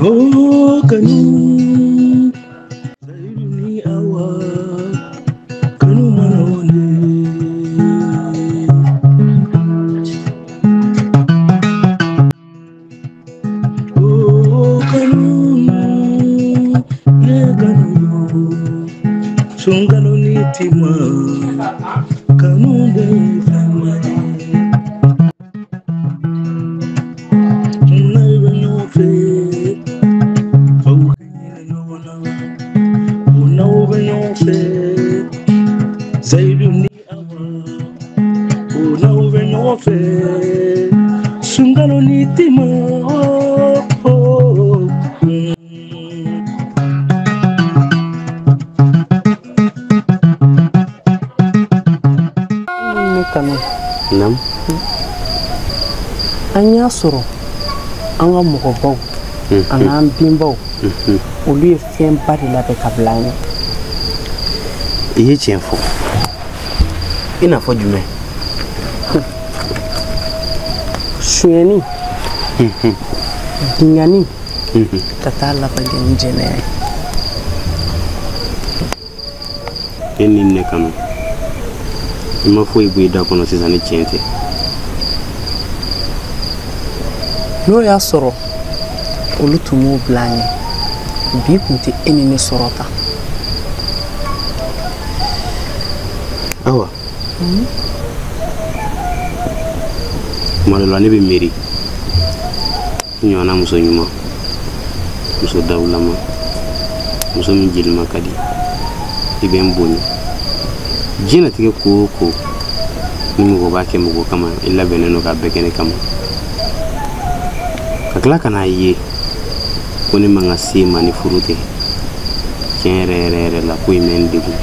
Oh kanu Zayidu ni Awa kanu mana wonde. Oh kanu ne kanu sunkalo ni tima kanu de fama. Zayidu ni Awa o bɛ ɲɔgɔn fɛ sunkalo ni tima. Ne kanu. Nam. An y'a sɔrɔ an ka mɔgɔbaw an'an binbaw olu ye fɛnba de labɛn ka bila an ɲɛ. I ye tiɲɛ fɔ. I n'a fɔ jumɛn? Sonyɛni, binkanni, ka taa laban kɛ ni jɛnɛya ye. E ni ne kanu, i ma foyi bɔ i da kɔnɔ sisan ni tiɲɛ tɛ. N'o y'a sɔrɔ olu tun m'o bila an ɲɛ, bi tun tɛ e ni ne sɔrɔ tan. Awa, tuma dɔ la ne bɛ miiri n ɲɔgɔnna muso ɲuman, muso dawulama, muso min jelima ka di, i bɛ n bonya. Diɲɛlatigɛ ko o ko ni mɔgɔ b'a kɛ mɔgɔ kama, i labɛnnen don k'a bɛɛ kɛ ne kama. Ka tila ka n'a ye ko ne man ka se ma ni furu tɛ, tiɲɛ yɛrɛ yɛrɛ yɛrɛ la ko in bɛ n degun.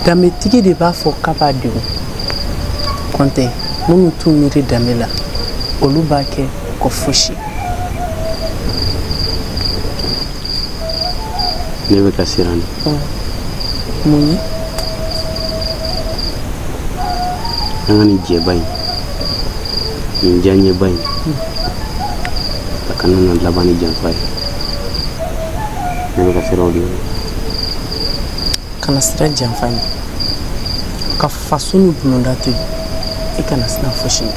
Danbetigi de b'a fɔ k'a b'a degun. Kɔntɛ minnu t'u miiri danbe la, olu b'a kɛ u ka fosi. Ne bɛ ka siran de. Mun ye? An ka nin jɛba in, nin diyaɲɛba in, a kana na laban ni janfa ye. Ne bɛ ka siran o de ɲɛ. Kana siran janfa ɲɛ. Ka faso ni bulonda to yen, i kana siran fosi ɲɛ.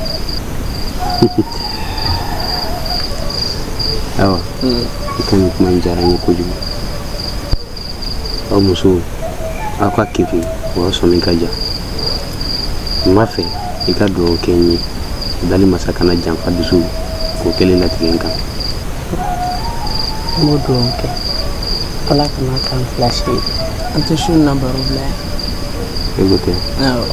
Awa, i ka nin kuma in diyara n ye kojugu. Aw musow, aw ka kekun, o y'a sɔmi ka jan. N b'a fɛ i ka dugawu kɛ n ye, dali masa kana janfa dusu k'o kɛlen latigɛ n kan. N b'o dugawu kɛ. Ala kana k'an fila si ye. An tɛ su na baro bila yan. E ko tɛ? Awɔ.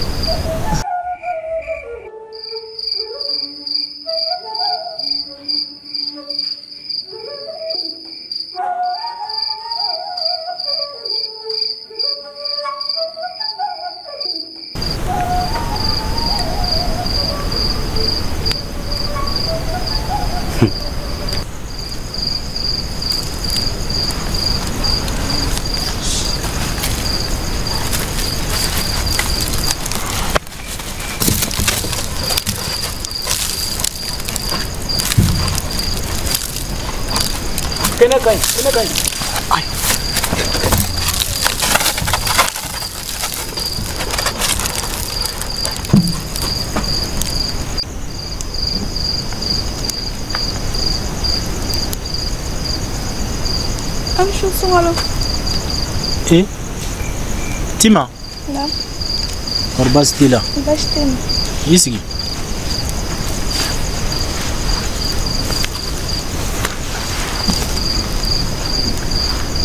Kɛnɛ ka ɲi, kɛnɛ ka ɲi. Ayi. An su sunkalo. E Tima. Naam. Kɔri baasi t'i la? Baasi tɛ yen. I sigi.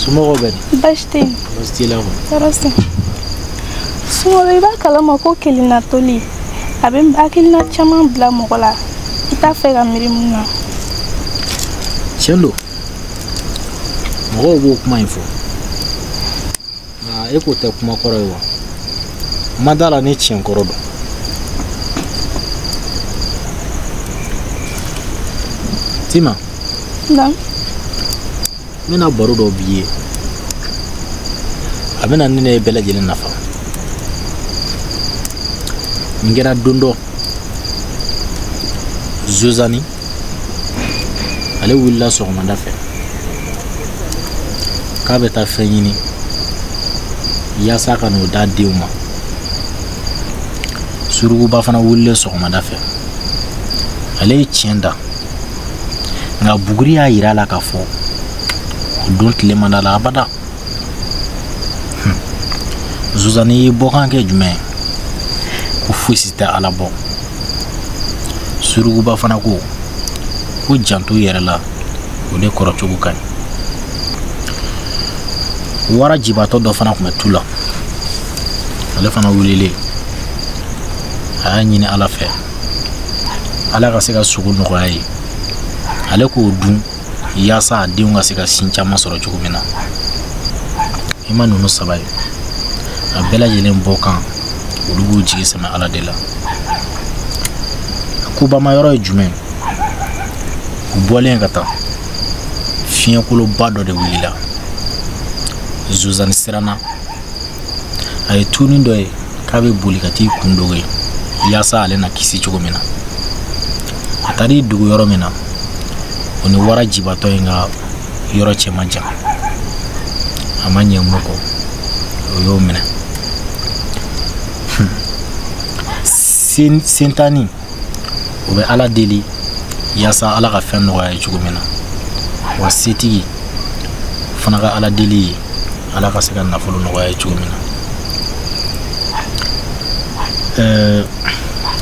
Somɔgɔw bɛ di? Baasi tɛ yen. Baasi t'i la kɔni? Tɔɔrɔ tɛ. Sunkalo, i b'a kalama ko kelenna toli a bɛ hakilina caman bila mɔgɔ la i t'a fɛ ka miiri mun na. Tiɲɛ don, mɔgɔw b'o kuma in fɔ, nka e k'o tɛ kuma kɔrɔ ye wa? N ma d'a la ni tiɲɛ kɔrɔ don. Tima. Naam. N bɛna baro dɔ b'i ye, a bɛna ne ne bɛɛ lajɛlen nafa. Nin kɛra don dɔ Zozani Ale wulila sɔgɔmada fɛ k'a bɛ taa fɛn ɲini yaasa ka n'o d'a denw ma. Surukuba fana wulilen sɔgɔmada fɛ, ale ye tiɲɛ da, nka buguri y'a yira a la k'a fɔ o don tile man d'a la abada. Zozani ye bɔkan kɛ jumɛn ye? Ko fosi tɛ Ala bɔ. Surukuba fana ko ko janto yɛrɛ la, o de kɔrɔ cogo ka ɲi. Wara jibatɔ dɔ fana tun bɛ tu la, ale fana wulilen a y'a ɲini Ala fɛ Ala ka se ka sogo nɔgɔya ye, ale k'o dun yaasa a denw ka se ka sin caman sɔrɔ cogo min na. I ma ninnu saba ye, a bɛɛ lajɛlen bɔ kan, olu b'u jigi sɛmɛ Ala de la. A kobama yɔrɔ ye jumɛn? U bɔlen ka taa, fiɲɛkoloba dɔ de wulila. Zozani siranna, a ye tuuni dɔ ye k'a bɛ boli ka t'i kun dogo yen yaasa ale na kisi cogo min na. A taar'i dogo yɔrɔ min na, o ni wara jibatɔ in ka yɔrɔ cɛ man jan. A ma ɲɛ mun kɔ, o y'o minɛ. Sentani o bɛ Ala deli yaasa Ala ka fɛn nɔgɔya ye cogo min na, wa setigi fana ka Ala deli ye Ala ka se ka nafolo nɔgɔya ye cogo min na.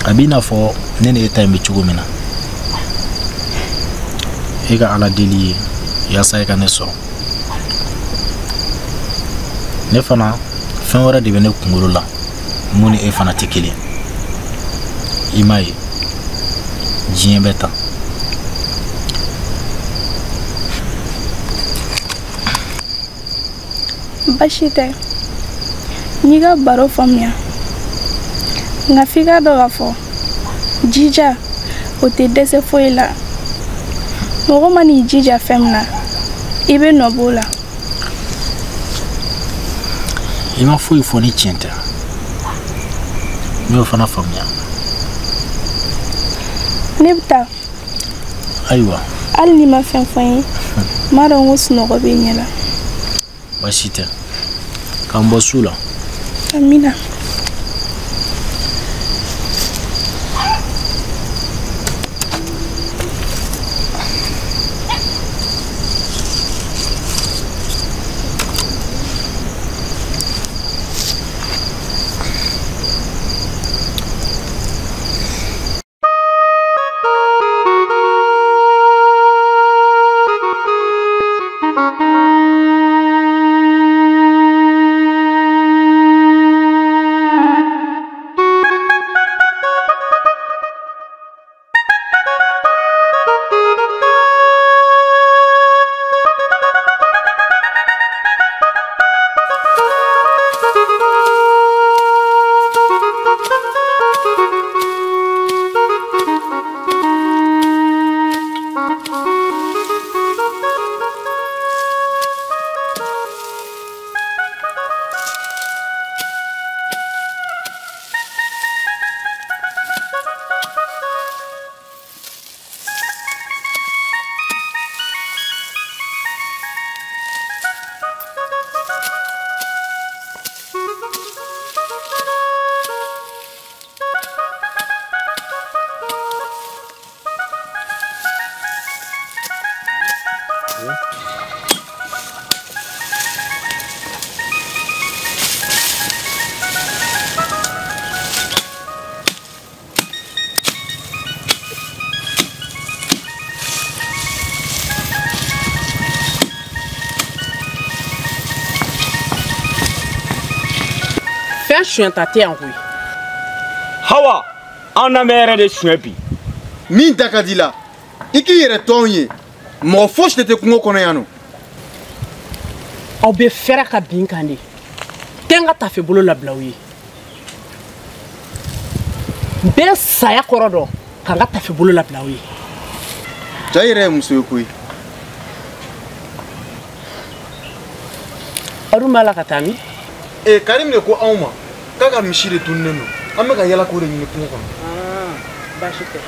A b'i n'a fɔ ne ni e ta in bɛ cogo min na, e ka Ala deli ye yaasa e ka ne sɔrɔ. Ne fana fɛn wɛrɛ de bɛ ne kunkolo la mun ni e fana tɛ kelen. I m'a ye, diɲɛ bɛ tan. Baasi tɛ, n y'i ka baro faamuya, nka f'i k'a dɔn k'a fɔ jija o tɛ dɛsɛ foyi la. Mɔgɔ man'i jija fɛn min na, i bɛ nɔ b'o la. I ma foyi fɔ ni tiɲɛ tɛ, n y'o fana faamuya. Ne bɛ taa. Ayiwa. Hali n'i ma fɛn fɔ n ye, n m'a dɔn ko sunɔgɔ bɛ ɲɛ la. Baasi tɛ, k'an bɔ su la. Amina. Fɛn suɲɛta tɛ yan koyi. Hawa, an na mɛ yɛrɛ de suɲɛ bi. Min da ka di la, i k'i yɛrɛ to anw ye. Mɔgɔ fosi de tɛ kungo kɔnɔ yan nɔ. Aw bɛ fɛrɛ ka bin kan de. Tɛ n ka tafe bolo labila aw ye. N bɛ saya kɔrɔ dɔn ka n ka tafe bolo labila aw ye. Ja yɛrɛ ye muso ye koyi. Aw dun b'a la ka taa min? Ee Karim de ko anw ma k'a ka misi de tununnen don. An bɛ ka yala k'o de ɲini kungo kɔnɔ. Baasi tɛ.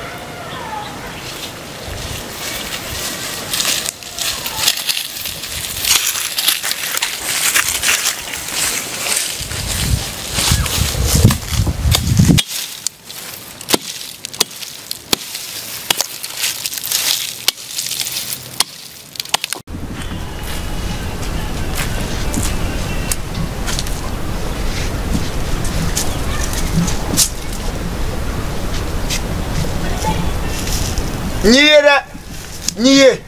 N y'i ye dɛ, n y'i ye,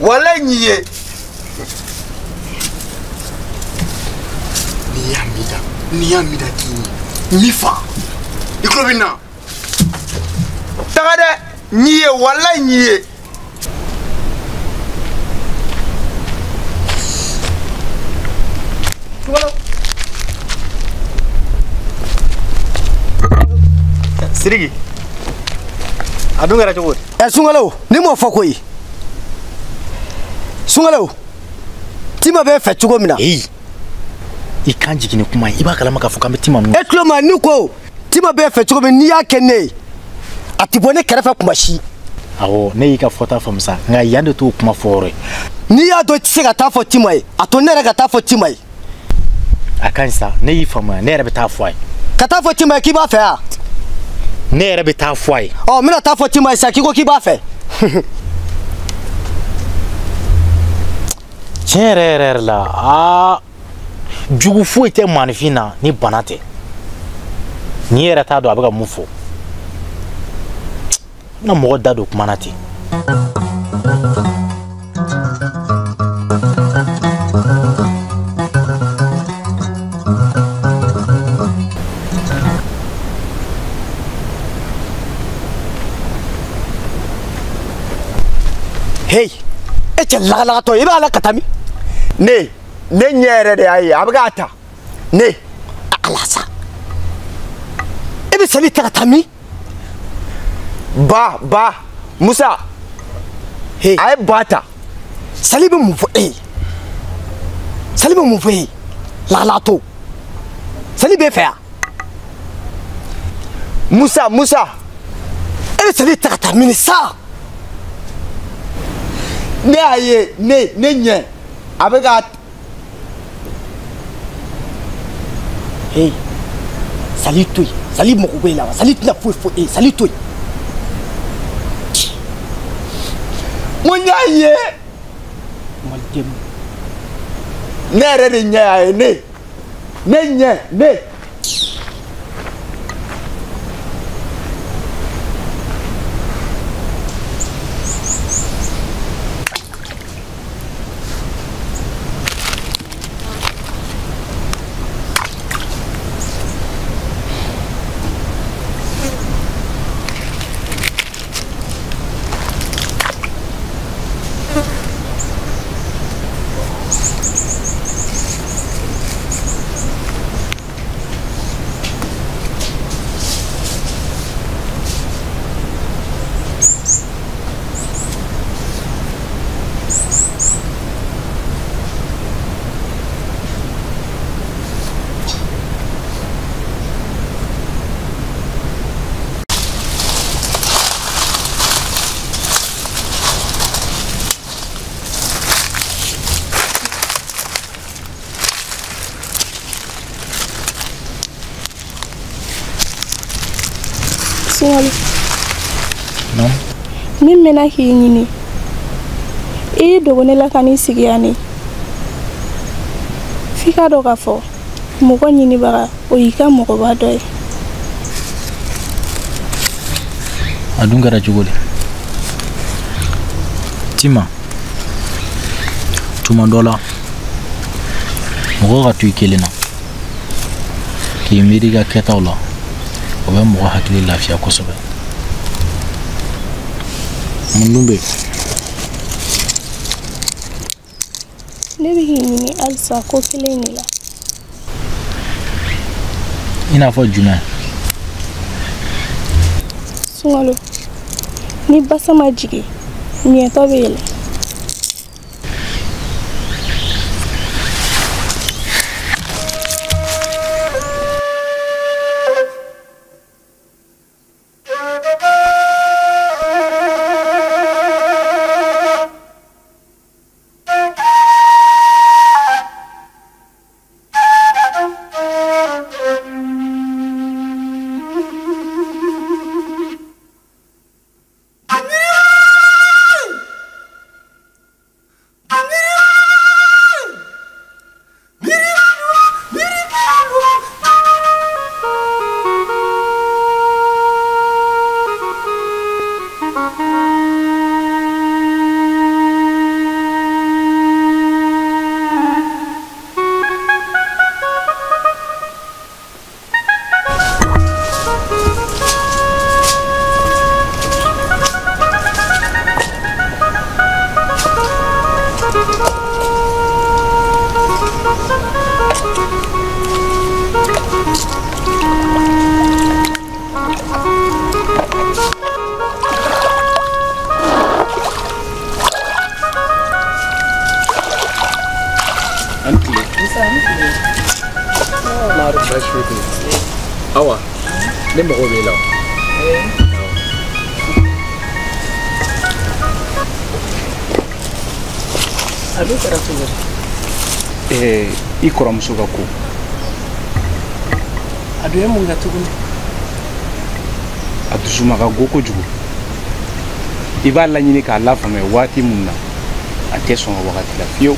walayi n y'i ye. N'i y'a min da, n'i y'a min da k'i ɲɛ, n b'i fa. I tulo bɛ n na. Taga dɛ, n y'i ye, walayi n y'i ye. Sidiki, a dun kɛra cogo di? Ɛ Sunkalo, ni m'o fɔ koyi. Sunkalo, Tima bɛ fɛ cogo min na. Eyi, i kan jigin ni kuma ye, i b'a kalama k'a fɔ k'an bɛ Tima ninnu. E tulo ma ni ko Tima bɛ fɛ cogo min n'i y'a kɛ ne ye, a tɛ bɔ ne kɛrɛfɛ kuma si. Awɔ, ne y'i ka fɔta faamu sa, nka yan de t'o kuma fɔ yɔrɔ ye. N'i y'a dɔn i tɛ se ka taa fɔ Tima ye, a to ne yɛrɛ ka taa fɔ Tima ye. A ka ɲi sa, ne y'i faamuya, ne yɛrɛ bɛ taa fɔ a ye. Ka taa fɔ Tima ye k'i b'a fɛ wa? Ne yɛrɛ bɛ taa fɔ a ye. Ɔ n bɛna taa fɔ Tima ye sisan k'i ko k'i b'a fɛ. Tiɲɛ yɛrɛ yɛrɛ yɛrɛ la, aa jugu foyi tɛ maanifin na ni bana tɛ. N'i yɛrɛ t'a dɔn a bɛ ka mun fɔ. N bɛna mɔgɔ da don kuma na ten. Hey, e cɛ lagalagatɔ i b'a la ka taa min? Ne ɲɛ yɛrɛ de y'a ye, a bɛ k'a ta. Ne. Ala sa. E bɛ sali ta ka taa min? Ba, Musa. Hey. A ye ba ta. Sali bɛ mun fɔ e ye? Sali bɛ mun fɔ e ye? Lagalagatɔ. Sali b'e fɛ yan? Musa. E bɛ sali ta ka taa min sa? Ne y'a ye, ne ɲɛ a bɛ ka. Hey, sali to yen, sali mago b'e la wa? Sali tɛna foyi fɔ e ye, sali to yen. N ko n y'a ye. Maliden. Ne yɛrɛ de ɲɛ y'a ye, ne ɲɛ ne. Sunkalo. Non. Min mɛnna k'i ɲini, i y'i dogo ne la ka n'i sigi yan ne. F'i ka dɔn k'a fɔ mɔgɔ ɲinibaga o y'i ka mɔgɔba dɔ ye. A dun kɛra cogo di? Tima, tuma dɔ la mɔgɔ ka to i kelen na k'i miiri i ka kɛtaw la, o bɛ mɔgɔ hakili lafiya kosɛbɛ. Mun dun bɛ yen? Ne bɛ k'i ɲini halisa ko kelen in de la. I n'a fɔ jumɛn? Sunkalo, ni basa ma jigin, miɲɛtɔ bɛ yɛlɛ. Baasi foyi tɛ yen. Awa, ne mago b'e la o. A dun kɛra cogo di? I kɔrɔmuso ka ko. A dun ye mun kɛ tuguni? A dusuma ka go kojugu. I b'a laɲini k'a lafaamuya waati mun na, a tɛ sɔn o wagati la fiyewu.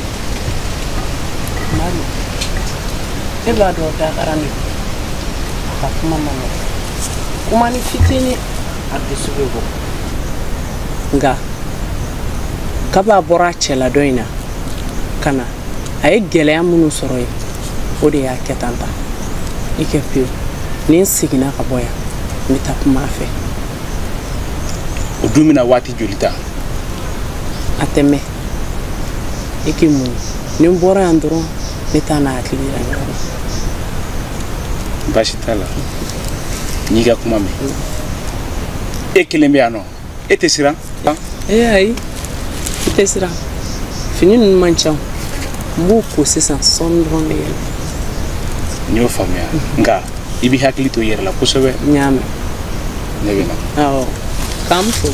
Madu, e b'a dɔn dakaran de don. A ka kuma ma nɔgɔn. Kuma ni fitinin a dusu bɛ bɔ. Nka kabi a bɔra a cɛla dɔ in na ka na, a ye gɛlɛya minnu sɔrɔ yen, o de y'a kɛ tan ta. I kɛ pewu, ni n seginna ka bɔ yan, n bɛ taa kuma a fɛ. O dun bɛna waati joli ta? A tɛ mɛn. I k'i muɲu. Ni n bɔra yan dɔrɔn, ne t'a n'a hakili yira ɲɔgɔn na. Baasi t'a la. N'i ka kuma mɛn. E kelen bɛ yan nɔ, e tɛ siran? Ee ayi, i tɛ siran. Fini ninnu man ca o. N b'u ko sisan, sɔɔni dɔrɔn bɛ yɛlɛ. N y'o faamuya. Nka i b'i hakili to i yɛrɛ la kosɛbɛ. N y'a mɛn. Ne bɛ na. Awɔ. K'an fo.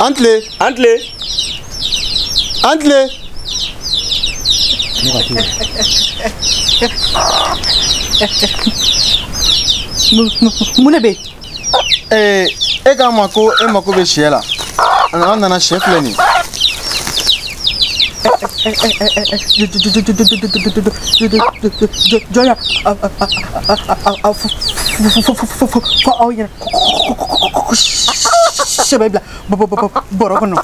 An tile. An tile. An tile. Mun de bɛ yen? E k'a ma ko e mako bɛ sɛ la. An nana sɛ filɛ nin ye. Jɔn y'a fɔ aw ɲɛna ko sɛ bɛ bila bɔrɔ kɔnɔ?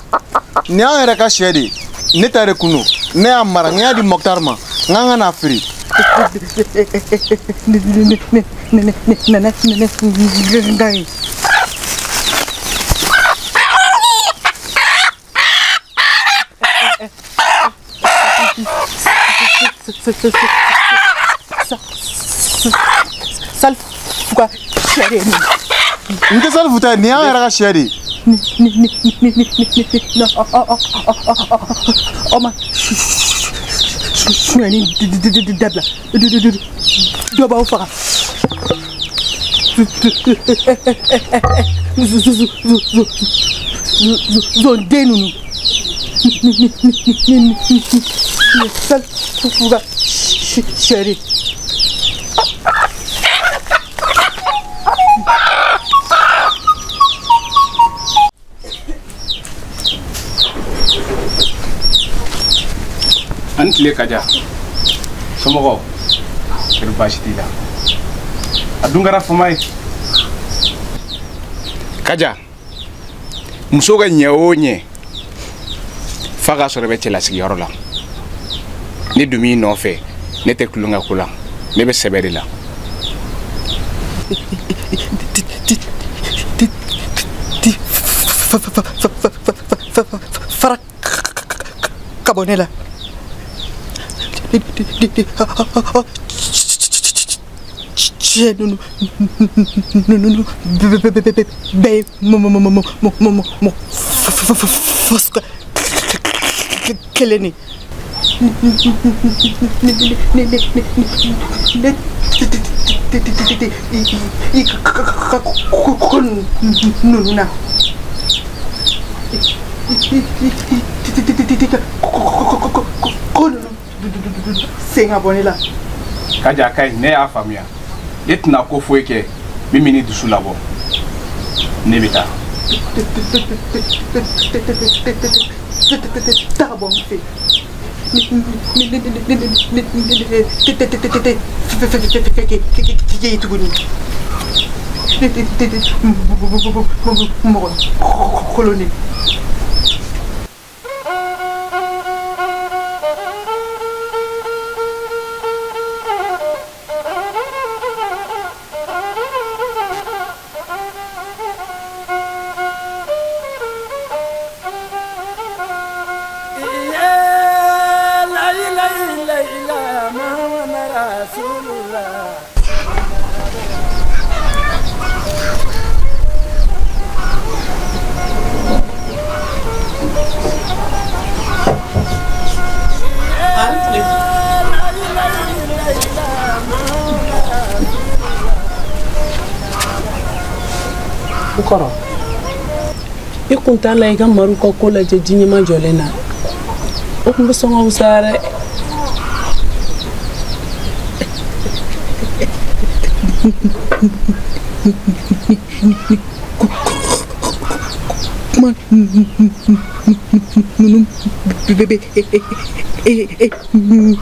Nin y'an yɛrɛ ka sɛ de ye. Ne ta de kun don. Ne y'a mara, n y'a di Mɔkutari ma. N k'an ka n'a feere. Salifu ka sɛ de ye nin ye. N tɛ Salifu ta ye, nin y'an yɛrɛ ka sɛ de ye. Aw ma sonyɛni dabila, dɔ b'aw faga. Zonden ninnu. Salifu ka sɛ de ye. An tile Kaja. Somɔgɔw, kɔri baasi t'i la? A dun kɛra fama ye. Kaja, muso ka ɲɛ o ɲɛ, f'a k'a sɔrɔ i bɛ cɛlasigiyɔrɔ la. Ne dun b'i nɔfɛ, ne tɛ tulonkɛ ko la, ne bɛ sɛbɛ de la. Fara ka bɔ ne la. Cɛ ninnu bɛɛ ye mɔ fasuguya kelen de ye. Ne i ka ko ninnu na. Ko ninnu sen ka bɔ ne la. Kaja ka ɲi, ne y'a faamuya. E tɛna ko foyi kɛ min bɛ ne dusu labɔ. Ne bɛ taa. Taa bɔ n fɛ. Ne tuguni. Mɔgɔ kolon. N kɔrɔ, i kun t'a la i ka Maru ka ko lajɛ ji ɲɛma jɔlen na. O kun bɛ sɔn ka wusaya dɛ. Kuma ninnu bɛɛ bɛ e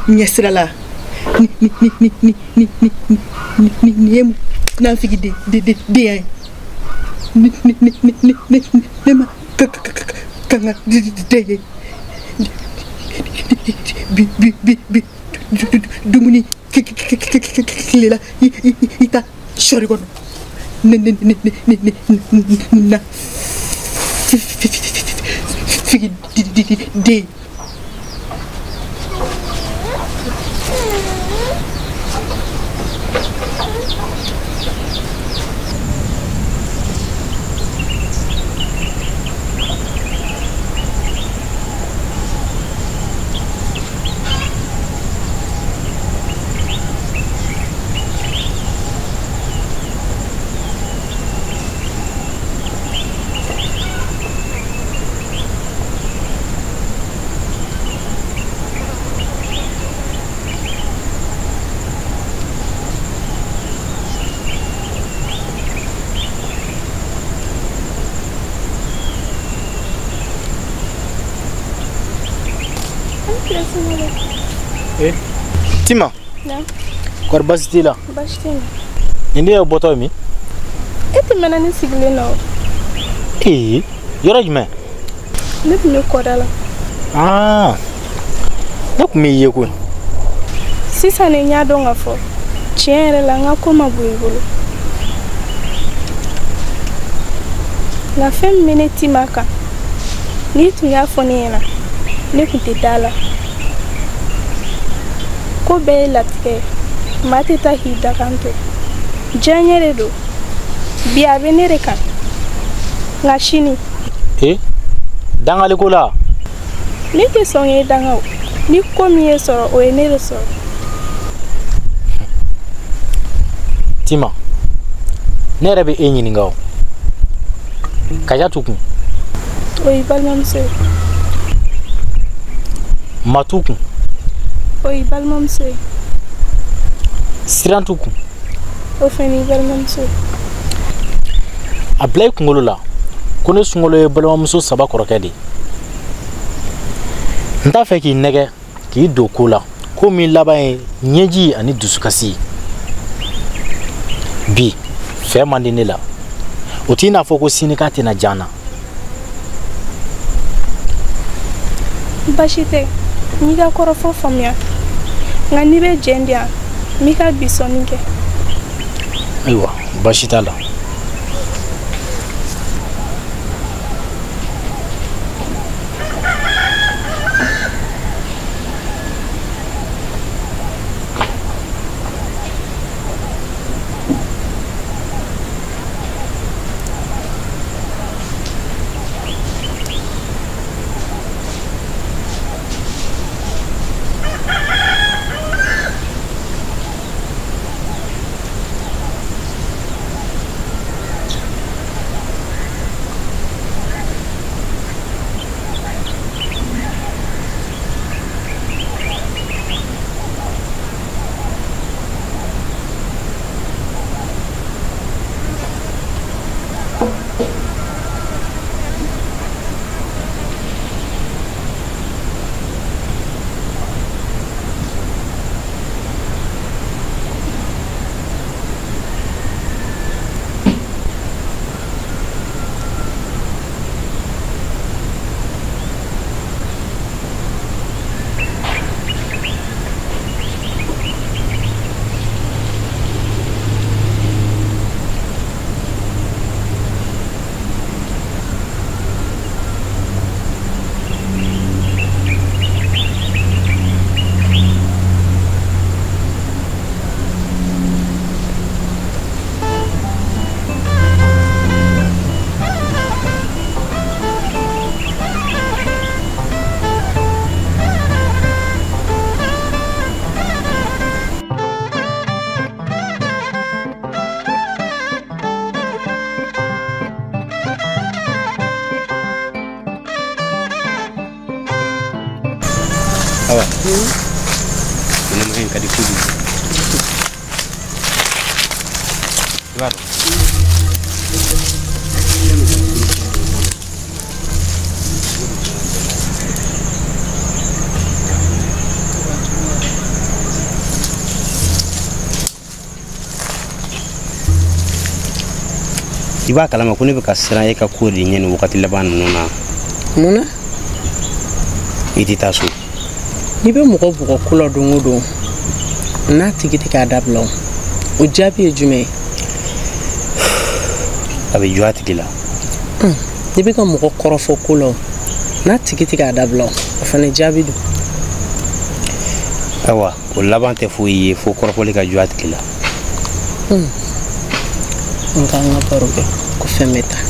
ɲɛsira la. Ni ni ni ni ni ni ni ni ni ye munafiki de de de den ye. Ni ni ni ni ni ni ne ma ka ka ka ka ka den ye. Bi bi bi bi dumuni tile la i ta sɔri kɔnɔ. Ne ne ne ne ne ne na figi den. Tima. Kɔri baasi t'i la? Baasi tɛ n na. Nin de ye bɔtɔ ye min? E tɛmɛna ne sigilen na o. Ee, yɔrɔ jumɛn? Ne tun bɛ kɔda la. Aa, ne tun b'i ye koyi. Sisan de n y'a dɔn k'a fɔ tiɲɛ yɛrɛ la n ka ko ma bon i bolo. Nka fɛn min bɛ ne Tima kan, n'i tun y'a fɔ ne ɲɛna, ne tun tɛ da la. Ko bɛɛ ye latigɛ ye, maa tɛ taa k'i dakan to. Diyaɲɛ de don, bi a bɛ ne de kan, nka sini. Ee, dangaliko la? Ne tɛ sɔn k'e danga o, ni ko min ye sɔrɔ, o ye ne de sɔrɔ. Tima, ne yɛrɛ bɛ e ɲininka o. Kaja t'u kun? O y'i balimamuso ye. Ma t'u kun? O y'i balimamuso ye. Siran t'u kun? O fɛnɛ y'i balimamuso ye. A bila i kunkolo la ko ne Sunkalo ye balimamuso 3 kɔrɔkɛ de ye. N t'a fɛ k'i nɛgɛ k'i don ko la ko min laban ye ɲɛji ani dusukasi ye. Bi fɛn man di ne la, o t'i n'a fɔ ko sini k'a tɛna diya n na. Baasi tɛ, n y'i ka kɔrɔfɔ faamuya, nka n'i bɛ jɛn di yan, n b'i ka bi sɔnni kɛ. Ayiwa, baasi t'a la. Awa. Ɲɛnamaya in ka di kojugu. I b'a dɔn. I b'a kalama ko ne bɛ ka siran e ka ko de ɲɛ nin wagati laban ninnu na. Mun na? I tɛ taa so. N'i bɛ mɔgɔ bugɔ ko la don o don, n'a tigi tɛ k'a dabila o, o jaabi ye jumɛn ye? A bɛ jɔ a tigi la. N'i bɛ ka mɔgɔ kɔrɔfɔ ko la o, n'a tigi tɛ k'a dabila o, o fana jaabi don. Ayiwa, o laban tɛ foyi ye fo kɔrɔfɔli ka jɔ a tigi la. N k'an ka baro kɛ ko fɛn bɛ taa.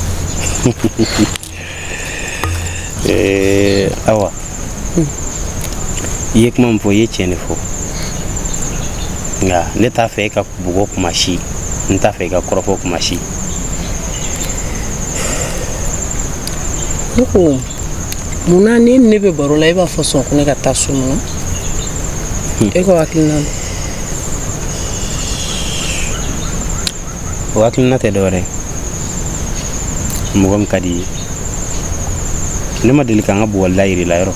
Awa, i ye kuma min fɔ, i ye tiɲɛ de fɔ, nka ne t'a fɛ e ka bugɔ kuma si, n t'a fɛ e ka kɔrɔfɔ kuma si. Ne ko munna ni ne bɛ baro la e b'a fɔ sɔn ko ne ka taa so mun na? E ka hakilina don. O hakilina tɛ dɔwɛrɛ ye, mɔgɔ min ka di i ye, ne ma deli ka n ka bugɔli yir'i la yɔrɔ.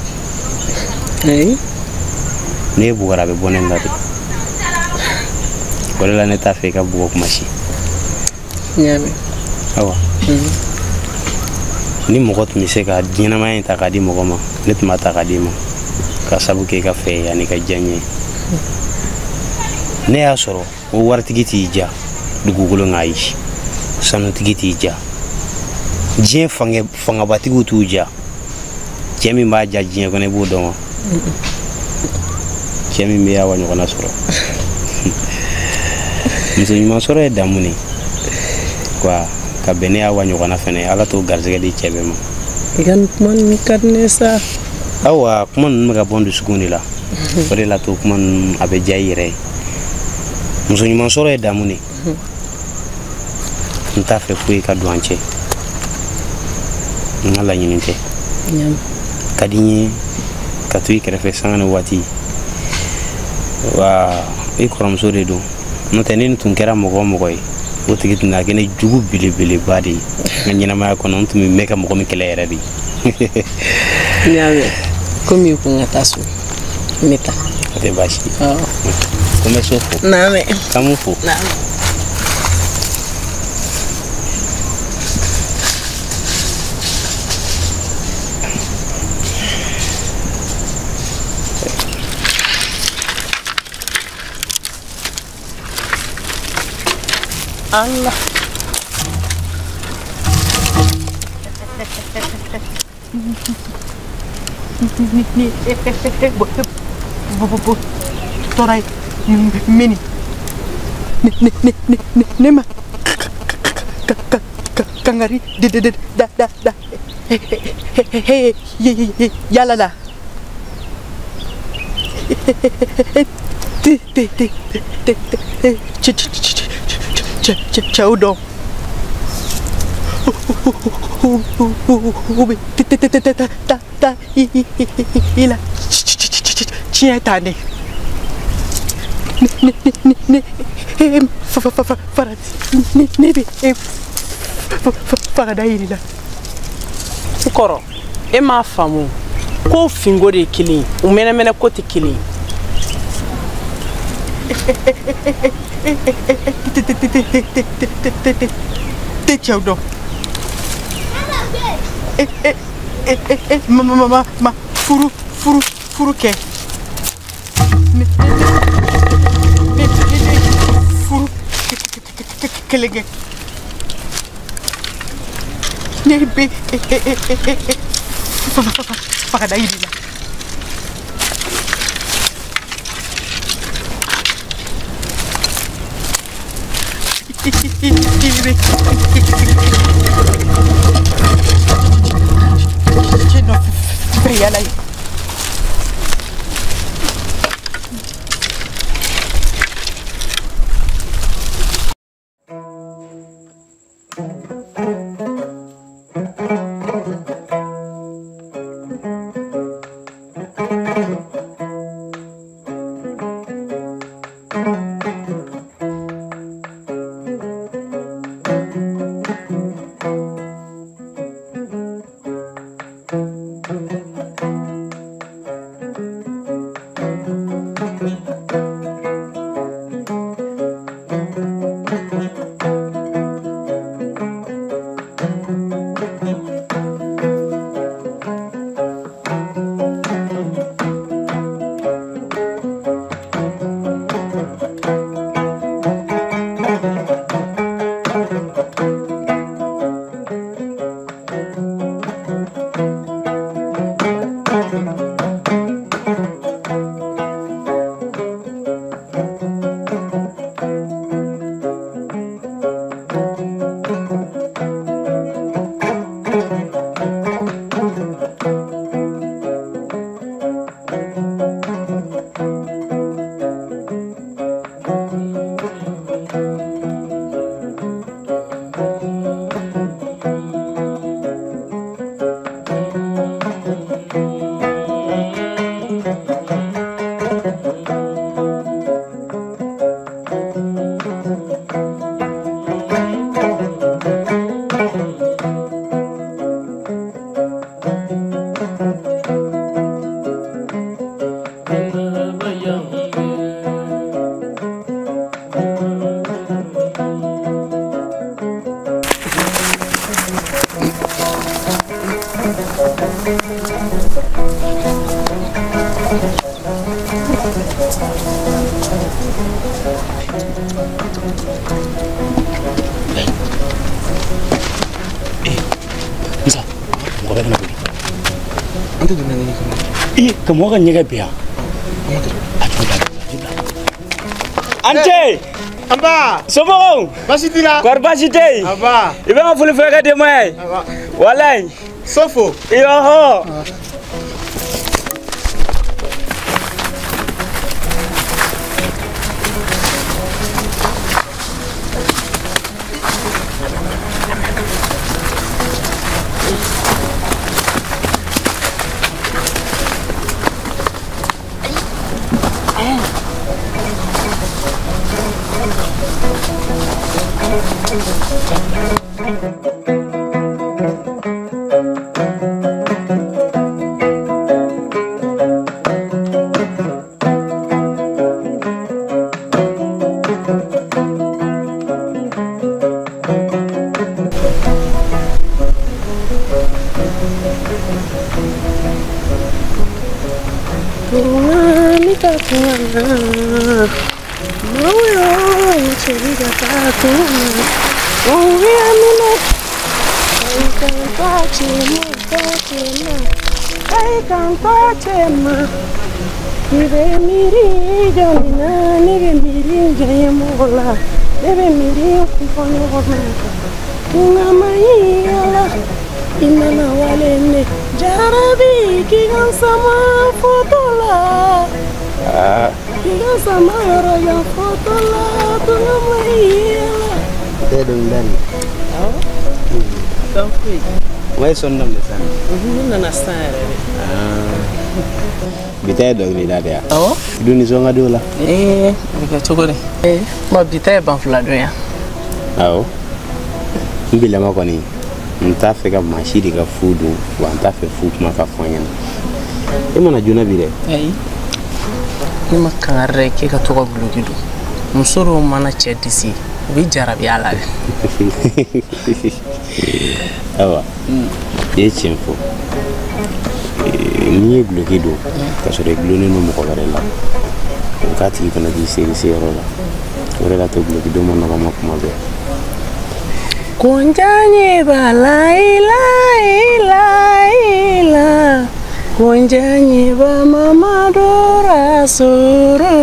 Ayi. Ne ye bugɔra a bɛ bɔ ne la de. O de la ne t'a fɛ i ka bugɔ kuma si. N y'a mɛn. Awa. Ni mɔgɔ tun bɛ se ka ɲɛnamaya in ta k'a di mɔgɔ ma, ne tun b'a ta k'a d'i ma, ka sabu kɛ i ka fɛ ye ani ka diya n ye. Ne y'a sɔrɔ o waritigi t'i diya dugukolo nka ayi, sanutigi t'i diya, diɲɛ fangabatigiw t'u diya. Cɛ min b'a diya diɲɛ kɔnɔ i b'o dɔn wa? Cɛ min bɛ Awa ɲɔgɔnna sɔrɔ. Muso ɲuman sɔrɔ ye damu de ye. Wa ka bɛn ne Awa ɲɔgɔnna fɛnɛ, Ala t'o garijɛgɛ di cɛ bɛɛ ma. I ka nin kuma ninnu ka di ne ye sa. Awa, kuma ninnu bɛ ka bɔ n dusukun de la. O de la to kuma ninnu a bɛ diya i yɛrɛ ye. Muso ɲuman sɔrɔ ye damu de ye. N t'a fɛ foyi ka don an cɛ. N ka laɲini tɛ. Ka di n ye ka to i kɛrɛfɛ sanga ni waati. Wa i kɔrɔmuso de don. N'o tɛ ne tun kɛra mɔgɔ o mɔgɔ ye, o tigi tun na kɛ ne jugu belebeleba de ye. N ka ɲɛnamaya kɔnɔ n tun bɛ mɛn ka mɔgɔ min kɛlɛ yɛrɛ de. N y'a mɛn. Komi i ko n ka taa so, n bɛ taa. O tɛ baasi ye. Ko n bɛ so fo. Naamɛ. K'an m'u fo. Naamɛ. Allah. Toray mini ne ma kangari de de de da da da he yala la te te te te te ch ch ch cɛw dɔn u bɛ ta ta i la tiɲɛ ta ne ne ne farati ne bɛ fagada yiri la. N kɔrɔ, e m'a faamu ko finko de ye kelen ye, u mɛnɛmɛnɛ ko tɛ kelen ye. Tɛ cɛw dɔn. Ma furu furu furu kɛ. Ne furu kelen kɛ. Ne bɛ fagada yiri la. Ka mɔgɔ ka ɲɛgɛn bɛ yan. An ce. Anba. Somɔgɔw. Baasi t'i la. Kɔri baasi tɛ yen. Anba. I bɛ n ka foli fɔ i ka denbaya ye. Walayi. Sofo. Ɔhɔ. Ouais, son nom de ça. Bi ta ye dɔnkilida de ya? Awɔ. Du nisɔn ka di o la? Ee, a bɛ kɛ cogo di? Ee, bon bi ta ye banfula don ya. Awɔ. N bilama kɔni, n t'a fɛ ka maa si de ka fu dun, wa n t'a fɛ fu kuma ka fɔ n ɲɛna. E mana joona bi dɛ? Ayi. Ne ma kangari da ye k'e ka to ka guloki don. Muso dɔw mana cɛ disi, u bɛ jarabi a la dɛ. Awa, i ye tiɲɛ fɔ. N'i ye guloki don k'a sɔrɔ i gulonnen don mɔgɔ wɛrɛ la, o k'a tigi fana k'i seri seyɔrɔ la. O de la to guloki don ma nɔgɔ ma kuma bɛɛ. Kunjanye ba la ila ila kunjanye ba Mamadu Rasulullah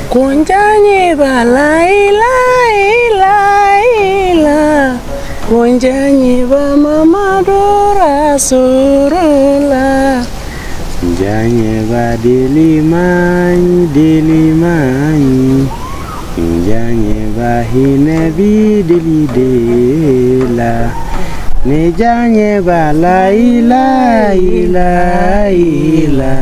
kunjanye ba la ila ila kunjanye ba Mamadu Rasulullah kunjanye ba delimanyi delimanyi kunjanye ba hinabi delidela nejanye ba la ila ila ila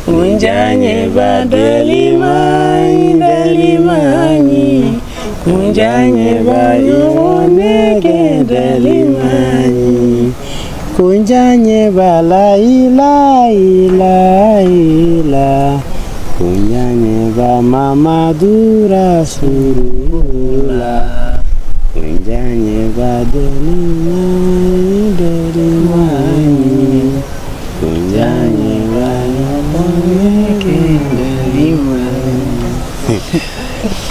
kunjanye ba delimanyi delimanyi kunjanye ba yoneke delimanyi kunjanye ba la ila ila ila kunjanye ba Mamadu Rasulullah kunjanye ba delimanyi delimanyi kunjanye ba yoneke delimanyi.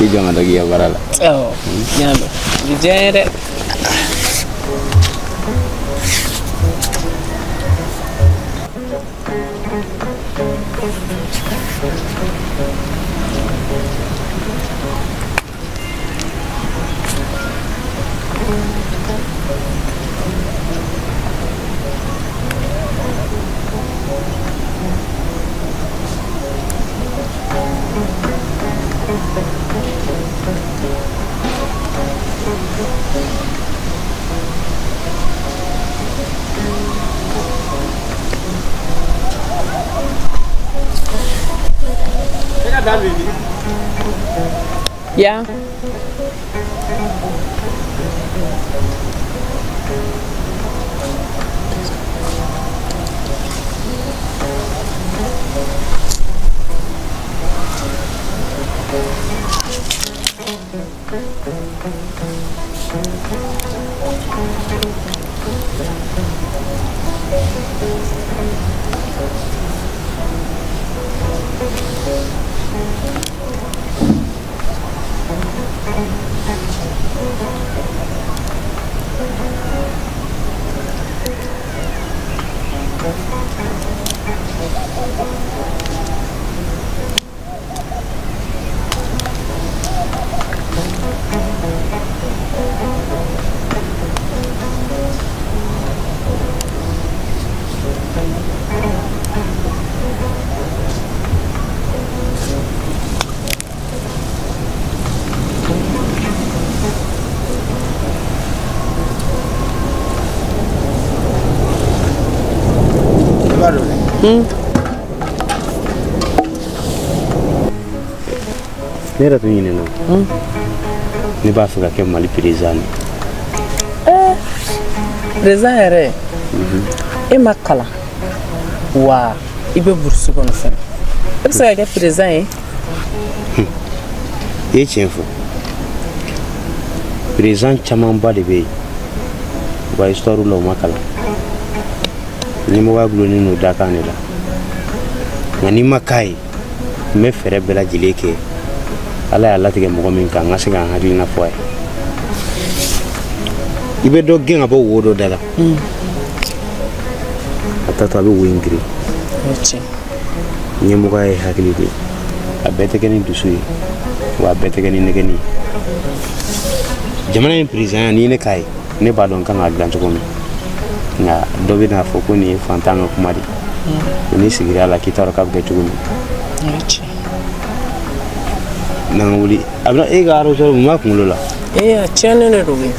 I jɔ n ka dɔ k'i ka baara la. Awɔ, n y'a mɛn. O bɛ diya n ye dɛ. Yeah. Ne yɛrɛ tun ɲinɛna. Ne b'a fɛ ka kɛ Mali président de. Président yɛrɛ, e ma kalan wa i bɛ burusi kɔnɔ fɛnɛ. E bɛ se ka kɛ président ye? I ye tiɲɛ fɔ. Président camanba de bɛ yen. U ka histoire la u ma kalan. Ɲɛmɔgɔya gulonnen don dakan de la. Nka n'i ma k'a ye, n bɛ fɛɛrɛ bɛɛ lajɛlen kɛ. Ala y'a latigɛ mɔgɔ min kan, n ka se ka n hakilina fɔ a ye. I bɛ dɔ gɛn ka bɔ wo dɔ da la. A taatɔ a bɛ wo in girin. Ɲɛmɔgɔya ye hakili de ye. A bɛɛ tɛ kɛ ni dusu ye, wa a bɛɛ tɛ kɛ ni nɛgɛnni ye. Jamana in président n'i ye ne k'a ye, ne b'a dɔn n kan k'a dilan cogo min. Nka dɔ bɛ n'a fɔ ko nin ye fantan ka kuma de ye. N'i sigira a la k'i t'a dɔn k'a bɛ kɛ cogo min. N'an wuli a bɛna e ka arroseur mun b'a kunkolo la. Ee a tiɲɛnen de don koyi.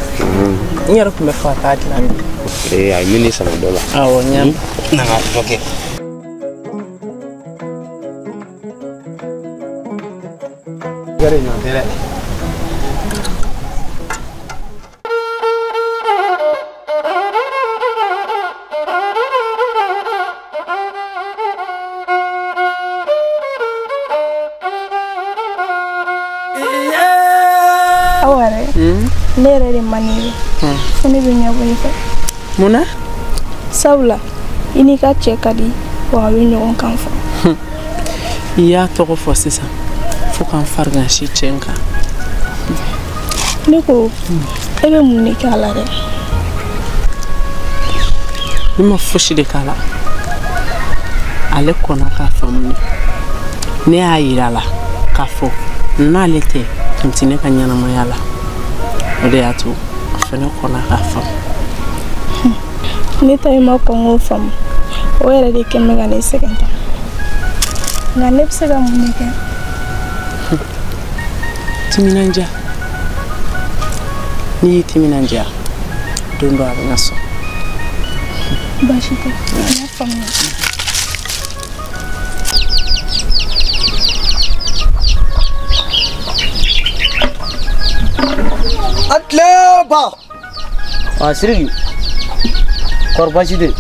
N yɛrɛ tun bɛ fɛ ka taa dilan de. Ee a ye min sama dɔ la. Awɔ n y'a mɛn. N'an ka dɔ kɛ. Gɛrɛ ɲɔgɔn tɛ dɛ. Ne yɛrɛ de man di ye. Fo ne bɛ ɲɛbɔ i fɛ. Mun na? Sabula i n'i ka cɛ ka di wa a bɛ ɲɔgɔn kan fɔ. I y'a tɔgɔ fɔ sisan fo ka n farigan si cɛ n kan. Ne ko e bɛ mun de kɛ a la dɛ? Ne ma fosi de k'a la. Ale kɔnna k'a faamu de. Ne y'a yira a la k'a fɔ n'ale tɛ tun tɛ ne ka ɲɛnamaya la. O de y'a to a fɛnɛ kɔnna k'a faamu. Ne ta in ma kɔn k'o faamu. O yɛrɛ de kɛn bɛ ka ne sɛgɛn tan. Nka ne bɛ se ka mun de kɛ? Timinandiya. N'i y'i timinandiya, don dɔ a bɛ na sɔn. Baasi tɛ, n y'a faamuya. Atleba! Ah, Siriki, kɔri baasi tɛ?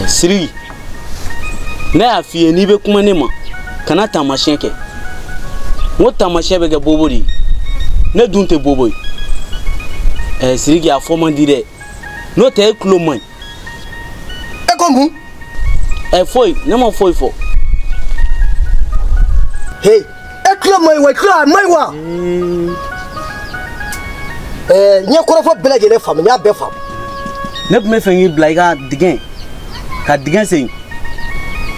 Siriki, ne y'a f'i ye n'i bɛ kuma ne ma, kana taamasiyɛn kɛ. N ko taamasiyɛn bɛ kɛ bobo de ye. Ne dun tɛ bobo ye. Siriki, a fɔ man di dɛ. N'o tɛ e tulo man ɲi. E ko mun? Foyi, ne ma foyi fɔ. He, e tulo man ɲi wa, i tulo a man ɲi wa? N ye kɔrɔfɔ bɛɛ lajɛlen faamu, n y'a bɛɛ faamu. Ne tun bɛ fɛ k'i bila i ka dingɛ, ka dingɛ sen.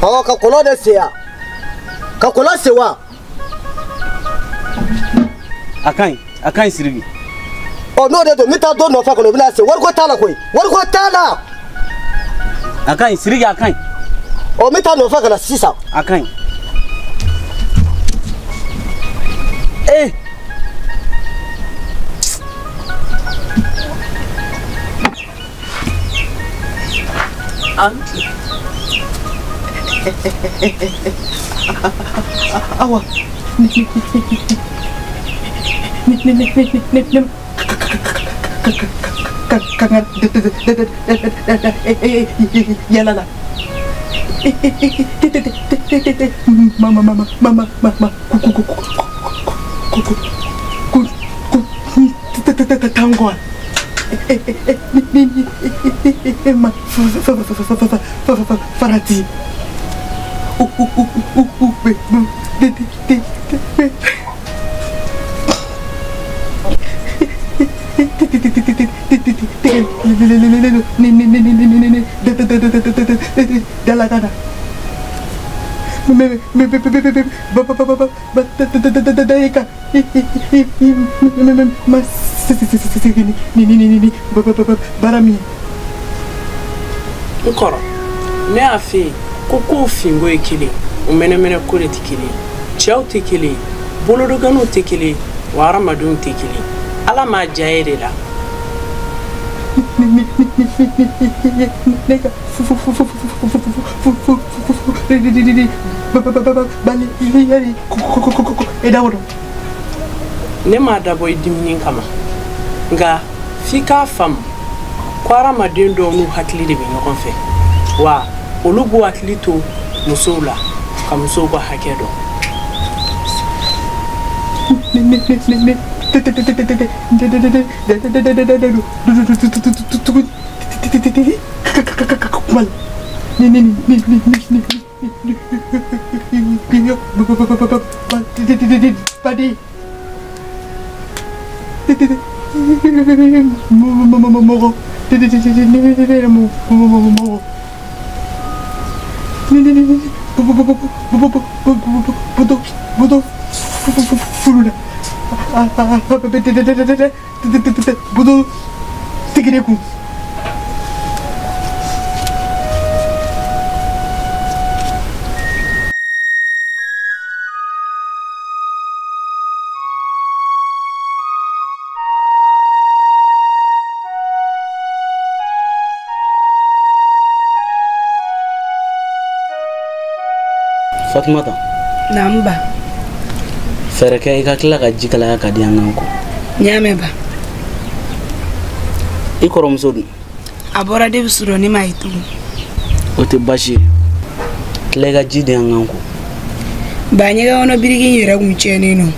Awɔ, ka kɔlɔn de sen yan. Ka kɔlɔn sen wa? A ka ɲi, a ka ɲi Sidiki. Ɔ n'o de don, n bɛ taa dɔ nɔfɛ kɔnɔ, o bɛna sen. Wariko t'a la koyi, wariko t'a la. A ka ɲi Sidiki, a ka ɲi. Ɔ n bɛ taa nɔfɛ ka na sisan. A ka ɲi. Awa, ne ka yala la mama mama mama mama ku ku ku ku ku ku tangwa ma farati u u u u u b d d d N kɔrɔ, ne y'a f'i ye ko kow finko ye kelen, o mɛnɛmɛnɛ ko de tɛ kelen ye. Cɛw tɛ kelen ye, bolodokɛnɛw tɛ kelen ye, wa hadamadenw tɛ kelen ye. Ala m'a diya e de la. Ne ka Ne m'a dabɔ i dimini kama, nka f'i k'a faamu ko hadamaden dɔw n'u hakili de bɛ ɲɔgɔn fɛ, wa olu b'u hakili to musow la ka musow ka hakɛ dɔn. Fatumata. Naamu ba. Fɛɛrɛ kɛ i ka tila ka ji kalaya ka di an kan ko. N y'a mɛn ba. I kɔrɔmuso dun? A bɔra debi surɔ ne m'a ye tugun. O tɛ baasi ye. Tila i ka ji di an kan ko. Ba ɲɛgɛn kɔnɔ biriki in yɛrɛ kun tiɲɛnen don.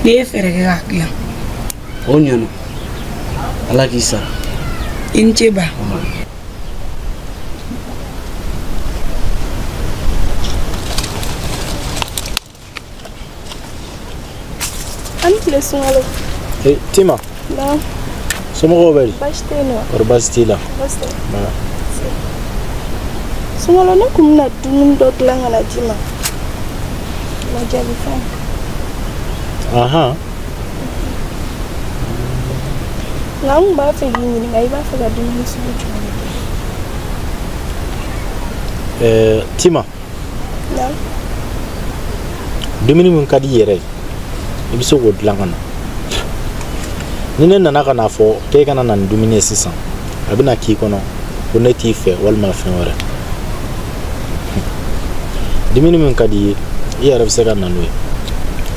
Ne ye fɛɛrɛ kɛ k'a dilan. O ɲɛna. Ala k'i sara. I ni ce ba. An tile sunkalo. Eh, Tima. Naamu. Somɔgɔw bɛ di? Baasi tɛ yen nɔ. Kɔri baasi t'i la? Baasi tɛ. Sunkalo, ne kun bɛna dumuni dɔ dilan ka na d'i ma. Lajali fɛn. Ahan. Nka n kun b'a fɛ k'i ɲininka, i b'a fɛ ka dumuni sugu jumɛn de kɛ? Tima. Naamu. Dumuni min ka di i yɛrɛ ye, i bɛ se k'o dilan ka na. Ni ne nana ka n'a fɔ k'e kana na ni dumuni ye sisan, a bɛna k'i kɔnɔ ko ne t'i fɛ walima fɛn wɛrɛ. Dumuni min ka di i ye, i yɛrɛ bɛ se ka na n'o ye.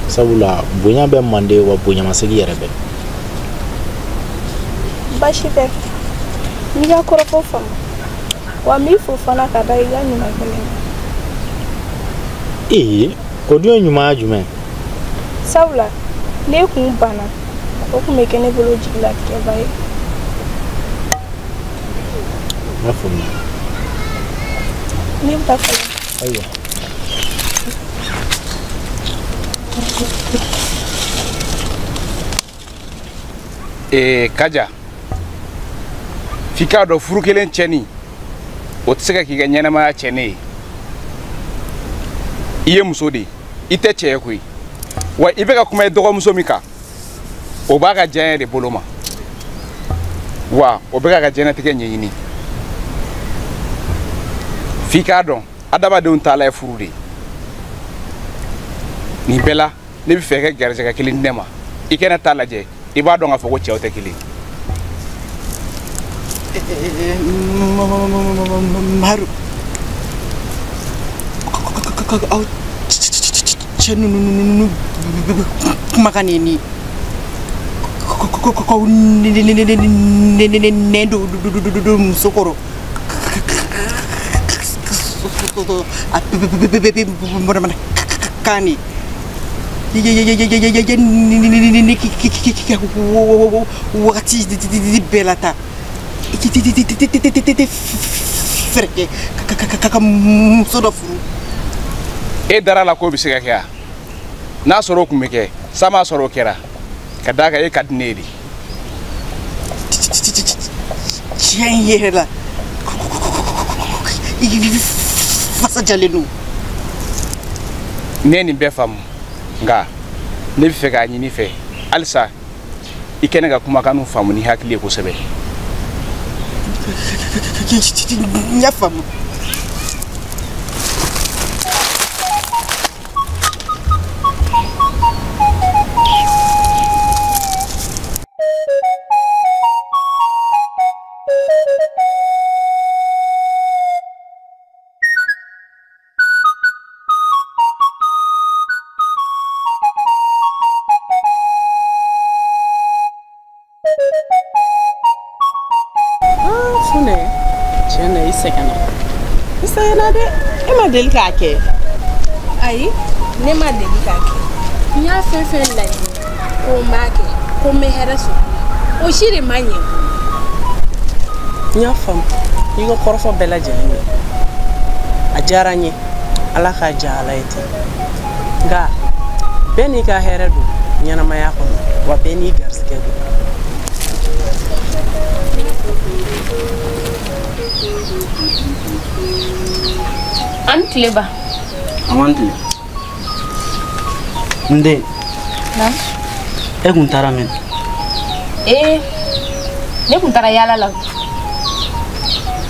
Sabula bonya bɛ mande wa bonyamasegin yɛrɛ bɛ. Baasi tɛ. N y'i ka kɔrɔfɔ faamu. Wa n b'i fo fana ka da i ka ɲuman kɛlen kan. Ee, o dun ye ɲumanya jumɛn ye? Sabula ne kun banna, o kun bɛ kɛ ne bolo jigilatigɛba ye. N y'a faamuya. Ne bɛ taa fɔlɔ. Ayiwa. Kaja, f'i k'a dɔn furu kelen cɛnni o tɛ se ka k'i ka ɲɛnamaya cɛnnen ye. I ye muso de ye, i tɛ cɛ ye koyi. Wa i bɛ ka kuma i dɔgɔmuso min kan, o b'a ka diyaɲɛ de bolo ma. Wa o bɛ k'a ka diɲɛlatigɛ ɲɛɲini. F'i k'a dɔn adamadenw taala ye furu de ye. Nin bɛɛ la ne bɛ fɛ i ka garisɛgɛ kelen di ne ma, i kɛnɛ t'a lajɛ. I b'a dɔn k'a fɔ ko cɛw tɛ kelen. Maru, aw cɛ ninnu kumakan ye nin ye. K'aw nɛn don muso kɔrɔ. A bɛɛ manamanakan de. Wagati bɛɛ la ta fɛɛrɛ kɛ ka muso dɔ furu. E dara la k'o bɛ se ka kɛ wa? N'a sɔrɔ o tun bɛ kɛ, sa m'a sɔrɔ o kɛra. Ka d'a kan e ka di ne ye de. Tiɲɛ yɛrɛ la, i fasa jalen don. Ne ye nin bɛɛ faamu. Nka ne bɛ fɛ k'a ɲini fɛ halisa i kɛnɛ ka kumakanw faamu ni hakili ye kosɛbɛ. N y'a faamu. Deli k'a kɛ. Ayi, ne ma deli k'a kɛ. N y'a fɛn fɛn laɲini ko n b'a kɛ, ko n bɛ hɛrɛ sɔrɔ, o si de ma ɲɛ. N y'a faamu, i ka kɔrɔfɔ bɛɛ lajɛlen ye. A diyara n ye, Ala k'a diya Ala ye ten. Nka bɛɛ n'i ka hɛrɛ don ɲɛnamaya kɔnɔ, wa bɛɛ n'i garisɛgɛ don. An tile ba. An tile. N den. Naamu. E kun taara min? Ee, ne kun taara yaala la.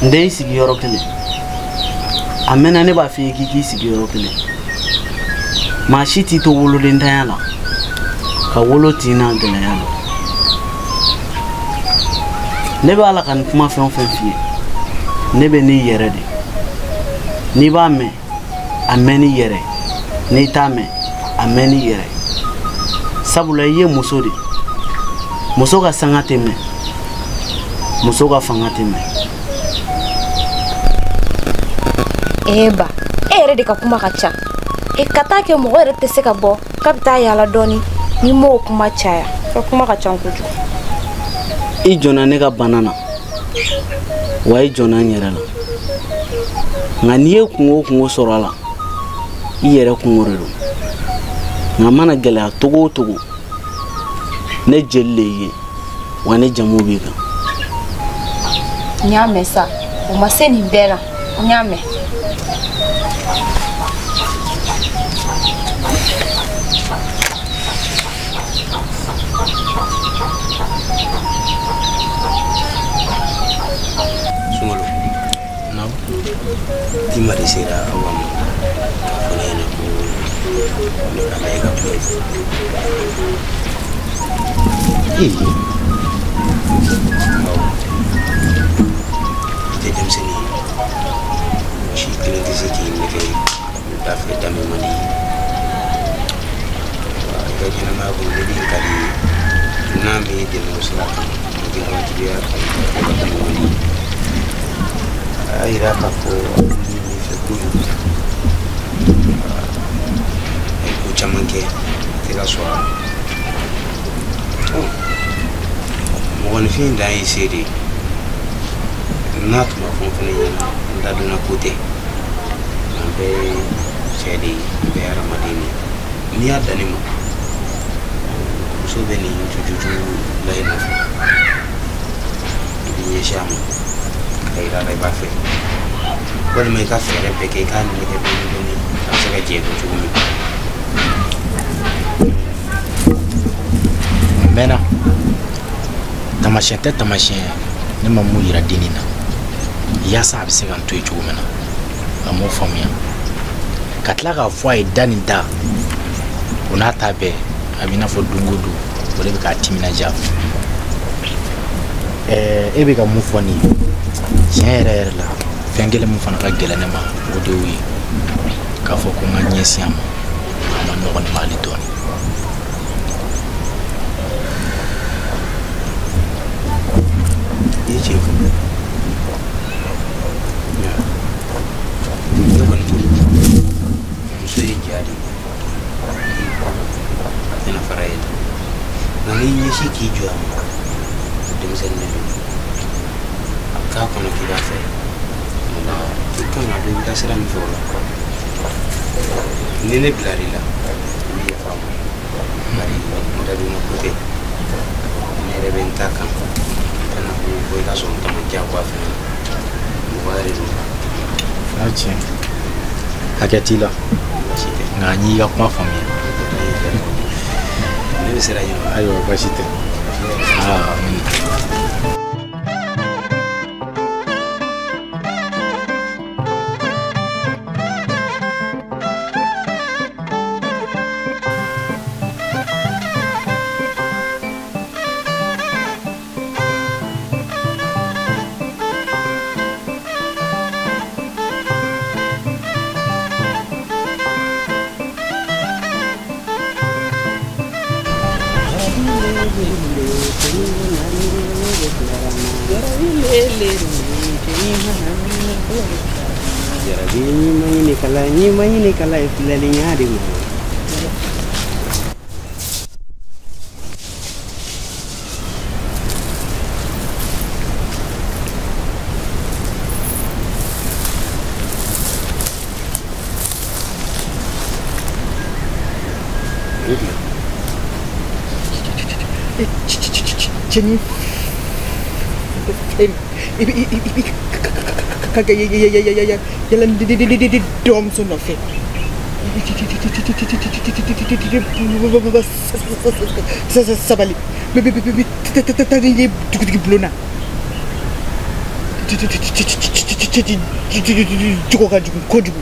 N den, i sigi yɔrɔ kelen. A mɛnna ne b'a f'i ye k'i k'i sigi yɔrɔ kelen. Maa si t'i to wolodentanya la. Ka wolo tin n'a gɛlɛya la. Ne b'a la ka nin kuma fɛn o fɛn f'i ye. Ne bɛ n'i yɛrɛ de. N'i b'a mɛn, a mɛn n'i yɛrɛ. N'i t'a mɛn, a mɛn n'i yɛrɛ. Sabula i ye muso de. Muso ka sanga tɛ mɛn. Muso ka fanga tɛ mɛn. Ee ba, e yɛrɛ de ka kuma ka ca. E ka taa kɛ mɔgɔ yɛrɛ tɛ se ka bɔ k'a bɛ taa yaala dɔɔni n'i m'o kuma caya. Ka kuma ka ca kojugu. I jɔnna ne ka bana na. Wa i jɔnna n yɛrɛ la. Nka n'i ye kungo o kungo sɔrɔ a la, i yɛrɛ kungo de don. Nka a mana gɛlɛya togo o togo, ne jeli de y'i ye, wa ne jamu b'i kan. N y'a mɛn sa, o ma se nin bɛɛ la, n y'a mɛn. Sunkalo. Naamu. Tima de sera awa ma k'a fɔ ne ɲɛna ko ne ka lajɛ ka kuma i fɛ. Ee, awɔ, i tɛ denmisɛnnin ye, mɔgɔ si kelen tɛ se k'i nɛgɛ da fɛ da min man di i ye. Wa i ka ɲɛnamaya kɔnɔ ni min ka di i ye, n'a m'i dɛmɛ o sira kan, o tɛ wajibiya ka i ka da min man di i ye. A y'a yira k'a fɔ a bɛ fɛ kojugu. A ye ko caman kɛ, a tɛ ka sɔrɔ a la. Mɔgɔninfin dan ye se de ye. N'a tun ma fɔ n fana ɲɛna, n da donna ko tɛ. An bɛɛ ye cɛ de ye, an bɛɛ ye hadamaden de ye. N'i y'a dan ne ma, muso bɛ nin jujuju la i nɔfɛ, i b'i ɲɛsin a ma ka yira a la i b'a fɛ, walima i ka fɛɛrɛ bɛɛ kɛ i k'a nɛgɛ dɔɔni dɔɔni a bɛ se ka jɛ don cogo min. A mɛnna, taamasiyɛn tɛ taamasiyɛn ne ma mun yira dennin na yaasa a bɛ se ka n to yen cogo min na, a m'o faamuya. Ka tila k'a fɔ a ye da ni da, o n'a ta bɛɛ a b'i n'a fɔ don o don o de bɛ k'a timinadiya. Ɛɛ e bɛ ka mun fɔ nin ye, tiɲɛ yɛrɛ yɛrɛ la fɛn kelen min fana ka gɛlɛn ne ma o de y'o ye, k'a fɔ ko n ka ɲɛsin a ma, a ma nɔgɔn ne ma hali dɔɔni. I ye tiɲɛ fɔ. Ne kɔni bolo, muso ye ja de ye, a tɛna fara e la, nka n'i ɲɛsin k'i jɔ a ma, denmisɛnnin de don, a bɛ k'a kɔnɔ k'i b'a fɛ, o la i kan ka dɔn i bɛ taa sira min fɛ o la. Ni ne bilar'i la, i bɛ yafa n ma, bari n dadonna ko tɛ, ne yɛrɛ bɛ n ta kan, kana ko i ka sɔn n ta ma diyagoya fɛnɛ na, mɔgɔya de don. A tiɲɛ, hakɛ t'i la, nka n y'i ka kuma faamuya. Ne bɛ sira ɲini. Ayiwa, baasi tɛ. Aa, amina. Jarabi ɲuman ɲini kala ye filɛlinya de ma. Cɛnin i ka yala dɔgɔmuso nɔfɛ, sabali, taa ni ye dugutigi bulon na, jogo ka jugu kojugu.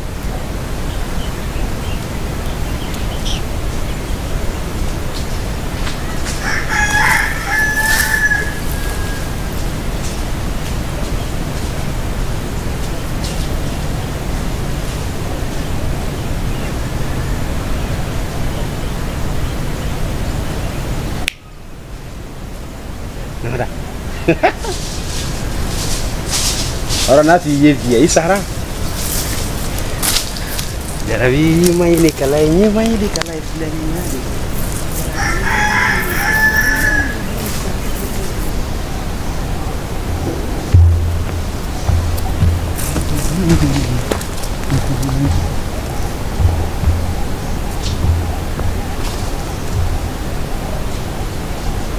Ora n'a t'i ye bi i sara. Jarabi ɲuman ɲini kala ye, ɲuman ɲini kala ye filɛlinya de.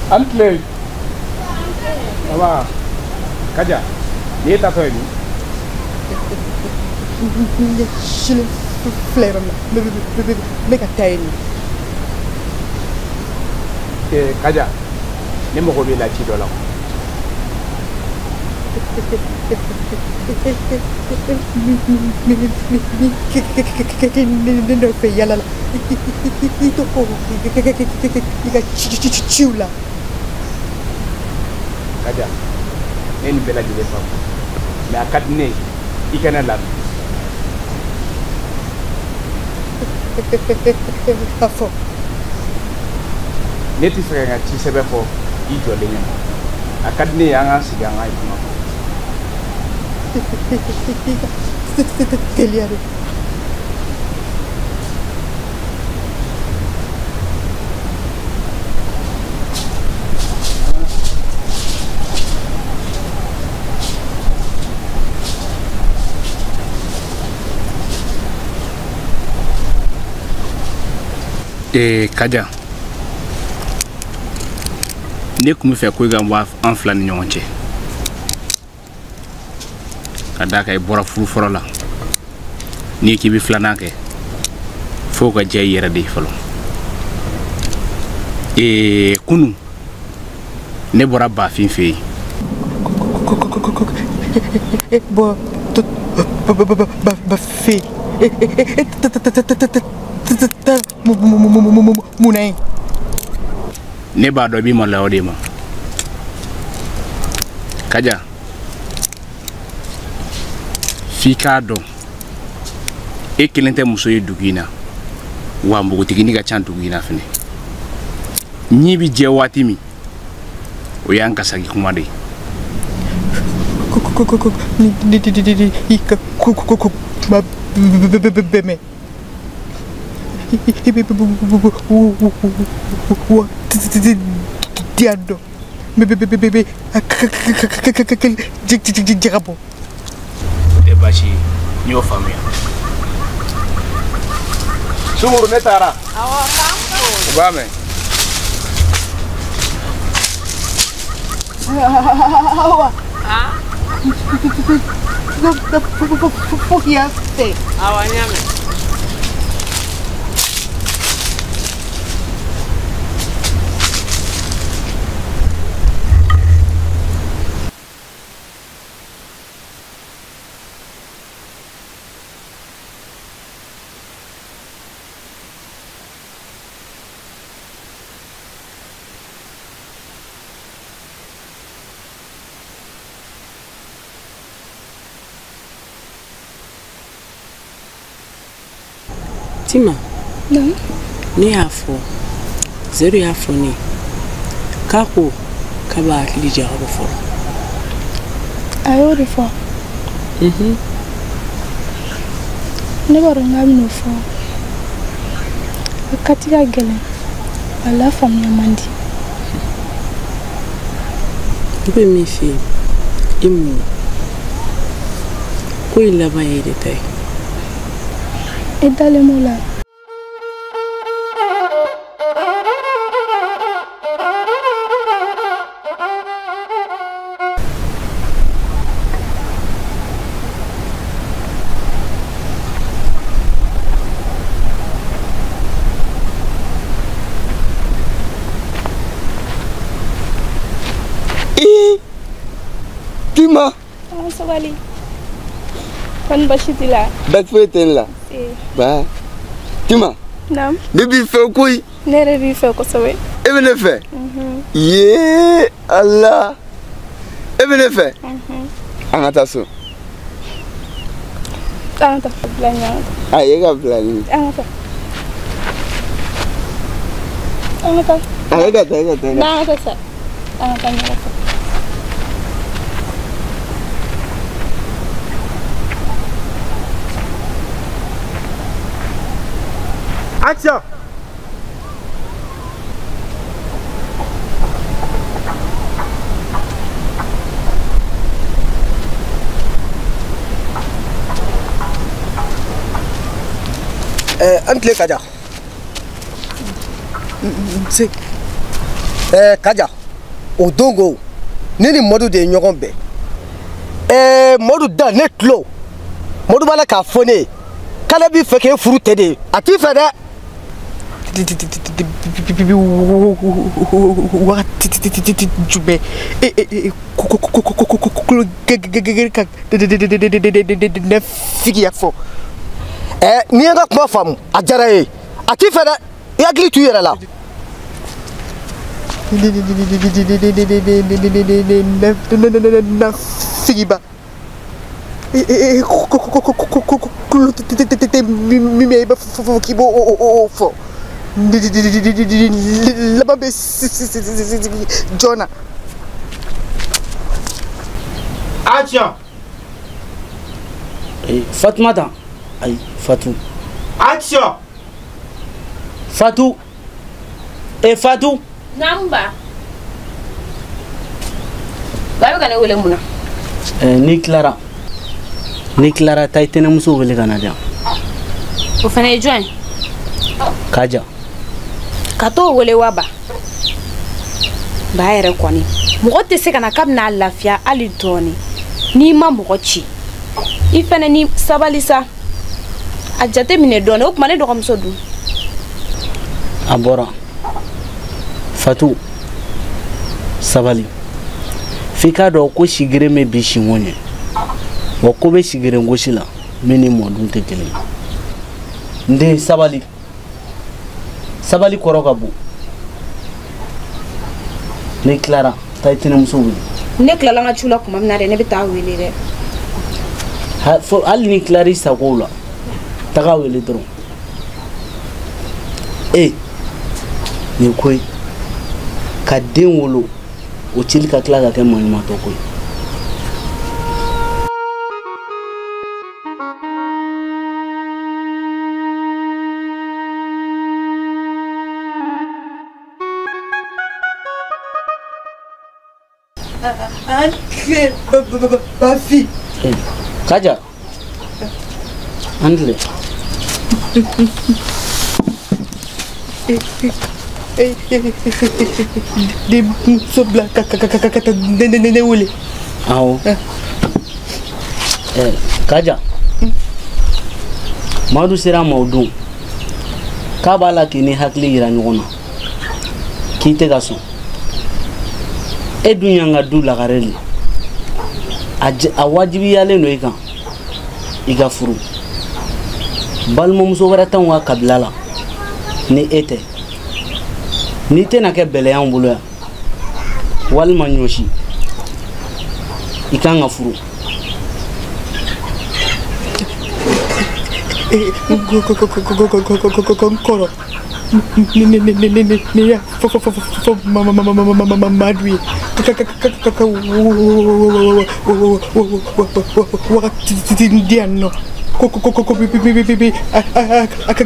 An tile. Aba, Kaja, ni ye taatɔ ye min? N sini filɛ yɔrɔ min na, n bɛ ka taa yen nɔ. Kaja, ne mago b'i la ci dɔ la. Ne nɔfɛ yala la, i to ko i ka ciw la. Kaja, ne nin bɛɛ lajɛlen faamu, mɛ a ka di ne ye i ka ne lamɛn. A fɔ. Ne tɛ fɛ ka n ka ci sɛbɛn fɔ i jɔlen ɲɛna. A ka di ne ye an k'an sigi an ka kuma fɔ. Teliya de. Kaja, ne tun bɛ fɛ ko i ka bɔ an fila ni ɲɔgɔn cɛ. Ka d'a kan i bɔra furu fɔlɔ la. N'i k'i bɛ filanan kɛ, f'o ka diya i yɛrɛ de ye fɔlɔ. Kunun ne bɔra Bafin fɛ yen. Bafin. Mun na ye? Ne b'a dɔn i b'i maloya o de ma. Kaja, f'i k'a dɔn e kelen tɛ muso ye dugu in na, wa npogotiginin ka ca dugu in na fɛnɛ. Ɲi bi jɛ waati min, o y'an kasaki kuma de ye. O tɛ baasi ye, n y'o faamuya. Sumuru, ne taara. Awɔ, k'an ko. U b'a mɛn. Awa. Fo k'i y'a fɛ. Awɔ, n y'a mɛn. Tima, ne y'a fɔ, Zedu y'a fɔ ne ye k'a ko k'a b'a hakili jagabɔ fɔlɔ. A y'o de fɔ. Ne b'a dɔn k'a bɛn'o fɔ. A kati ka gɛlɛn, a lafaamuya man di. Ne bɛ min f'i ye, i muɲu. Ko in laban ye e de ta ye. E dalen b'o la. Tima. Sabali. Kɔni baasi t'i la? Baasi foyi tɛ ne la. Ba. Tima. Naamu. Ne b'i fɛ koyi. Ne yɛrɛ b'i fɛ kosɛbɛ. E bɛ ne fɛ? Yee Ala. E bɛ ne fɛ? An ka taa so. An ka taa bila ɲɔgɔn kan. Ayi, e ka bila ɲɛ. An ka taa. An ka taa. Ayi, e ka taa, e ka taa. N'an ka taa sa. An ka taa ɲɔgɔn fɛ. Action! An tile Kaja. Se. Kaja, o don ko ne ni Madu de ye ɲɔgɔn bɛn. Madu da ne tulo. Madu b'a la k'a fɔ ne ye k'ale b'i fɛ k'e furu tɛ de ye. A t'i fɛ dɛ. Wagati jumɛn kulo ka ne figiya fɔ. N'i ye n ka kuma faamu, a diyara n ye. A t'i fɛ dɛ, i hakili t'u yɛrɛ la. Figiba. Kulo min i b'a fɔ k'i b'o fɔ. Laban bɛ joona. Action! Fatumata. Ayi, Fatou. Action! Fatou. Fatou. Naamu ba. Ba bɛ ka ne wele mun na? N'i tilara. N'i tilara taa i tɛnɛmuso wele ka na di yan. O fana ye jɔn ye? Kaja. Ka t'o wele wa ba? Ba yɛrɛ kɔni mɔgɔ tɛ se ka na k'a bɛna lafiya hali dɔɔni n'i ma mɔgɔ ci. I fɛnɛ ni sabali sa, a jate minɛ dɔɔni. O tuma ne dɔgɔmuso dun? A bɔra. Fatu, sabali. F'i k'a dɔn ko sigeren bɛ bi sinko ɲɛ, wa ko bɛ sigeren gosi la min ni mɔdun tɛ kelen ye. N den, sabali. Sabali kɔrɔ ka bon. N'i tilara, taa i tɛnɛmuso wele. Ne tilala n ka ciw la tuma min na dɛ, ne bɛ taa wele dɛ. Hali n'i tilara i sagow la, taga wele dɔrɔn. E, nin ko ye ka den wolo, o cili ka tila ka kɛ maɲumantɔ ko ye. An tile Bafi. Kaja, an tile. Denmuso bila ka taa ne wele. Awɔ. Kaja, Madu sera a ma o don k'a b'a la k'i ni hakili yira ɲɔgɔn na k'i tɛ ka sɔn. E dun y'an ka du lagare de ye. A wajibiyalen don i kan i ka furu. Balimamuso wɛrɛ t'anw ka kabila la ni e tɛ. N'i tɛna kɛ bɛlɛ y'anw bolo yan walima ɲɔsi, i kan ka furu. N kɔrɔ, ne y'a fɔ Madu ye ka wagati di yan nɔ ko bi a ka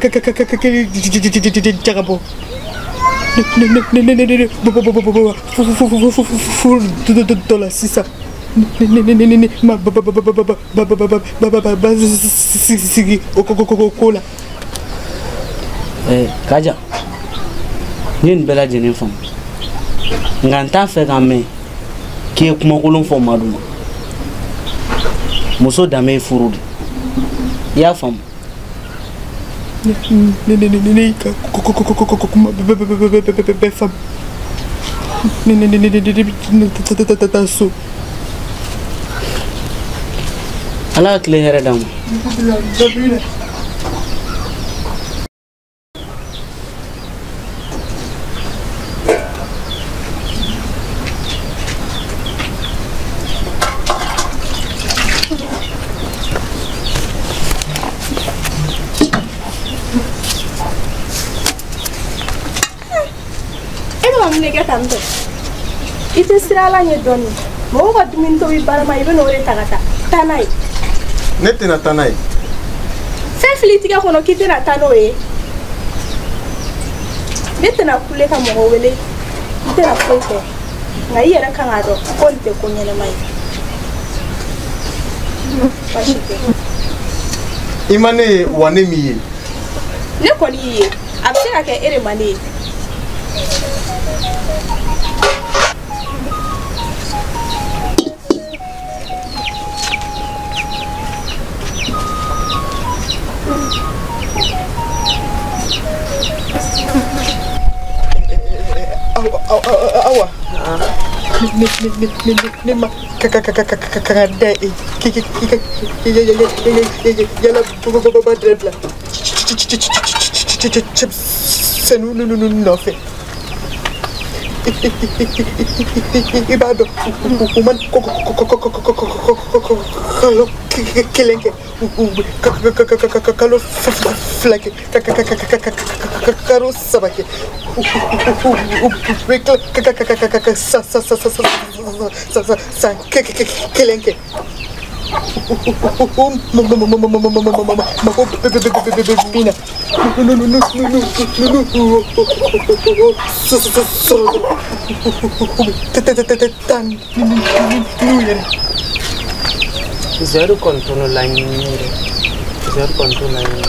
jagabɔ ne furu dɔ la sisan. Ne ma ba sigi o ko la. Kaja, n ye nin bɛɛ lajɛlen faamu, nka n t'a fɛ k'a mɛn k'i ye kumakolon fɔ Madu ma. Muso danbe ye furu de, i y'a faamu? Ne ka kuma bɛɛ faamu. Ne taa so. Ala ka tile hɛrɛ d'an ma. E bɛ ka mun de kɛ tan tɔ? I tɛ siran Ala ɲɛ dɔɔni. Mɔgɔw ka dumuni tobi barama, i bɛ n'o de ta ka taa n'a ye. Ne tɛna taa n'a ye. Fɛn fili tigɛ kɔnɔ k'i tɛna taa n'o ye. Ne tɛna kule ka mɔgɔ wele, n tɛna foyi kɛ. Nka i yɛrɛ kan k'a dɔn ko nin tɛ ko ɲɛnama ye. Baasi tɛ. I ma ne ye wa ne m'i ye. Ne kɔni y'i ye. A bɛ se ka kɛ e de ma ne ye. Awa, ne ma ka da e yala ba bila cɛmisɛnninw ninnu nɔfɛ. I b'a dɔn u ma kalo kelen kɛ, kalo fila kɛ, kalo saba kɛ, u bɛ tila san kelen kɛ. Mako bɛ min na sɔrɔ taa n'u yɛrɛ. Zɛri kɔni t'o laɲini dɛ, zɛri kɔni t'o laɲini.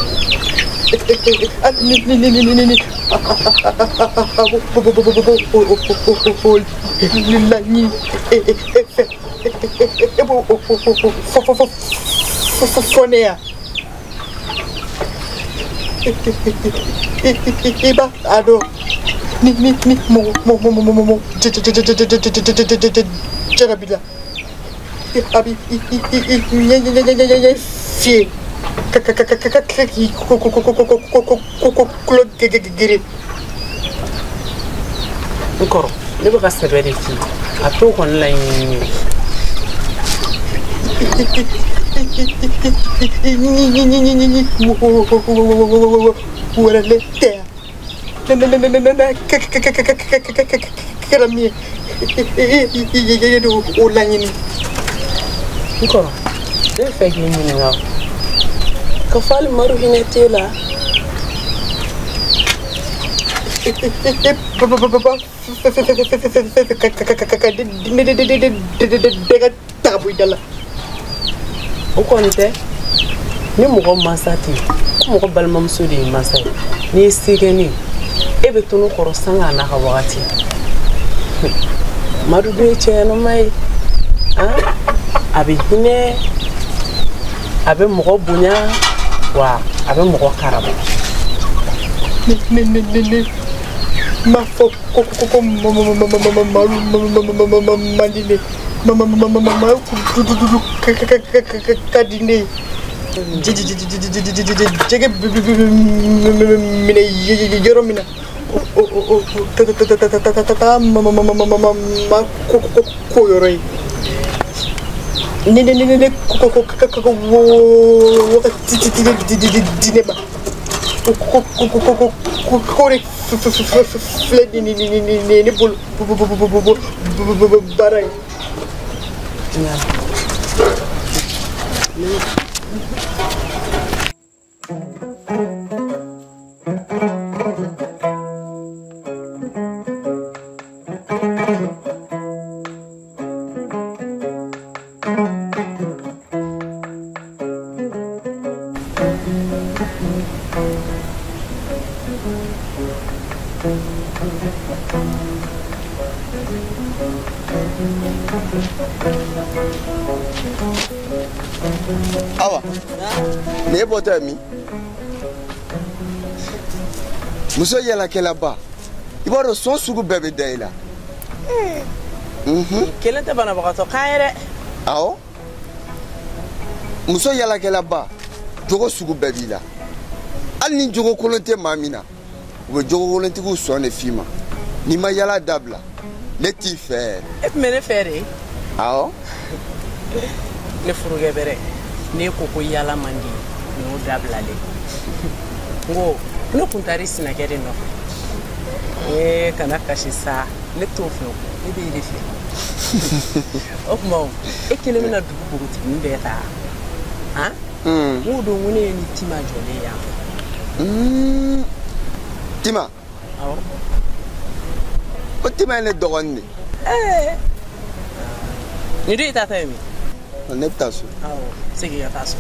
Ni la e b'o fɔ ne ya i b'a a dɔn ni mɔgɔ jarabi la a b'i ɲɛ fiyɛ ka k'i kulo gere. N kɔrɔ ne bɛ ka sɛbɛ de f'i ye a t'o kɔni laɲini. Wɛrɛlen tɛ ne kɛra min ye i o laɲini. N kɔrɔ ne bɛ fɛ k'i ɲininka ka fɔ hali Madu hinɛ t'e la. Ne ka bɔ i da la. O kɔni tɛ ni mɔgɔ mansa tɛ yen ko mɔgɔ balimamuso de ye mansa ye n'i ye se kɛ ne ye e bɛ to ne kɔrɔ sanga n'a ka wagati. Madu dun ye cɛɲɛnama ye a bɛ hinɛ a bɛ mɔgɔ bonya wa a bɛ mɔgɔ karaba. Ne ma fɔ ko Madu man di ne Madu ka di ne ye jɛgɛ minɛ yɔrɔ min na ma ko yɔrɔ ye ne ko wagati di ne ma ko de filɛ ne bolo baara ye. Awa, ne bɔtɔ ye min? Muso yalakɛlaba, i b'a dɔn sɔn sugu bɛɛ bɛ da i la. Kelen tɛ banabagatɔ kan ye dɛ. Awɔ. Muso yalakɛlaba, jogo sugu bɛɛ b'i la. Hali ni jogo kolon tɛ maa min na, u bɛ jogo kolontigiw sɔn de f'i ma. N'i ma yala dabila, ne t'i fɛ yɛrɛ. E tun bɛ ne fɛ de? Awɔ. Ne furukɛ bɛrɛ, n'e ko yala man di nin y'o dabilalen. N ko ne kun taara i sinakɛ de nɔfɛ. Ee kana kasi sa, ne t'o fɛ o, ne b'e de fɛ. O tuma o, e kelen bɛna dugu npogotiginin bɛɛ ta? Han? N k'o don ko ne ye ni Tima jɔlen ye yan fɛ. Tima? Awɔ. Ko Tima ye ne dɔgɔnin de ye. Ɛɛ. Nin dun y'i taatɔ ye min? Ne bɛ taa so. Awɔ, segin ka taa so.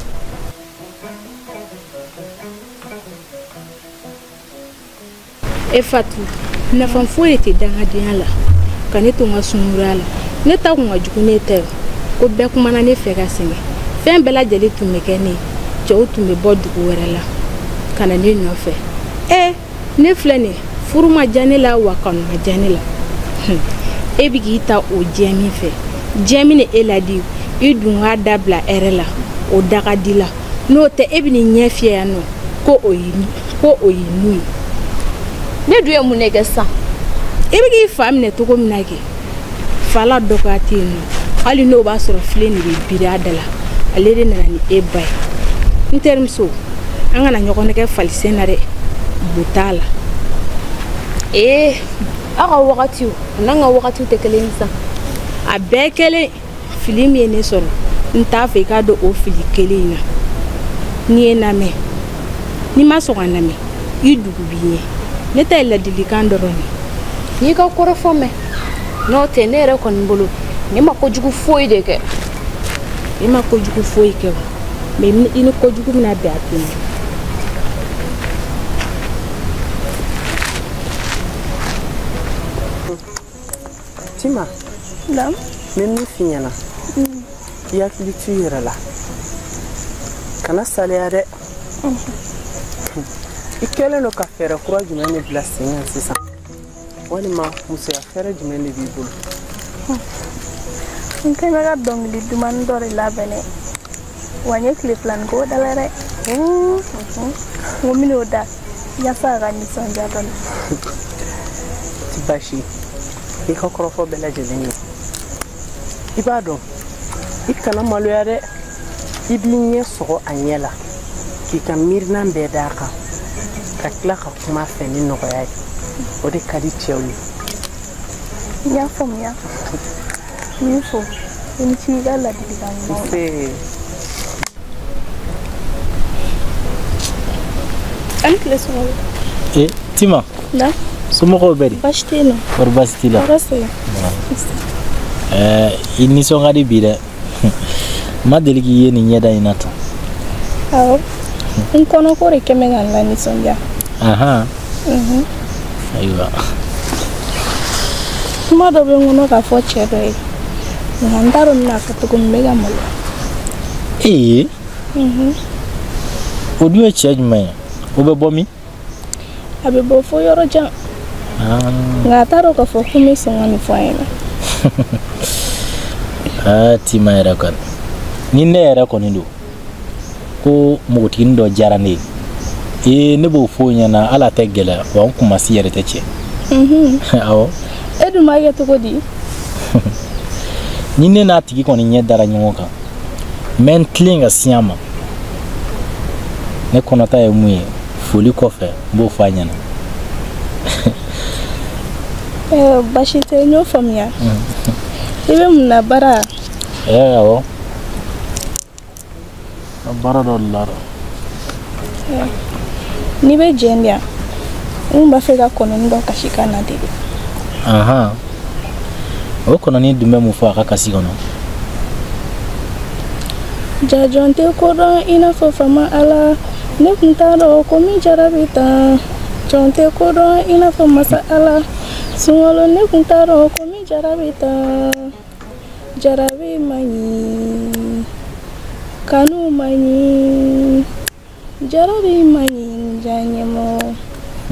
E Fatu, nafa foyi de tɛ dangadenya la ka ne to n ka sunkuruya la. Ne ta kun ka jugu ne ta ye ko bɛɛ kumana ne fɛ ka sɛgɛn. Fɛn bɛɛ lajɛlen tun bɛ kɛ ne ye. Cɛw tun bɛ bɔ dugu wɛrɛ la ka na ne nɔfɛ. Ee ne filɛ nin ye, furu ma diya ne la wa kanu ma diya ne la. E bɛ k'i ta o diɲɛ min fɛ, diɲɛ min e ladi i dun k'a dabila hɛrɛ la, o da ka di la. N'o tɛ e bɛ n'i ɲɛ fiyɛ yan nɔ ko o y'i nun ye. Ne dun ye mun de kɛ sisan? I bɛ k'i fa minɛ cogo min na kɛ, fa la dɔgɔya tɛ yen nɔ. Hali n'o b'a sɔrɔ filen de bɛ biri a da la, ale de nana ni e ba ye. N terimuso, an kana ɲɔgɔn nɛgɛ falisen na dɛ, bu t'a la. Ee aw ka wagatiw o n'an ka wagatiw tɛ kelen ye sisan. A bɛɛ kelen. Fili min ye ne sɔrɔ, n t'a fɛ i ka don o fili kelen in na. N'i ye n lamɛn, n'i ma sɔn ka n lamɛn, i dugu b'i ɲɛ. Ne ta ye ladilikan dɔrɔn de ye. N'i ka kɔrɔfɔ mɛn, n'o tɛ ne yɛrɛ kɔni bolo, ne ma kojugu foyi de kɛ. I ma kojugu foyi kɛ o, mais i ni kojugu bɛna bɛn a don. Tima. Naamu. N bɛ min f'i ɲɛna. I hakili to i yɛrɛ la. Kana saliya dɛ. I kɛlen don ka fɛɛrɛ kura jumɛn de bila sen kan sisan? Walima musoya fɛɛrɛ jumɛn de b'i bolo? N kɛn bɛ ka dɔnkili dumanni dɔ de labɛn dɛ. Wa n ye tile filanin k'o da la dɛ. N ko n bɛn'o da yaasa a ka nisɔndiya dɔɔni. Ti baasi ye. I ka kɔrɔfɔ bɛɛ lajɛlen ye. I b'a dɔn i kana maloya dɛ. I b'i ɲɛ sɔgɔ a ɲɛ la k'i ka miirina bɛɛ d'a kan ka tila ka kuma a fɛ ni nɔgɔya ye. O de ka di cɛw ye. N y'a faamuya. N b'i fo. I ni ce i ka ladilikan ɲumanw na. Nse. A ni tile Sunkalo. E Tima. Na. Somɔgɔw bɛ di? Baasi tɛ yen nɔ. Kɔri baasi t'i la? Tɔɔrɔ tɛ yen. Ɛɛ i nisɔn ka di bi dɛ. N ma deli k'i ye nin ɲɛda in na tan. Awɔ. N kɔnɔko de kɛ bɛ ka n lanisɔndiya. Ahan. Ayiwa. Kuma dɔ bɛ n kɔnɔ k'a fɔ cɛ dɔ ye. Nka n t'a dɔn n bɛna fɔ cogo min, n bɛ ka maloya. Ee. O dun ye cɛ jumɛn ye? O bɛ bɔ min? A bɛ bɔ fo yɔrɔ jan. Nka a t'a dɔn k'a fɔ ko n bɛ sɔn ka nin fɔ a ɲɛna. Aa Tima yɛrɛ kɔni. Ni ne yɛrɛ kɔni don ko npogotiginin dɔ diyara ne ye. Ee ne b'o f'o ɲɛna hali a tɛ gɛlɛya wa n kunmasi yɛrɛ tɛ tiɲɛ. Awɔ. E dun b'a kɛ cogo di? Ni ne n'a tigi kɔni ɲɛ dara ɲɔgɔn kan, n bɛ n tilen ka sin a ma. Ne kɔnɔta ye mun ye, foli kɔfɛ n b'o fɔ a ɲɛna. Baasi tɛ, n y'o faamuya. I bɛ mun na baara? Awɔ. Baara dɔ de la dɛ. N'i bɛ jɛn di yan, n kun b'a fɛ ka kɔnɔni dɔ kasi ka na dege. Ahan. O kɔnɔni dun bɛ mun fɔ a ka kasi kɔnɔ? Ja jɔn tɛ ko dɔn i n'a fɔ faama Ala. Ne kun t'a dɔn ko min jarabi tan. Jɔn tɛ ko dɔn i n'a fɔ masa Ala. Sunkalo ne kun t'a dɔn ko min jarabi tan. Jarabi man ɲi. Kanu man ɲi. Jarabi man ɲi diyaɲɛmɔgɔ.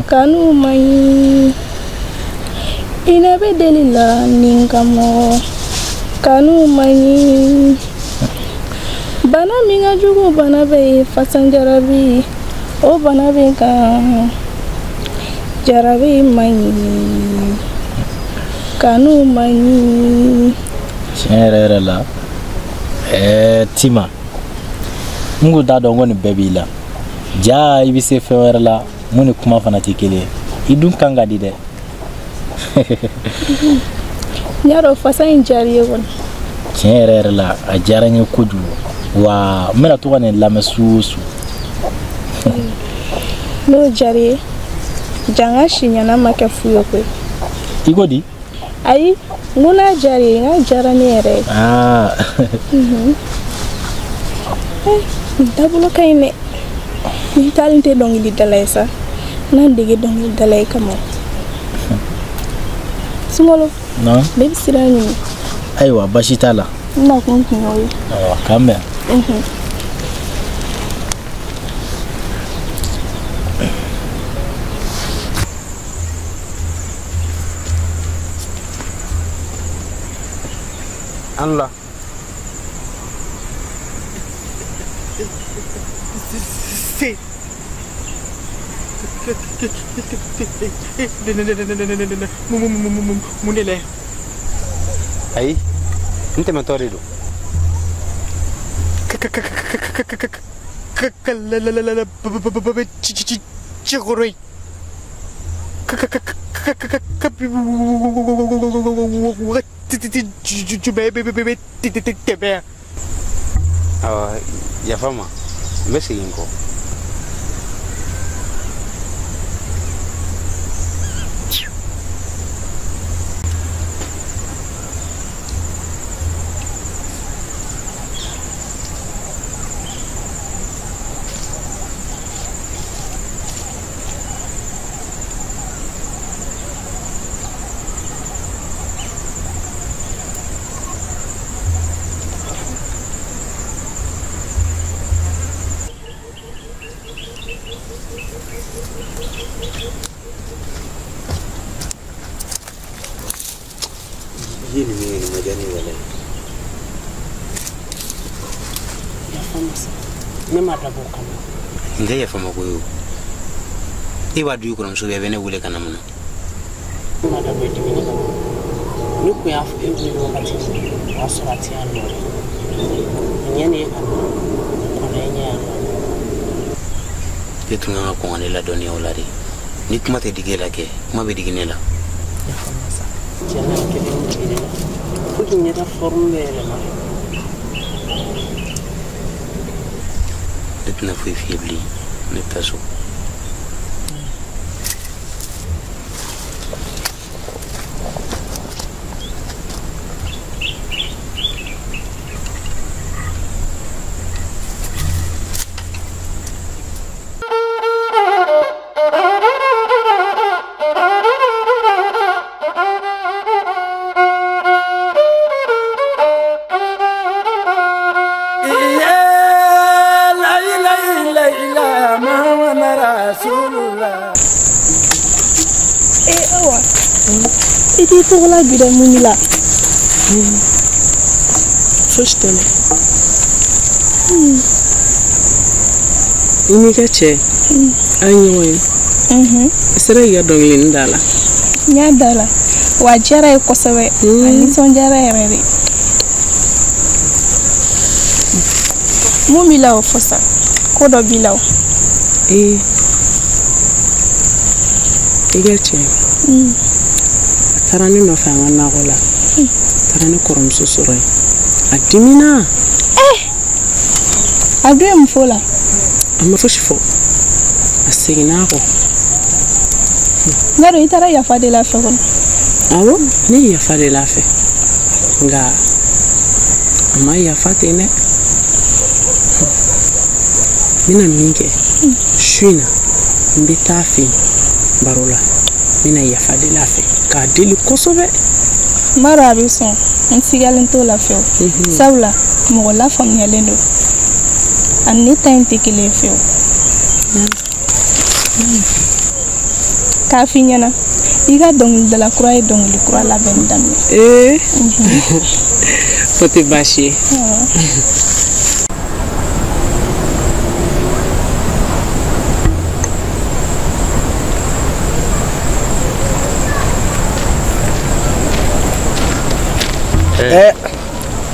Kanu man ɲi. I ne bɛ deli la ni n ka mɔgɔ. Kanu man ɲi. Bana min ka jugu bana bɛɛ ye fasan jarabi. O bana bɛ n kan. Jarabi man ɲi. Kanu man ɲi. Tiɲɛ yɛrɛ yɛrɛ la, Tima, n kun t'a dɔn ko nin bɛɛ b'i la. Ja i bɛ se fɛn wɛrɛ la mun ni kuma fana tɛ kelen ye. I dun kan ka di dɛ. N y'a dɔn fasa in diyara i ye kɔni. Tiɲɛ yɛrɛ yɛrɛ la, a diyara n ye kojugu. Wa n bɛna to ka nin lamɛn su o su. N'o diyara i ye, ja n ka si ɲɛna ma kɛ fu ye koyi. I ko di? Ayi, n ko n'a diyara i ye, n k'a diyara ne yɛrɛ ye. Nin taabolo ka ɲi dɛ. Ni taalen tɛ dɔnkilidala ye sa, n'an dege dɔnkilidala ye kama. Sunkalo. Non. Ne bɛ sira ɲini. Ayiwa, baasi t'a la. N nakun tun y'o ye. Ayiwa, k'an bɛn. An la. Se. Mun de la yan? Ayi, n tɛmɛtɔ de don. Cɛkɔrɔ ye. Wagati jumɛn bɛ tɛmɛ yan? Awɔ, yafa n ma, n bɛ segin n kɔ. I ye nin min kɛ nin ma diya ne ye walayi. Yafa n ma sa. Ne ma dabɔ o kama. Nin tɛ yafa ma ko ye o. E b'a dɔn i kɔrɔmuso bɛ yen, a bɛ ne wele ka na mun na? Ne ma dabɔ i dimini kama. Ne kun y'a fɔ e wele wagati min na, o y'a sɔrɔ a tɛ yan nɔ dɛ. Nin ye ne ye ka na, kɔnɔ ye ɲɛ yan nɔ. E tun kan ka kɔn ka ne ladɔnniya o la de. Ni kuma tɛ digi e la kɛ, kuma bɛ digi ne la. Yafa n ma sa. Tiɲɛ na a kɛlen digi ne la. Fo k'i ɲɛda forme bɛɛ yɛlɛma. Ne tɛna foyi f'i ye bilen. Ne bɛ taa so. Awa, i t'i tɔgɔla bi dɛ mun b'i la? Fosi tɛ n na. I n'i ka cɛ a ye ɲɔgɔn ye. I sera k'i ka dɔnkilinin da la. N y'a da la wa a diyara ye kosɛbɛ, a nisɔndiyara yɛrɛ de. Mun b'i la o fɔ sa, ko dɔ b'i la o. Ee, i ka cɛ a taara ne nɔfɛ an ka nakɔ la, a taara ne kɔrɔmuso sɔrɔ yen, a dimina. A dun ye mun fɔ o la? A ma fosi fɔ, a seginna a kɔ. N y'a dɔn i taara yafa deli a fɛ kɔni. Awɔ, ne ye yafa deli a fɛ, nka a ma yafa ten dɛ. N bɛna min kɛ su in na, n bɛ taa a fɛ yen baro la, n bɛna yafa deli a fɛ k'a deli kosɛbɛ. N b'a dɔn a bɛ sɔn, n sigalen t'o la fiyewu. Sabula mɔgɔ lafaamuyalen don, ani ne ta in tɛ kelen ye fiyewu. K'a f'i ɲɛna, i ka dɔnkilidala kura ye dɔnkili kura labɛnni daminɛ. Ee, o tɛ baasi ye.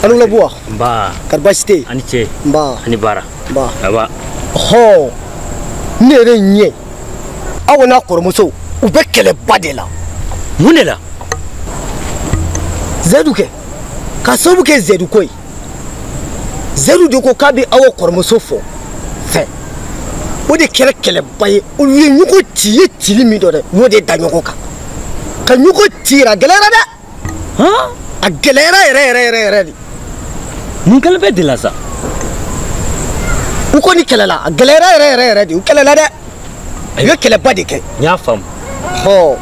Ani wula Buwa. Nba. Kari baasi tɛ yen? Ani ce. Nba. Ani baara. Nba. Aba. Ɔhɔ, ne yɛrɛ ɲɛ aw n'a kɔrɔmuso u bɛ kɛlɛba de la. Mun de la? Zedu kɛ ka sababu kɛ Zedu ko ye. Zedu de ko k'a bɛ aw kɔrɔmuso fɔ fɛ. O de kɛra kɛlɛba ye. Olu ye ɲɔgɔn ci ye cili min dɔn dɛ, u y'o de da ɲɔgɔn kan. Ka ɲɔgɔn ci yɛrɛ, a gɛlɛyara dɛ. Han? A gɛlɛyara yɛrɛ yɛrɛ yɛrɛ yɛrɛ de. Mun kɛlen bɛ de la sa? U kɔni kɛlɛla, a gɛlɛyara yɛrɛ yɛrɛ yɛrɛ de, u kɛlɛla dɛ. U ye kɛlɛba de kɛ. N y'a faamu. Hɔ.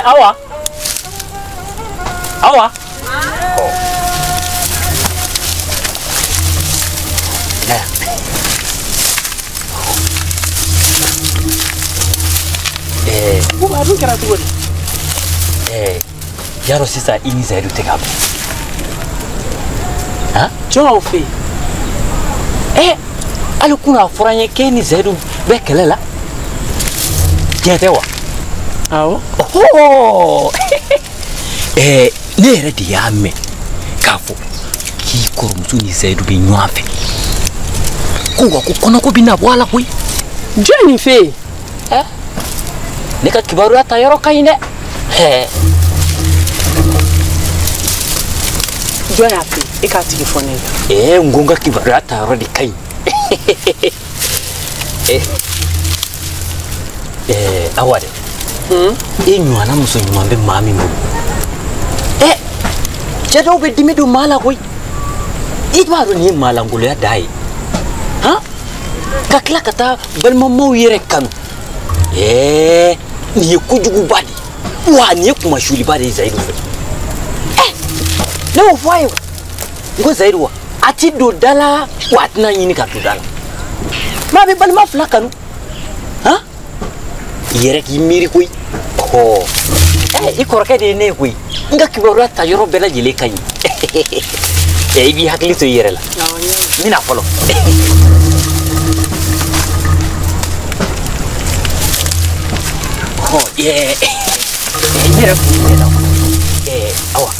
Awa. Awa. Buba, a dun kɛra cogo di? Yarɔ sisan i ni Zayidu tɛ ka bɛn. Han? Jɔn y'aw fɛ yen? Hali kunun a fɔra n ye k'e ni Zayidu bɛ kɛlɛ la. Tiɲɛ tɛ wa? Awɔ. Ɔhɔ! Ne yɛrɛ de y'a mɛn k'a fɔ k'i kɔrɔmuso ni Zayidu bɛ ɲɔgɔn fɛ. Ko wa ko kɔnɔko bɛ na bɔ a la koyi. Jɔn nin fɛ yen? Ne ka kibaruya ta yɔrɔ ka ɲi dɛ. Jɔn y'a fɛ e k'a tigi fɔ ne ye. N ko n ka kibaruya ta yɔrɔ de ka ɲi. Awa dɛ. E ɲɔgɔnna muso ɲuman bɛ maa min bolo. Cɛ dɔw bɛ dimi don maa la koyi. I b'a dɔn nin ye maalankolonya dan ye. Han? Ka tila ka taa balimamaw yɛrɛ kanu. Nin ye kojuguba de ye. Wa nin ye kumasuliba de ye Zayidu fɛ. Ne y'o fɔ a ye. N ko Zayidu wa, A ti don da la wa a tɛna ɲini ka don da la. Maa bɛ balima fila kanu. Han? I yɛrɛ k'i miiri koyi. Ɔhɔ. I kɔrɔkɛ de ye ne ye koyi. N ka kibaruya ta yɔrɔ bɛɛ lajɛlen ka ɲi. I b'i hakili to i yɛrɛ la. N bɛna fɔlɔ. Ne yɛrɛ kun bɛ la. Awa,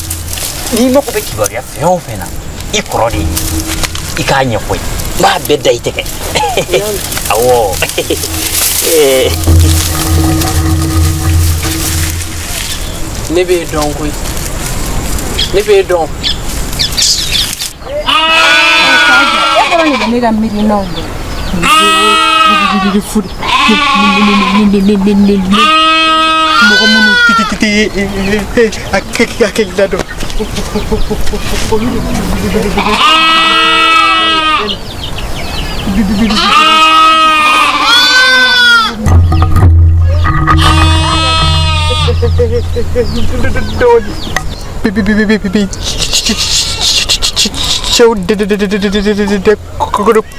n'i mako bɛ kibaruya fɛn o fɛn na, i kɔrɔ de ye i k'a ɲɛfɔ ye. N b'a bɛɛ da i tɛgɛ. Awɔ. Ne b'e dɔn koyi. Ne b'e dɔn. E kɔrɔ de bɛ ne ka miirinaw dɔn. Mɔgɔ minnu tɛ hakilila dɔn olu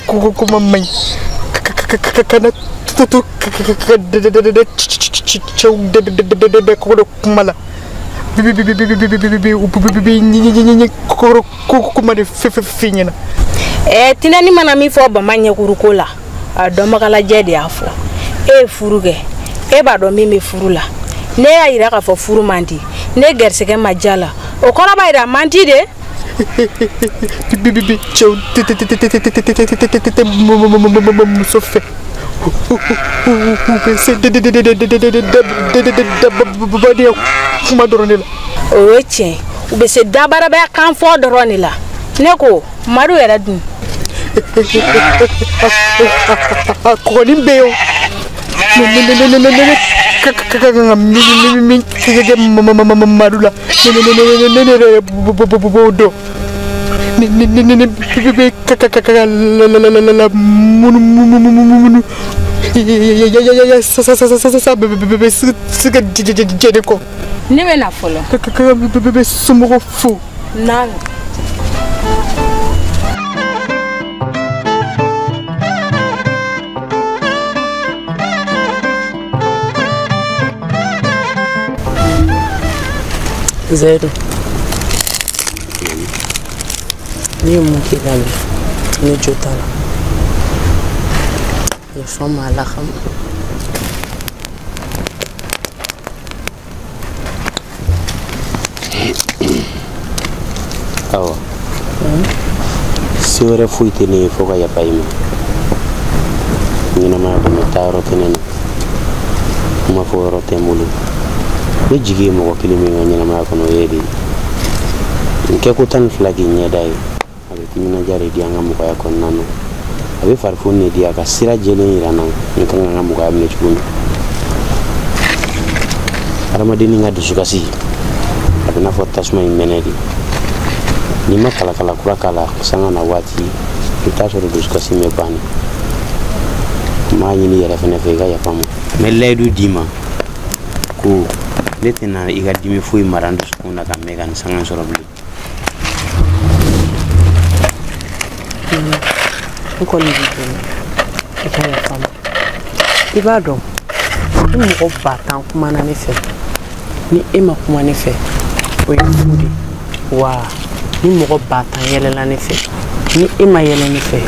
cɛw kuma man ɲi kana to cɛw kuma la kuma de f'i ɲɛna. Tinɛni mana min fɔ Bama ɲɛkuruko la, a dɔnbagalajɛ de y'a fɔ. E ye furu kɛ, e b'a dɔn min bɛ furu la. Ne y'a yira k'a fɔ furu man di, ne gɛrisigɛ ma diya la, o kɔrɔ b'a yira a man di de. Cɛw tɛ muso fɛ. U bɛ se dabadenya kuma dɔrɔn de la. O ye tiɲɛ, u bɛ se dabarabaya kan fɔ dɔrɔn de la. Ne ko Madu yɛrɛ dun. A kɔgɔnin bɛ yen o. Ne ka kan ka min kɛ Madu la, ne yɛrɛ b'o dɔn. Ne bɛ ka la munumunu sa bɛ se ka jɛ de kɔ. Ne bɛ na fɔlɔ. Ka bɛ somɔgɔw fo. Naamu. Zayidu, ne ye mun k'i la bi? Ne jo t'a la. Yafa n ma Ala kama. Awa, se wɛrɛ foyi tɛ ne ye fo ka yafa i ma. Ɲɛnamaya kɔnɔ taayɔrɔ tɛ ne na, kuma fɔ yɔrɔ tɛ n bolo. Ne jigi ye mɔgɔ kelen min ka ɲɛnamaya kɔnɔ o ye de ye. N kɛko 12 k'i ɲɛda ye, a bɛ timinandiya de di an ka mɔgɔya kɔnɔna na. A bɛ farifoni de di a ka sira jɛlen yira n na n kan ka n ka mɔgɔya minɛ cogo min. Hadamaden ka dusukasi a bɛ n'a fɔ tasuma in mɛnɛ de. N'i ma kalakala kura k'a la sanga na waati, i bɛ taa sɔrɔ dusukasi bɛ ban de. N b'a ɲini i yɛrɛ fɛnɛ fɛ i ka yafa n ma. N bɛ layidu d'i ma ko ne tɛna i ka dimi foyi mara n dusukun na ka mɛn ka nin sanga sɔrɔ bilen. N kɔni b'i dɛmɛ i ka yafa n ma. I b'a dɔn ni mɔgɔ 10 000 kumana ne fɛ, ni e ma kuma ne fɛ, o ye fu de ye. Wa ni mɔgɔ 10 000 yɛlɛla ne fɛ, ni e ma yɛlɛ ne fɛ,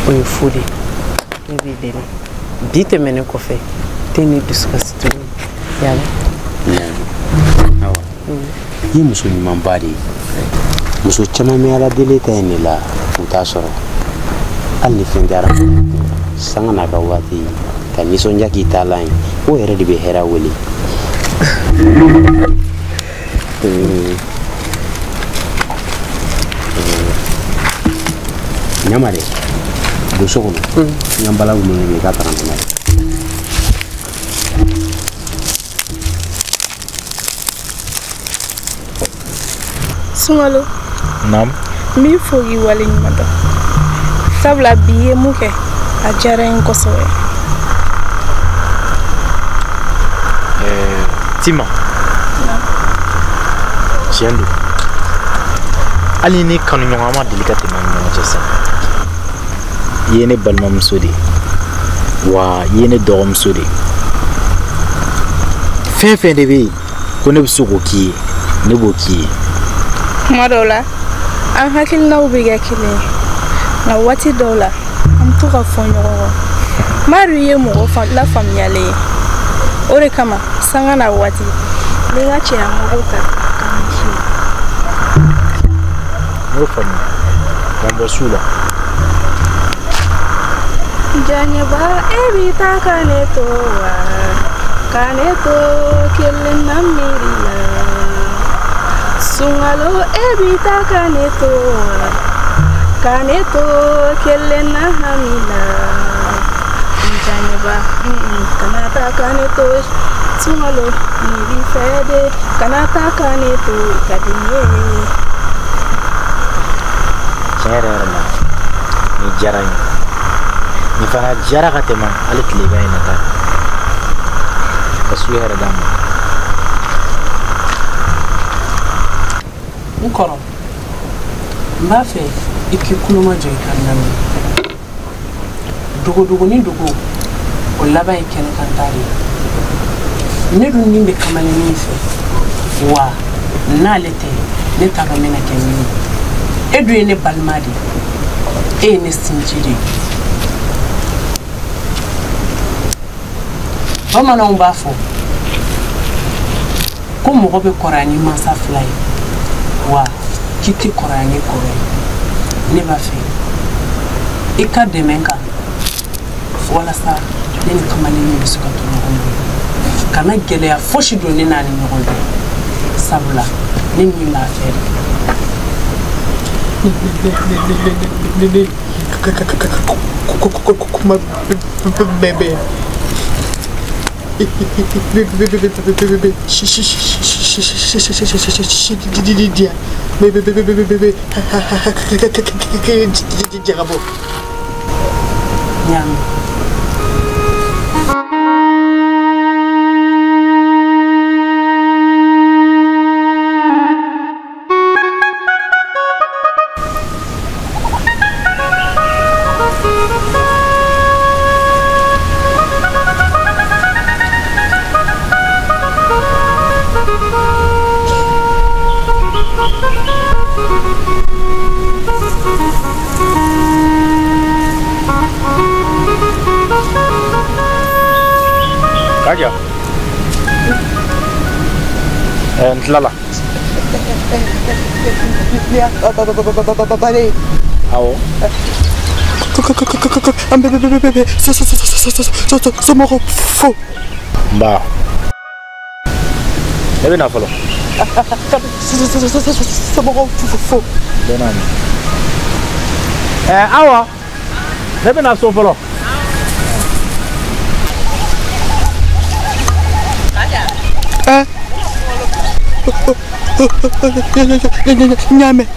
o ye fu de ye. Ne b'i deli bi tɛmɛnen kɔfɛ, tɛ ne dusukasi tuguni. Y'a mɛn? Awa, i ye muso ɲumanba de ye. Muso caman bɛ Ala deli ta in de la, u t'a sɔrɔ. Hali ni fɛn tɛ hadamaden kun, sanga n'a ka waati ka nisɔndiya k'i taalan ye, o yɛrɛ de bɛ hɛrɛ wele. Ɲama dɛ, don so kɔnɔ, n ka bala gulonnen bɛ yen, i k'a ta ka na n'a ye. Sunkalo. Naamu. N b'i fo k'i waleɲuman dɔn. Sabula bi i ye mun kɛ, a diyara n ye kosɛbɛ. Tima. Tiɲɛ don. Hali ni kanuɲɔgɔn ma deli ka tɛmɛ an ni ɲɔgɔn cɛ sa. I ye ne balimamuso de ye, wa i ye ne dɔgɔmuso de ye. Fɛn fɛn de bɛ yen ko ne bɛ se k'o k'i ye, ne b'o k'i ye. Kuma dɔw la, an hakilinaw bɛ kɛ kelen ye, nka waati dɔw la, an bɛ to ka fɔ ɲɔgɔn kɔ. Madu ye mɔgɔ lafaamuyalen ye, o de kama sanga n'a waati, n bɛ n ka cɛya mago ta ka n ci. N y'o faamuya, ka n bɔ su la. Jaɲɛba e bɛ taa ka ne to wa, ka ne to kelen na miiri la. Sunkalo e bɛ taa ka ne to wa, ka ne to kelen na hami la. Jaɲɛba kana taa ka ne to, sunkalo ne b'i fɛ de, kana taa ka ne to, i ka di n ye. Tiɲɛ yɛrɛ yɛrɛ la, nin diyara n ye. Nin fana diyara ka tɛmɛ hali tilegan in na ta kan. Ka su hɛrɛ d'an ma. N kɔrɔ, n b'a fɛ i k'i tulo majɔ i ka n lamɛn. Dogodogonin dogo, o laban ye kɛnɛkanta de ye. Ne dun ni bɛ kamalennin fɛ, wa n'ale tɛ, ne t'a dɔn n bɛna kɛ min ye. E dun ye ne balima de ye, e ye ne sinji de ye. Bamananw b'a fɔ ko mɔgɔ bɛ kɔrɔya ni mansa fila ye, wa k'i tɛ kɔrɔya ni kɔrɔ ye. Ne b'a fɛ i ka dɛmɛ n kan walasa ne ni kamalennin bɛ se ka to ɲɔgɔn bolo. Kana gɛlɛya fosi don ne n'a ni ɲɔgɔn cɛ, sabula ne min b'a fɛ de. Kuma bɛɛ bɛ jagabɔ. N y'a mɛn. Kaja. N tilala. Awɔ. An bɛɛ bɛ somɔgɔw fo. Nba. Ne bɛ na fɔlɔ. Somɔgɔw fo. Bɛɛ n'a mɛn. Awa, ne bɛ na so fɔlɔ. N y'a mɛn.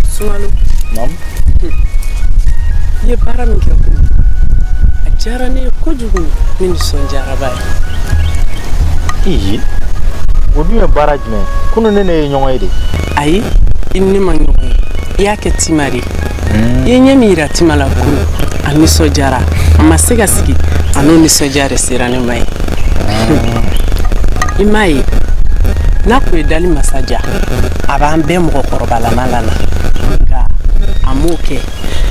Sunkalo. Naamu. I ye baara min kɛ kunun, a diyara ne ye kojugu, ne nisɔndiyaraba ye. Ee, o dun ye baara jumɛn ye? Kunun ne ne ye ɲɔgɔn ye de. Ayi, i ni ne ma ɲɔgɔn ye. I y'a kɛ Tima de ye. I ye ɲɛ min yira Tima la kunun, a nisɔndiyara. A ma se ka sigi, a n'o nisɔndiya de sera ne ma ye. I m'a ye, n'a kun ye dali masa diya, a b'an bɛɛ mɔgɔkɔrɔbalama la na. Nka a m'o kɛ.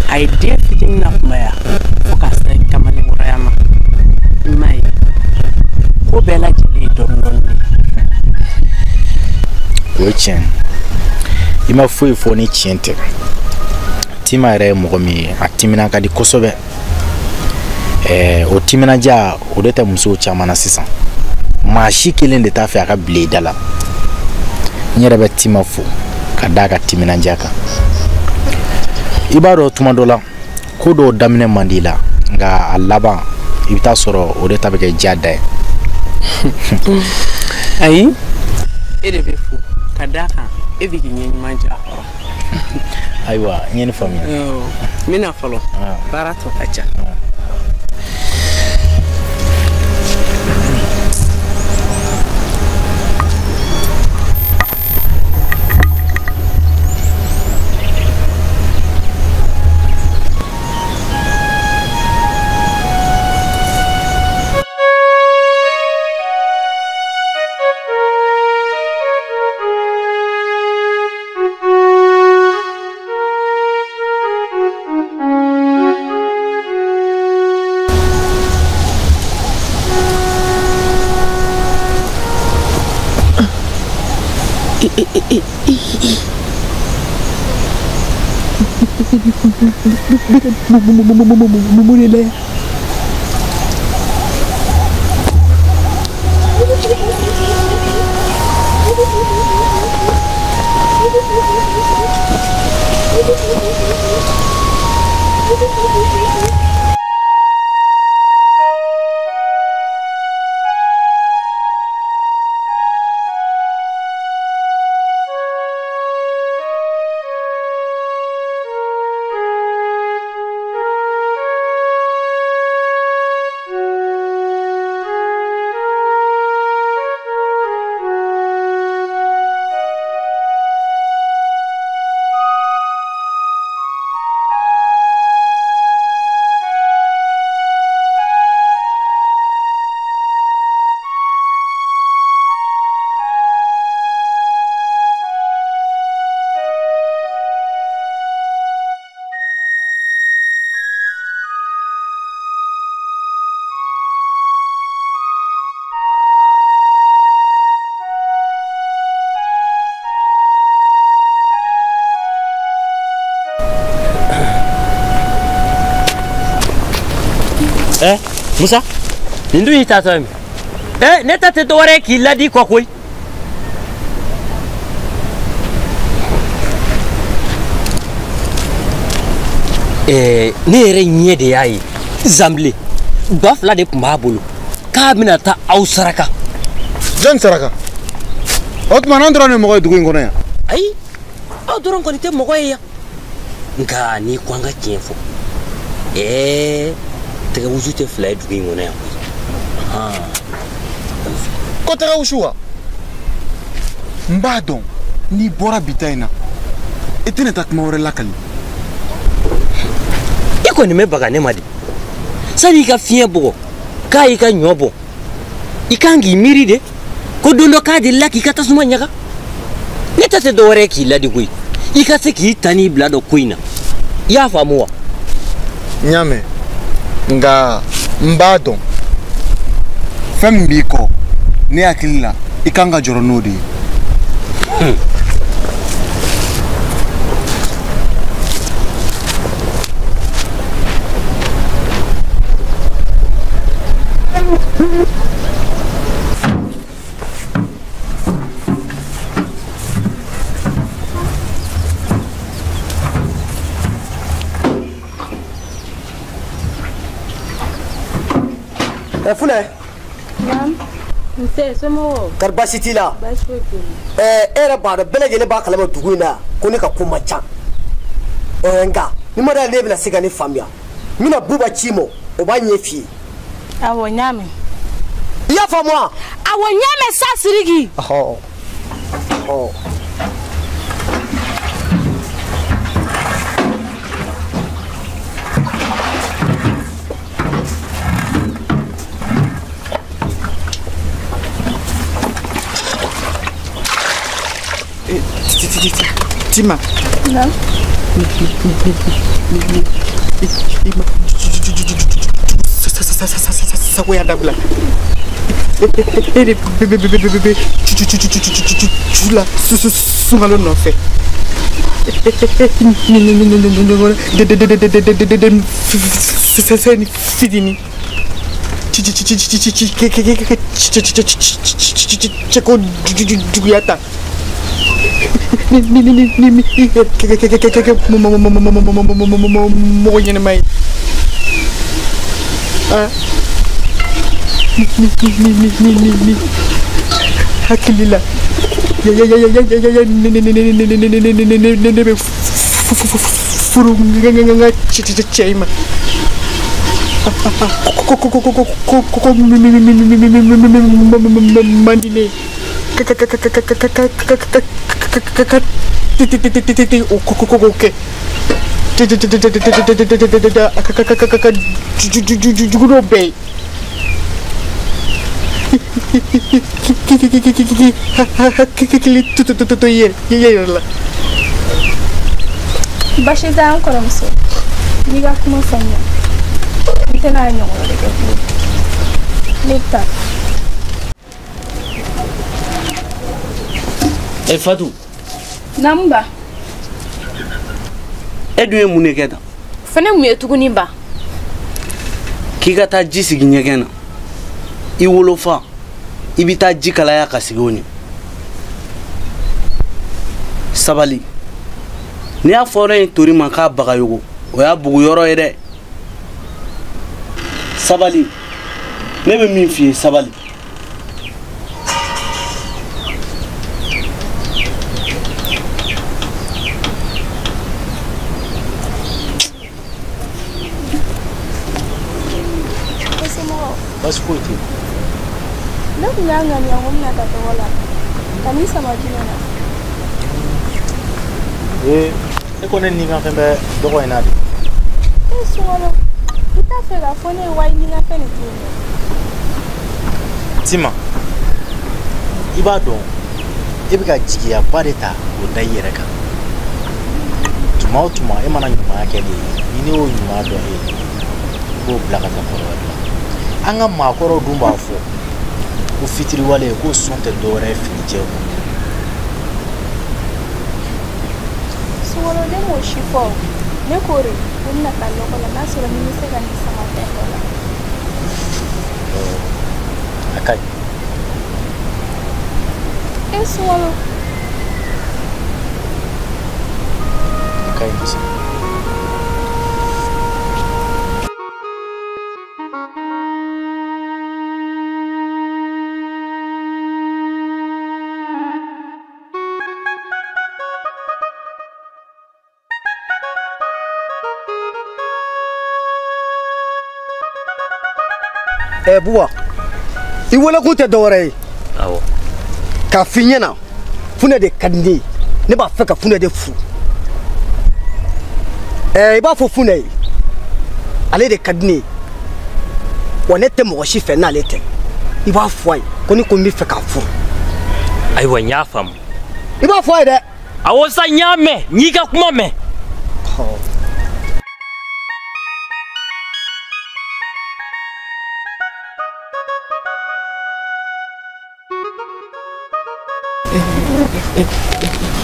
A ye den fitinin na kunbaya fo ka se kamalenkɔrɔya ma. I m'a ye, ko bɛɛ lajɛlen ye dɔɔnin dɔɔnin de ye. O ye tiɲɛ ye. I ma foyi fɔ ni tiɲɛ tɛ. Tima yɛrɛ ye mɔgɔ min ye, a timinan ka di kosɛbɛ. O timinandiya o de tɛ musow caman na sisan. Maa si kelen de t'a fɛ a ka bilen i da la. N yɛrɛ bɛ Tima fo ka d'a ka timinandiya kan. I b'a dɔn tuma dɔ la, ko dɔw daminɛ man di i la, nka a laban i bɛ taa sɔrɔ o de ta bɛ kɛ diya da ye. Ayi, e de bɛ fo ka d'a kan e bɛ k'i ɲɛ ɲuman jira a kɔrɔ. Ayiwa, n ye nin faamuya. N bɛna fɔlɔ, baara tɔ ka ca. Mun de la yan? Musa, nin dun y'i taatɔ ye min? Ne ta tɛ dɔwɛrɛ ye k'i ladi kɔ koyi. Ne yɛrɛ ɲɛ de y'a ye Zanbilen ba fila de tun b'a bolo k'a bɛna taa aw saraka. Jɔn saraka? O tuma n'an dɔrɔn de mɔgɔ ye dugu in kɔnɔ yan. Ayi, aw dɔrɔn kɔni tɛ mɔgɔ ye yan. Nka n'i ko an ka tiɲɛ fɔ, tɛgɛ wusu tɛ fila ye dugu in kɔnɔ yan koyi. Ko tɛgɛ wusu wa? N b'a dɔn n'i bɔra bi ta in na, i tɛna taa kuma wɛrɛ lakali. I kɔni bɛ baga ne ma de. Sani i ka fiɲɛ bugɔ, k'a y'i ka ɲɔ bɔ, i kan k'i miiri de ko don dɔ k'a delila k'i ka tasuma ɲaga. Ne ta tɛ dɔwɛrɛ ye k'i ladi koyi. I ka se k'i ta n'i bila dɔ ko in na. I y'a faamu wa? N y'a mɛn. Nka n b'a dɔn fɛn min b'i kɔ, ne hakili la i kan ka jɔrɔ n'o de ye. Funɛ. Naam. Nse somɔgɔw? Kari baasi t'i la? Baasi foyi tɛ n na. E yɛrɛ b'a dɔn bɛɛ lajɛlen b'a kalama dugu in na ko ne ka ko man ca. Nka ni ma d'a la ne bɛna se ka ne faamuya. N bɛna Buba ci i ma o b'a ɲɛ f'i ye. Awɔ n y'a mɛn. I y'a faamu wa? Awɔ n y'a mɛn sa Sidiki. Ɔhɔ. Ɔ. Tima. Naam. Sagoya dabila. E de bɛ ju la sunkalo nɔfɛ. Ni fitinin. Cɛko juguya ta. Ni mɔgɔ ɲɛnɛma ye. Ni hakili la ne bɛ furu n ka cɛ in ma. Ko man di ne ye. O ko kɛ jugu dɔ bɛɛ ye. Hakili to yɛrɛ la. Baasi tɛ an kɔrɔmuso. N'i ka kuma faamuya, n tɛna a ɲɔgɔn wɛrɛ kɛ bilen. Ne bɛ taa. E Fatou. Naamu ba. E dun ye mun de kɛ tan? Fɛnɛ mun ye tuguni ba? K'i ka taa ji sigi ɲɛgɛn na. I wolofa, i bɛ taa ji kalaya ka sigi o ɲɛ. Sabali. N'i y'a fɔ ye tori ma k'a bagayogo, o y'a bugu yɔrɔ ye dɛ. Sabali. Ne bɛ min f'i ye, sabali. Baasi foyi tɛ yen. Ne tun y'a ŋaniya ko n bɛna taa tɔgɔ la ka n'i sama jumɛn na? Ee, e ko ne ni n ka fɛn bɛ dɔgɔ in na de. E Sunkalo, i t'a fɛ k'a fɔ ne ye wa i ni n ka fɛn de tɛ yen nɔ? Tima, i b'a dɔn e bɛ ka jigiyaba de ta k'o da i yɛrɛ kan. Tuma o tuma e mana ɲumanya kɛ ne ye, ni ne y'o ɲuman dɔn e ye, i b'o bila ka taa kɔrɔ wɛrɛ la. An ka maakɔrɔw dun b'a fɔ ko fitiriwale ko sɔn tɛ dɔwɛrɛ ye finijɛ kɔ. Sunkalo, ne m'o si fɔ o. Ne ko de ko n bɛna taa lɔgɔ la n'a sɔrɔ ni n bɛ se ka nin sama fɛn dɔ la. A ka ɲi. E Sunkalo. A ka ɲi kosɛbɛ. Buba, i welekun tɛ dɔwɛrɛ ye. Awɔ. K'a f'i ɲɛna, Funɛ de ka di ne ye. Ne b'a fɛ ka Funɛ de furu. I b'a fɔ Funɛ ye, ale de ka di ne ye. Wa ne tɛ mɔgɔ si fɛ n'ale tɛ. I b'a fɔ a ye ko ne ko n bɛ fɛ k'a furu. Ayiwa, n y'a faamu. I b'a fɔ a ye dɛ. Awɔ sa, n y'a mɛn, n y'i ka kuma mɛn.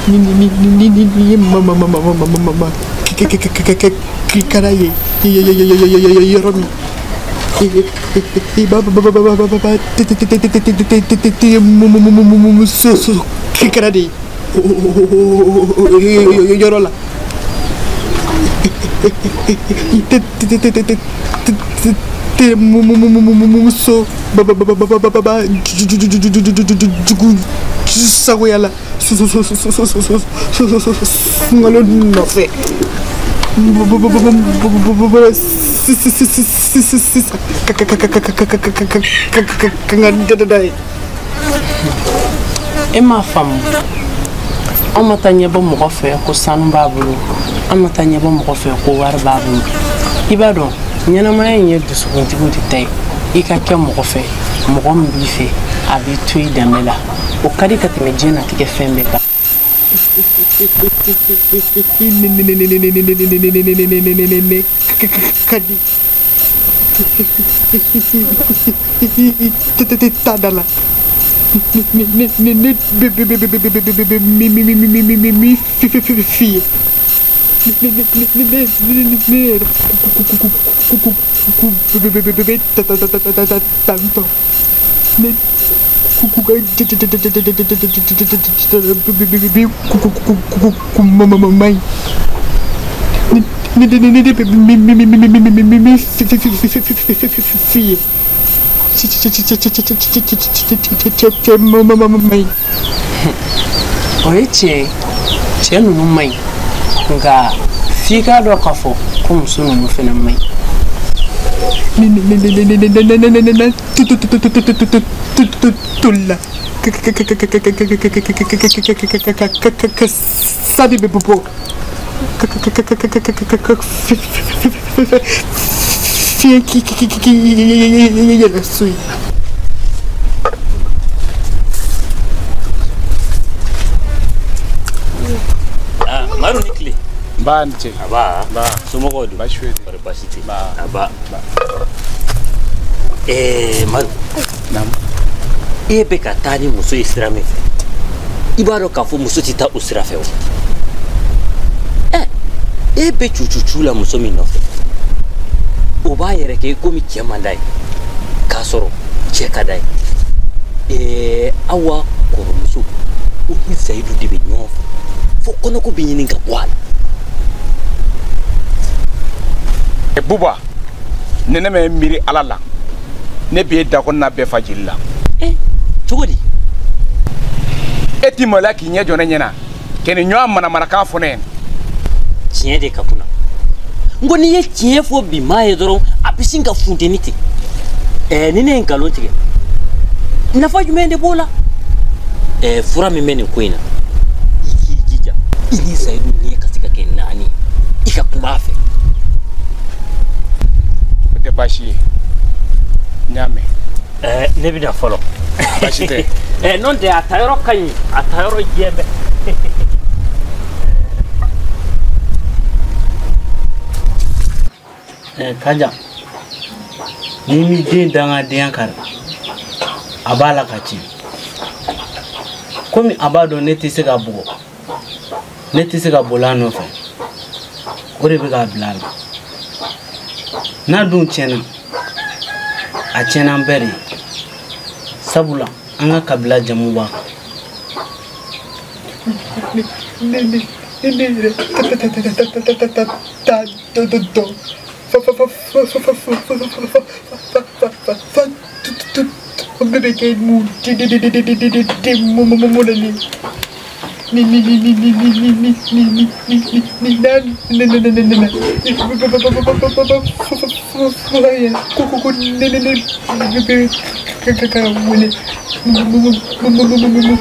Ni ni ni ni ni ma ma ma ma ma ma ma kara ye yɔrɔ min i ba ba ba ba ba ba ba te te te te te te te te te mu so so kara de yɔrɔ la te te te te te te te mu so ba ba ba ba ba ba ba jugu sagoya la Sunkalo nɔfɛ ka ye. E m'a faamu, anw ma taa ɲɛbɔ mɔgɔ fɛ ko sanu b'a bolo, an ma taa ɲɛbɔ mɔgɔ fɛ ko wari b'a bolo. I b'a dɔn ɲɛnamaya in ye dusukuntigiw de ta ye. I ka kɛ mɔgɔ fɛ, mɔgɔ min b'i fɛ, a b'i to i danbe la. O ka di ka tɛmɛ diɲɛnatigɛ fɛn bɛɛ kan. Ka di ta da la ne ne ne bɛ bɛ bɛ bɛ bɛ bɛ bɛ mi mi mi mi mi mi mi fi fi fi fi ye ne ne ne ne ne ne ne yɛrɛ ku ku ku ku bɛ bɛ bɛ bɛ ta ta ta ta ta ta tantɔ ne ku ku ka bi ku ku ku ku ku ma ma ma ma ɲi ne ne ne ne bɛ mi mi mi mi mi mi mi mi fi fi fi fi fi fi fi fi ye cɛ ma ma ma ma ɲi. O ye tiɲɛ ye, cɛ ninnu man ɲi, nka f'i k'a dɔn k'a fɔ ko muso ninnu fana man ɲi. Ne ne ne ne ne ne ne ne ne ne tu tu tu tu tu tu tu tu tu tu la sa de bɛ bɔ fiɲɛ k'i yɛlɛ so ye. Madu ni tile. Nba ni ce. Aba. Nba. Somɔgɔw dun? Baasi foyi tɛ. Kɔri baasi tɛ. Nba. Aba. Madu. Naamu. E bɛ ka taa ni muso ye sira min fɛ, I b'a dɔn k'a fɔ muso tɛ taa o sira fɛ o. Ɛ, e bɛ cucucu la muso min nɔfɛ, o b'a yɛrɛ kɛ komi cɛ man d'a ye, k'a sɔrɔ cɛ ka d'a ye. Ɛɛ, Awa kɔrɔmuso, o ni Zayidu de bɛ ɲɔgɔn fɛ, fo kɔnɔko bɛ ɲini ka bɔ a la. Buba, ni ne ma miiri Ala la, ne b'e da kɔnɔna bɛɛ fa jeli la. Cogo di? E t'i maloya k'i ɲɛ jɔ ne ɲɛna, k'i ni ɲɔgɔn manamanakan fɔ ne ɲɛna. Tiɲɛ de ka kunna. N ko n'i ye tiɲɛ fɔ bi maa ye dɔrɔn, a bɛ sin ka funteni ten. Ni ne ye nkalon tigɛ, nafa jumɛn de b'o la? Fura min bɛ nin ko in na, i k'i jija i ni Zayidu ɲɛ ka se ka kɛ 4 ye, i ka kuma a fɛ. O tɛ baasi ye, n y'a mɛn. Ne bɛ na fɔlɔ. Baasi tɛ. N'o tɛ a taayɔrɔ ka ɲi, a taayɔrɔ jɛ bɛ. Kaja, n'i m'i den dangadenya kari, a b'a la ka tiɲɛ. Komi a b'a dɔn ne tɛ se ka bugɔ, ne tɛ se ka boli a nɔfɛ, o de bɛ k'a bila a la. N'a dun tiɲɛna, a tiɲɛna an bɛɛ de ye. Sabula an ka kabila jamu b'a kan. Ne yɛrɛ ta dɔn fa fa fa fa fa fa fa fa fa fa fa fa fa tu tu tu bɛɛ bɛ kɛ mu di di di di di di di di mu mu mu ni ni ni ni ni ni ni ni ni ni ni ni ni ni na ne ne ne ne ne ne ko ko ko ne ne ne bɛ ka ka ka wele mu mu mu mu mu mu mu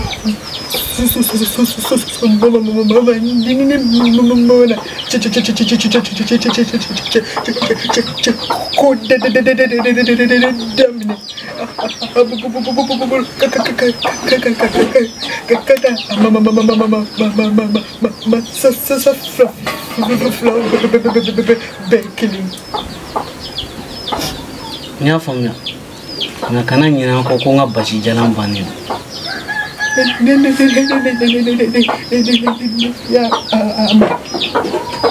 su su su su su su ma ma ma ma ma ni ni ni mu mu mu na che che che che che che che che che che che che che che che che ko de de de de de de de de de de daminɛ ka ka ka ka ka ka ka ka ka ka ma ma ma ma ma ma ma ma ma ma ma ma sa sa sa fila fila bɛɛ kelen. N y'a faamuya, nka kana ɲinɛ an kɔ ko n ka basi jalan bannen don. Ne ne ne ne ne ne ne ne ne ne ne ya a ma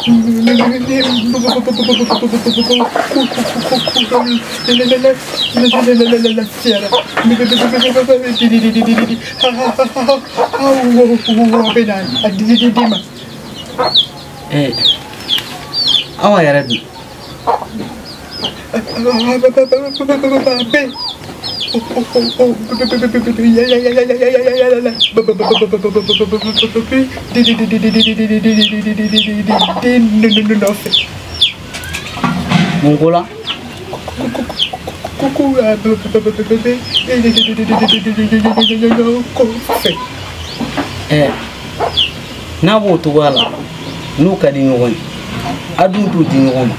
ne ne ne Awa yɛrɛ dun? Mun ko la? N'a b'o cogoya la, n'u ka di ɲɔgɔn ye, a dun t'u di ɲɔgɔn ma.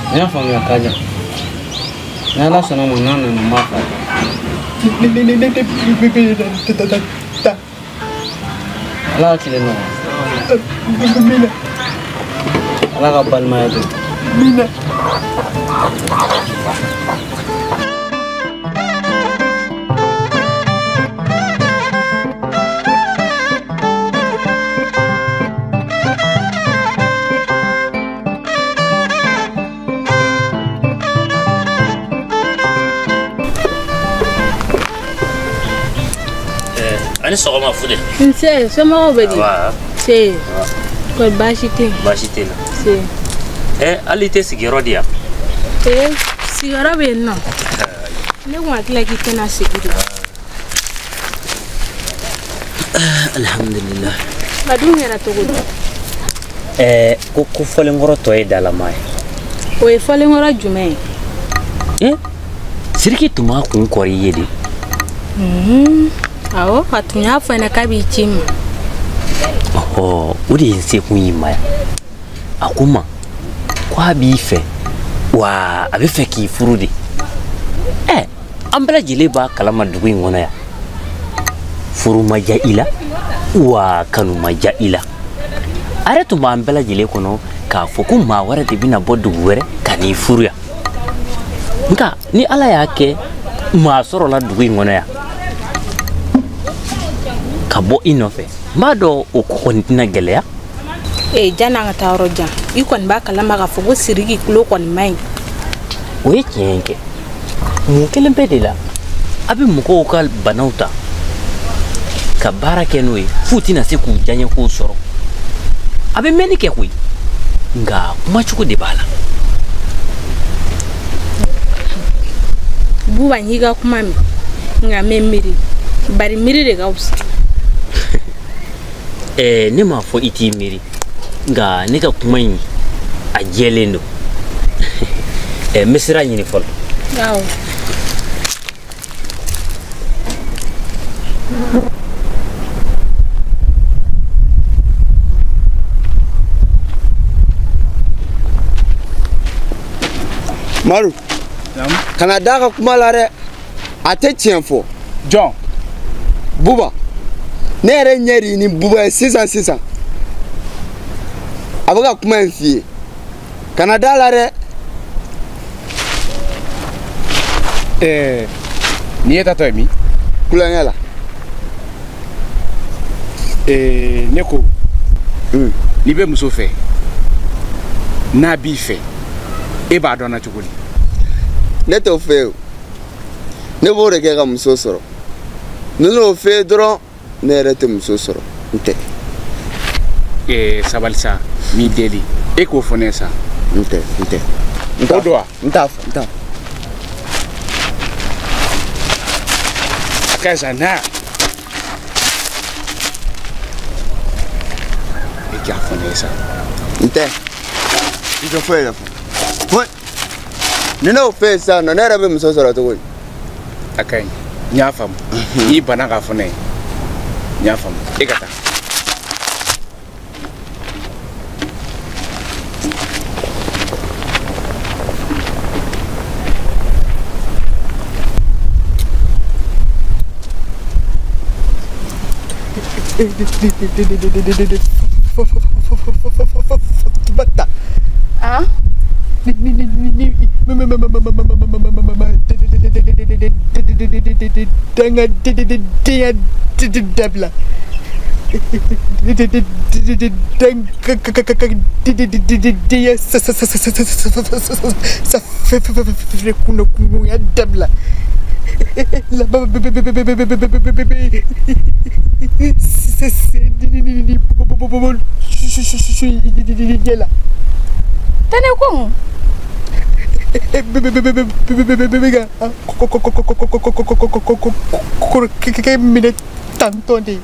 N y'a faamuya Kaja. Ni Ala sɔnna ma, n'a nana n b'a fɔ. Ala ka tile nɔgɔya. Ala ka balimaya don. Ani sɔgɔma Fude. Nse, somɔgɔw bɛ di? Se. Kɔri baasi tɛ yen? Baasi tɛ n na. Se. Hali i tɛ sigiyɔrɔ di yan? Sigiyɔrɔ bɛ yen nɔ. Ne kun hakili la k'i tɛna sigi de. Alhamdulillah. Nka dun kɛra cogo di? Ko fɔlenkɔrɔ tɔ ye dalama ye. O ye fɔlenkɔrɔ jumɛn ye? Sidiki tun b'a kun kɔri i ye de. Awɔ, a tun y'a fɔ n ɲɛna k'a b'i ci n ma. Ɔhɔ, o de ye n sekun y'i ma yan. A ko n ma ko a b'i fɛ wa a bɛ fɛ k'i furu de. Ɛ, an bɛɛ lajɛlen b'a kalama dugu in kɔnɔ yan, furu ma diya i la wa kanu ma diya i la. A yɛrɛ tun b'an bɛɛ lajɛlen kɔnɔ k'a fɔ ko maa wɛrɛ de bɛna bɔ dugu wɛrɛ ka n'i furu yan. Nka ni Ala y'a kɛ maa sɔrɔla dugu in kɔnɔ yan ka bɔ i nɔfɛ, n b'a dɔn o ko kɔni tɛna gɛlɛya. Ee, janni an ka taa yɔrɔ jan, i kɔni b'a kalama k'a fɔ ko Sidiki tulo kɔni man ɲi. O ye tiɲɛ ye kɛ. Mun kelen bɛɛ de la a bɛ mɔgɔw ka banaw ta ka baara kɛ n'o ye f'u tɛna se k'u diyaɲɛkow sɔrɔ. A bɛ mɛnni kɛ koyi, nka kumacogo de b'a la. Buba, n y'i ka kuma mɛn, nka n bɛ miiri, bari miiri de ka fisa. Ɛɛ, ne m'a fɔ i t'i miiri, nka ne ka kuma in a jɛlen don. Ɛɛ, n bɛ sira ɲini fɔlɔ. Awɔ. Maru, kana d'a ka kuma la dɛ, a tɛ tiɲɛ fɔ. Jɔn? Buba, ne yɛrɛ ɲɛ de ni Buba ye sisan sisan. A bɛ ka kuma in f'i ye, kana d'a la dɛ. Ɛɛ, nin ye tatɔ ye min? Kulonkɛ la. Ɛɛ, ne ko, n'i bɛ muso fɛ, n'a b'i fɛ, e b'a dɔn na cogo di? Ne t'o fɛ yen o. Ne b'o de kɛ ka muso sɔrɔ. Ni ne y'o fɛ yen dɔrɔn, ne yɛrɛ tɛ muso sɔrɔ, n tɛ. Ɛɛ, sabali sa, n b'i deli, e k'o fɔ ne ye sa. N tɛ, n tɛ. O don wa? N t'a fɔ, n t'a fɔ. A ka ɲi sa, na. E k'a fɔ ne ye sa. N tɛ. N tɛ foyi de fɔ. Foyi. Ni ne y'o fɛ yen sisan nɔ, ne yɛrɛ bɛ muso sɔrɔ cogo di? A ka ɲi, n y'a faamu. N'i banna k'a fɔ ne ye, n y'a faamu. E ka taa. Ah? Tɛnɛ ko mun? Kɔrɔkɛ minɛ tantɔ de.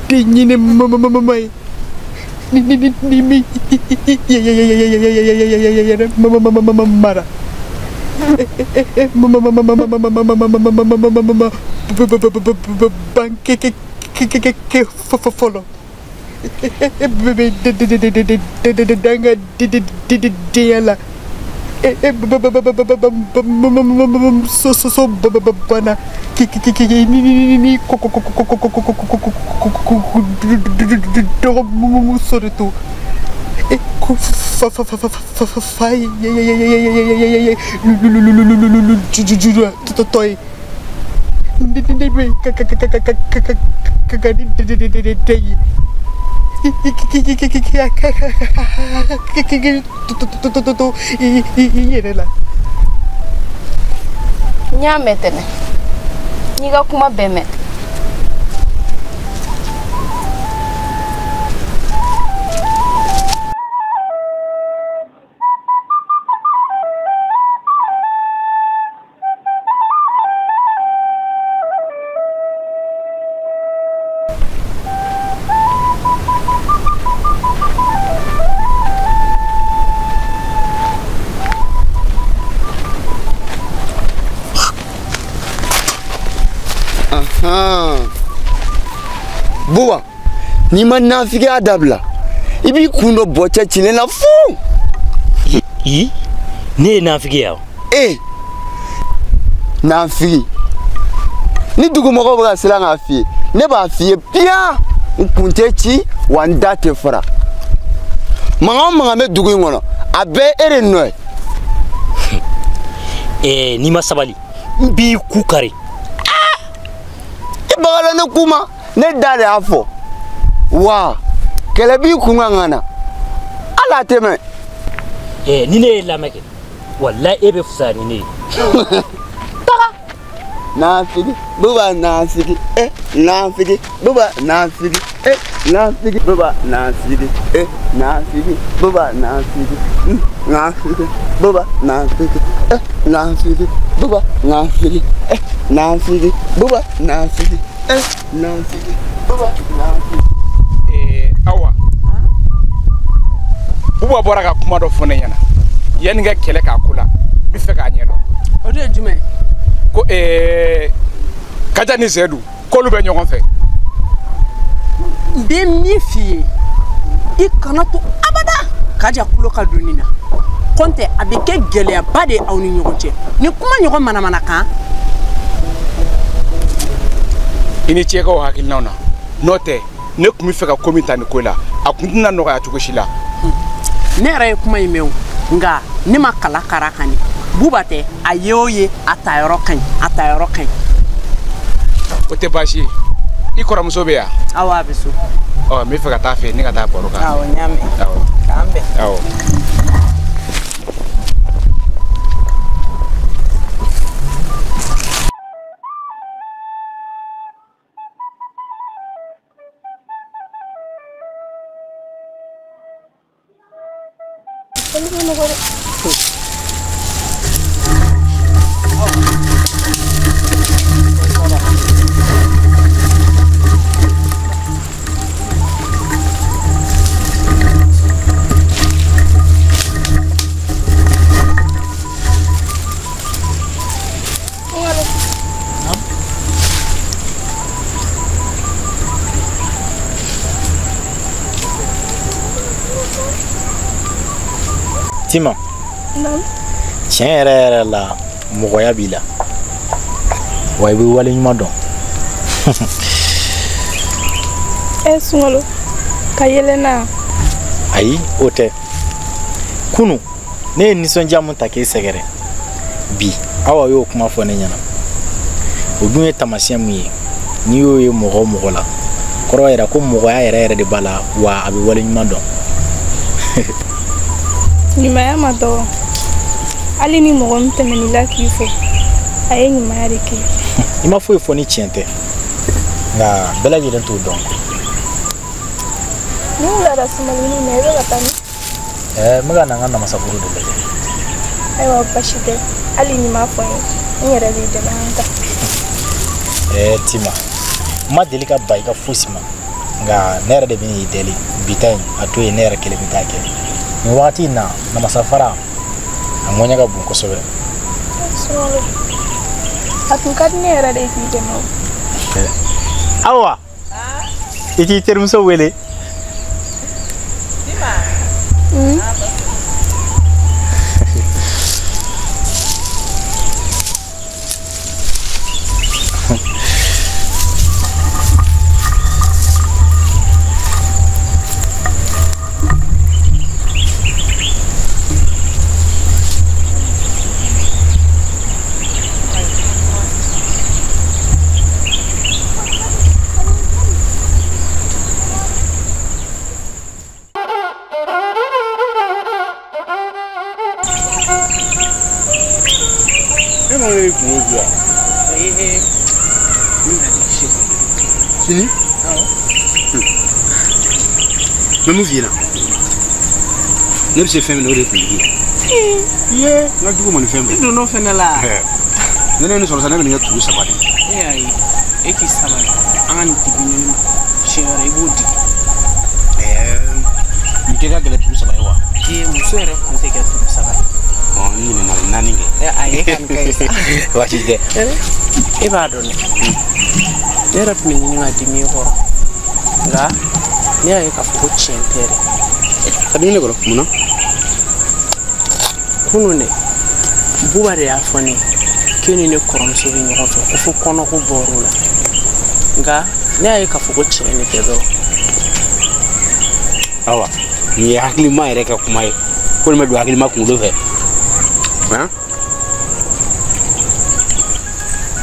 Ɲinɛ mama ye. Ni mi yɛrɛ mara. Banke fɔlɔ. Danga denya la. So so so bana ni dɔgɔmuso de to. Ko fa fa fa fa fa fa fa ye ye tɔ ye. Ne bɛ ka ka ka ka ka ka ka ni de ye. I yɛrɛ la. N y'a mɛn Tɛnɛ, n y'i ka kuma bɛɛ mɛn. Ahan. Buba, n'i ma nafigiya dabila, i b'i kun dɔ bɔ cɛ cilen na fu. I ne ye nafigi ye wa? E nafigi, ni dugumɔgɔw bɛ ka siran k'a f'i ye, ne b'a f'i ye piyan, n kun tɛ ci wa n da tɛ fara. Mankan o mankan bɛ dugu in kɔnɔ, a bɛɛ e de nɔ ye. Ɛɛ n'i ma sabali, n b'i ku kari. I bagala ne ku ma, ne da de y'a fɔ. Wa kɛlɛ b'i kun kan ka na, hali a tɛ mɛn. Ɛɛ ni ne ye lamɛn kɛ, walayi e bɛ fisaya ni ne ye. Taga. Nafigi, Buba nafigi, eh nafigi, Buba nafigi, eh nafigi, Buba nafigi, eh nafigi, Buba nafigi, nafigi, Buba nafigi, eh nafigi, Buba nafigi, eh nafigi, Buba nafigi, eh nafigi, Buba nafigi. Eh awa. Buba bɔra ka kuma dɔ fɔ ne ɲɛna. Yanni n ka kɛlɛ k'a ko la, n bɛ fɛ k'a ɲɛdɔn. O de ye jumɛn ye? Ko Kaja ni Sedu k'olu bɛ ɲɔgɔn fɛ. N bɛ min f'i ye, i kana to abada Kaja kulo ka don nin na. Kɔntɛ a bɛ kɛ gɛlɛyaba de ye aw ni ɲɔgɔn cɛ. Nin kuma ɲɔgɔn manamana kan. I ni ce k'aw hakilinaw na. N'o tɛ ne tun bɛ fɛ ka ko min ta nin ko la, a kun tɛna nɔgɔya cogo si la. Ne yɛrɛ ye kuma in mɛn o, nka ne ma kala kara kan de. Buba tɛ a ye o ye, a tayɔrɔ ka ɲi, a tayɔrɔ ka ɲi. O tɛ baasi ye. I kɔrɔmuso bɛ yan? Awɔ, a bɛ so. Ɔ n bɛ fɛ ka taa fɛ yen, ne ka taa baro k'a fɛ. Awɔ, n y'a mɛn. Awɔ. K'an bɛn. Awɔ. Tima. Non. Tiɲɛ yɛrɛ yɛrɛ la mɔgɔya b'i la. Wa i bɛ wale ɲuman dɔn. E Sunkalo, ka yɛlɛ na. Ayi, o tɛ. Kunun, ne ye nisɔndiya mun ta k'e sɛgɛrɛ. Bi, Awa y'o kuma fɔ ne ɲɛna. O dun ye taamasiyɛn mun ye, n'i y'o ye mɔgɔ o mɔgɔ la, kɔrɔ b'a jira ko mɔgɔya yɛrɛ yɛrɛ de b'a la, wa a bɛ wale ɲuman dɔn. Ɲumanya ma dɔgɔ. Hali ni mɔgɔ min tɛmɛn'i la k'i fo, a ye ɲumanya de kɛ. I ma foyi fɔ ni tiɲɛ tɛ, nka bɛɛ lajɛlen t'o dɔn. Ni wulada sumalennin na, i bɛ ka taa min? Ɛɛ, n bɛ ka na n ka namasaforo de lajɛ. Ayiwa, basi tɛ. Hali n'i m'a fɔ n ye, n yɛrɛ b'i dɛmɛ an ta. Ɛɛ Tima, n ma deli ka ban i ka fosi ma, nka ne yɛrɛ de bɛ n'i deli bi ta in, a to yen ne yɛrɛ kelen bɛ taa kɛ. Nin wagati in na, namasafara a ŋɔɲɛ ka bon kosɛbɛ. Sunkalo, a tun ka di ne yɛrɛ de ye k'i dɛmɛ o. Awa, i t'i terimuso wele. Sini? N bɛ mun f'i ɲɛna? Ne bɛ se fɛn min na o de ye kuntigi ye. Iye, n ka jugu ma ni fɛn bɛɛ. I donn'o fɛnɛ la. Ni ne ye nin sɔrɔ sisan, ne bɛ nin kɛ turu 3 de ye. E ayi, e k'i sabali, an ka nin digi ɲɔgɔn ma. Siɲɛ wɛrɛ i b'o digi. Ɛɛ, nin tɛ ka gɛlɛn turu 3 ye wa? Ee, muso yɛrɛ kun tɛ kɛ turu 3 ye. Ɔ, n ɲinɛna 4 kɛ. Ɛ ayi, e ka nin kɛ yen sa. Baasi tɛ. E b'a dɔn dɛ. Ne yɛrɛ tun bɛ ɲini ka dimi e kɔrɔ. Nka ne y'a ye k'a fɔ ko tiɲɛ tɛ dɛ. Ka di ne kɔrɔ mun na? Kunun dɛ, Buba de y'a fɔ ne ye k'e ni ne kɔrɔmuso bɛ ɲɔgɔn fɛ ko fo kɔnɔko bɔr'o la. Nka ne y'a ye k'a fɔ ko tiɲɛ de tɛ dɔrɔn. Awa, nin ye hakilima yɛrɛ ka kuma ye. Ko nin bɛ don hakilima kunkolo fɛ. Han?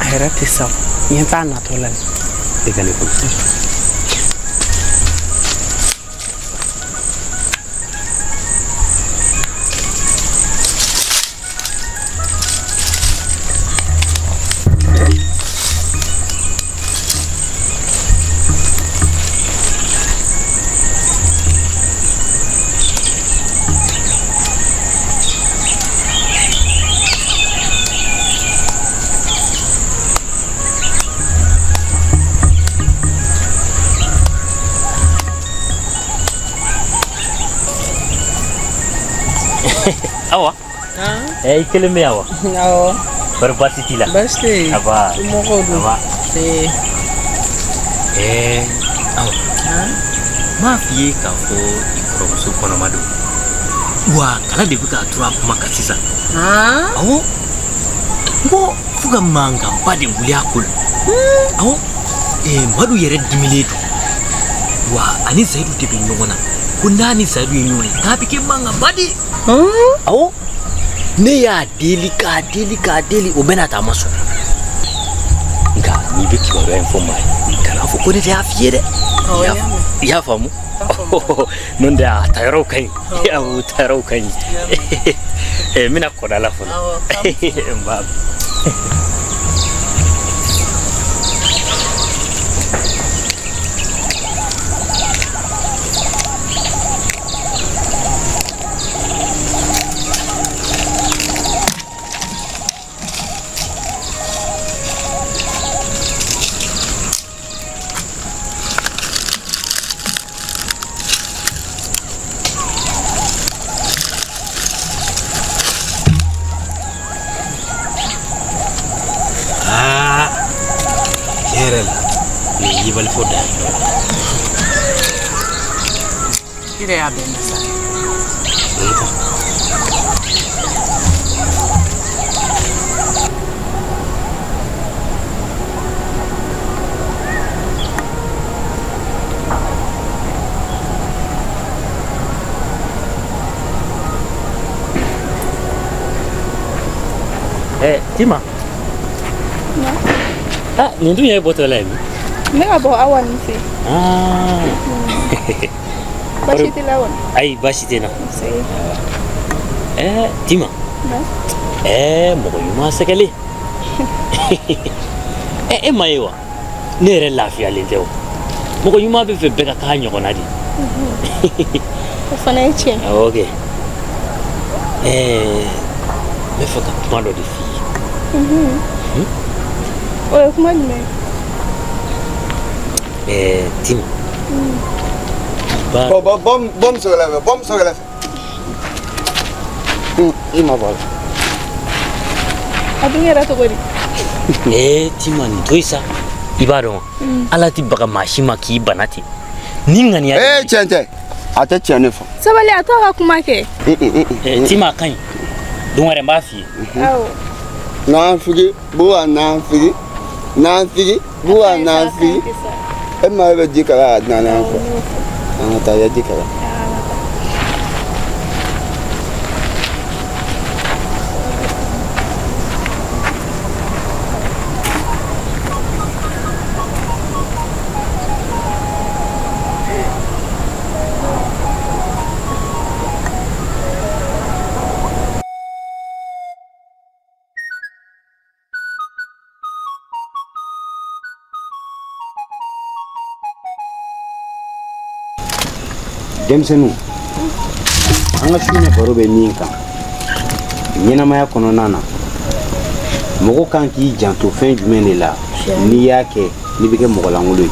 A yɛrɛ tɛ sa o, ɲɛ t'a natɔ la nin. E ka ne kɔnɔ. Awa. Eh, i kelen bɛ yan wa? Awɔ. Kɔri baasi t'i la? Baasi tɛ yen. Aba. Somɔgɔw dun? Aba. Nse. Eh, awa. N m'a f'i ye k'a fɔ i kɔrɔmuso kɔnɔma don. Wa kala de bɛ k'a turu a kuma kan sisan. Awɔ. N ko fo ka mankanba de wuli a ko la. Awɔ. Eh, Madu yɛrɛ dimilen don. Wa ani Zayidu de bɛ ɲɔgɔn na. Ko n'a ni Zayidu ye ɲɔgɔn ye k'a bɛ kɛ mankanba de ye. Awɔ. Ne y'a deli k'a deli k'a deli o bɛna ta a ma sɔn. Nka n'i bɛ kibaruya in fɔ maa ye kana fɔ ko ne de y'a f'i ye dɛ. I y'a faamu? N'o tɛ a tayɔrɔw ka ɲi. Awɔ, tayɔrɔw ka ɲi. N bɛna kɔda la fɔlɔ. N b'a. Tiɲɛ yɛrɛ la nin ye yibali fɔ dan ye. I yɛrɛ y'a bɛɛ mɛn sa. Eh, Tima. Ah, nin dun ye bɔtɔla ye min? Ne ka bɔ Awa nin fɛ. Ah. Baasi t'i la kɔni? Ayi, baasi tɛ n na. Nse. Eh, Tima. Eh, mɔgɔ ɲuman sɛgɛlen. Eh, e ma ye wa? Ne yɛrɛ lafiyalen tɛ o. Mɔgɔ ɲuman bɛ fɛ bɛɛ ka k'a ɲɔgɔnna de. O fana ye tiɲɛ. Awɔ kɛ. Eh, n bɛ fɛ ka kuma dɔ de f'i ye. O ye kuma jumɛn ye? Eh, Tima. Bɔ bɔ bɔ bɔ muso kɛrɛfɛ, bɔ muso kɛrɛfɛ. I ma bɔ a la. A dun kɛra cogo di? Eh, Tima nin to yen sa. I b'a dɔn wa? Ala tɛ baga maa si ma k'i bana ten. Ni ŋaniya. Eh, tiɲɛ tɛ. A tɛ tiɲɛ ne fɔ. Sabali, a t'aw ka kuma kɛ. Tima a ka ɲi. Don wɛrɛ n b'a f'i ye. Awɔ. Nafigi, buwa nafigi, nafigi, buwa nafigi. E ma ye bɛ ji kala ka naani fɔ. An ka taa ya ji kala. Denmisɛnninw, an ka su in baro bɛ min kan ɲɛnamaya kɔnɔna na, mɔgɔ kan k'i janto fɛn jumɛn de la n'i y'a kɛ n'i bɛ kɛ mɔgɔ lankolon ye?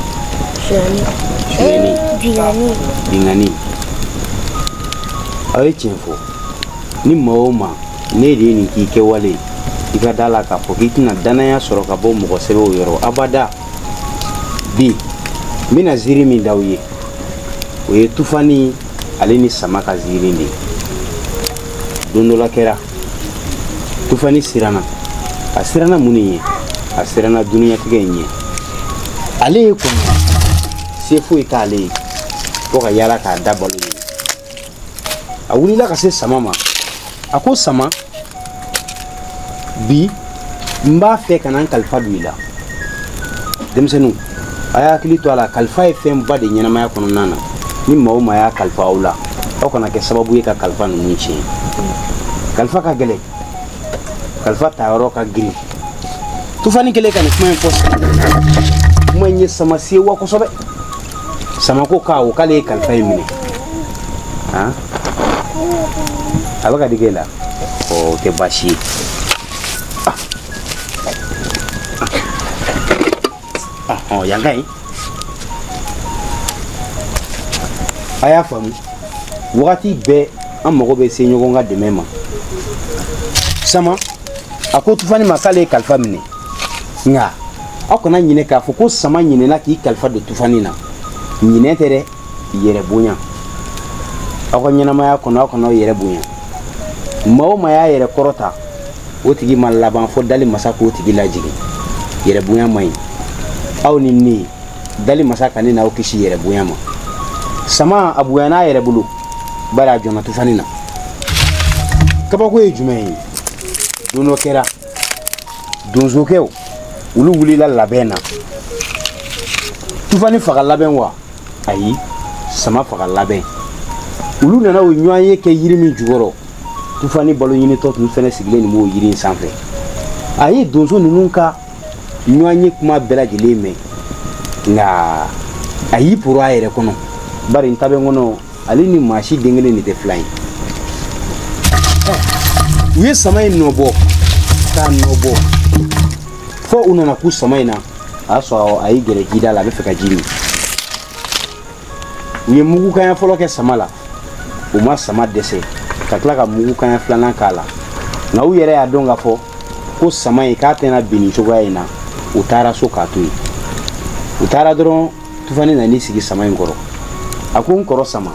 Sonyɛni, binkanni. Aw ye tiɲɛ fɔ. Ni maa o maa ne de ye nin k'i kɛwale ye, i ka da la k'a fɔ k'i tɛna danaya sɔrɔ ka bɔ mɔgɔ sɛbɛw yɔrɔ abada. Bi N bɛna ziiri min d'aw ye, o ye Tufani ale ni Sama ka ziiri de ye. Don dɔ la kɛra, Tufani siranna. A siranna mun de ɲɛ? A siranna duniɲatigɛ in ɲɛ. Ale ye kɔnɔ, se foyi t'ale ye fo ka yaala k'a da balo ɲini. A wulila ka se Sama ma. A ko Sama, bi n b'a fɛ ka na n kalifa don i la. Denmisɛnninw, a y'a hakili to a la, kalifa ye fɛnba de ɲɛnamaya kɔnɔna na. Ni maa o maa y'a kalifa aw la, aw kana kɛ sababu ye ka kalifa ninnu tiɲɛ. Kalifa ka gɛlɛn, kalifa tayɔrɔ ka girin. Tufani kɛlen ka nin kuma in fɔ, kuma in ye Sama sewa kosɛbɛ. Sama ko k'awɔ, k'ale ye kalifa in minɛ. Han, a bɛ ka digi e la, ɔ o tɛ baasi ye. Yan ka ɲi. A y'a faamu, wagati bɛɛ an mago bɛ se ɲɔgɔn ka dɛmɛ ma. Sama a ko Tufani ma k'ale ye kalifa minɛ, nka aw kana ɲinɛ k'a fɔ ko Sama ɲinɛna k'i kalifa don Tufani na. Ɲinɛ tɛ dɛ, yɛrɛ bonya. Aw ka ɲɛnamaya kɔnɔ, aw kana aw yɛrɛ bonya. Maa o maa y'a yɛrɛ kɔrɔta, o tigi ma laban fo dali masa k'o tigi lajigin. Yɛrɛ bonya man ɲi. Aw ni ne, dali masa ka ne n'aw kisi yɛrɛ bonya ma. Sama a bonyana a yɛrɛ bolo, bari a jɔnna Tufani na. Kabako ye jumɛn ye? Don dɔ kɛra, donzokɛw olu wulila labɛn na. Tufani faga labɛn wa? Ayi, Sama faga labɛn. Olu nana o ɲɔgɔn ye kɛ yiri min jukɔrɔ, Tufani balo ɲinitɔ tun fɛnɛ sigilen nin b'o yiri in sanfɛ. A ye donso ninnu ka ɲɔgɔn ye kuma bɛɛ lajɛlen mɛn, nka a y'i poro a yɛrɛ kɔnɔ, bari n ta bɛ n kɔnɔ, ale ni maa si den kelen de tɛ filan ye. U ye Sama in nɔ bɔ k'a nɔ bɔ fo u nana ku Sama in na. A y'a sɔrɔ a y'i gɛrɛ jida la, a bɛ fɛ ka ji min. U ye mugukanya fɔlɔ kɛ Sama la, u ma Sama dɛsɛ ka tila ka mugukanya filanan k'a la. Nka u yɛrɛ y'a dɔn k'a fɔ ko Sama in k'a tɛna bin nin cogoya in na. U taara so k'a to yen. U taara dɔrɔn, Tufani nan'i sigi Sama in kɔrɔ. A ko n kɔrɔ Sama,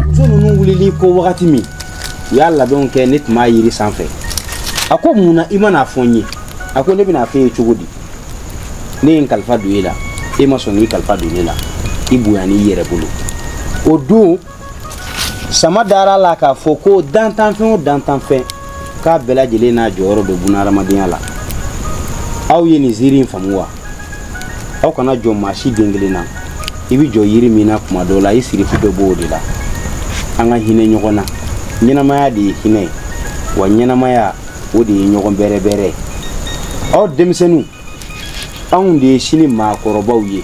muso ninnu wulili ko wagati min u y'a labɛnw kɛ, ne tun b'a yiri sanfɛ. A ko mun na i ma n'a fɔ n ye? A ko ne bɛna f'e ye cogo di? Ne ye n kalifa don e la, e ma sɔn k'i kalifa don ne la, i bonya n'i yɛrɛ bolo. O don Sama dara la k'a fɔ ko dantanfɛn o dantanfɛn k'a bɛɛ lajɛlen n'a jɔyɔrɔ don bunahadamadenya la. Aw ye nin ziiri in faamu wa? Aw kana jɔ maa si den kelen na. I bɛ jɔ yiri min na kuma dɔw la, i sirifu bɛ bɔ o de la. An ka hinɛ ɲɔgɔn na. Ɲɛnamaya de ye hinɛ ye, wa ɲɛnamaya o de ye ɲɔgɔn bɛrɛbɛrɛ ye. Aw denmisɛnninw, anw de ye sini maakɔrɔbaw ye.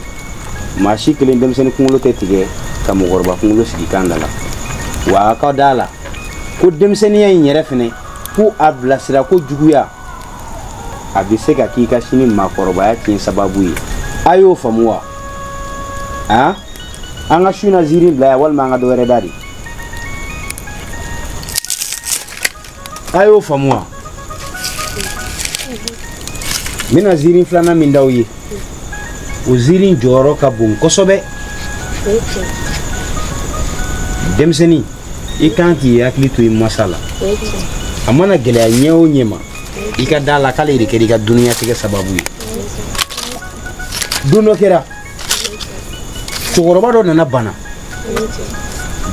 Maa si kelen denmisɛnnin kunkolo tɛ tigɛ ka mɔgɔkɔrɔba kunkolo sigi kan da la. Wa a ka da la ko denmisɛnninya in yɛrɛ fɛnɛ, ko a bilasira ko juguya, a bɛ se ka k'i ka sini maakɔrɔbaya tiɲɛ sababu ye. A y'o faamu wa? Han, an ka su in na ziiri bila yan walima an ka dɔ wɛrɛ da de. A y'o faamu wa? N bɛna ziiri filanan min d'aw ye, o ziiri jɔyɔrɔ ka bon kosɛbɛ. Denmisɛnnin, i kan k'i hakili to i masa la. A mana gɛlɛya ɲɛ o ɲɛ ma, i ka da la k'ale de kɛra i ka duniɲatigɛ sababu ye. Don dɔ kɛra, cɛkɔrɔba dɔ nana bana.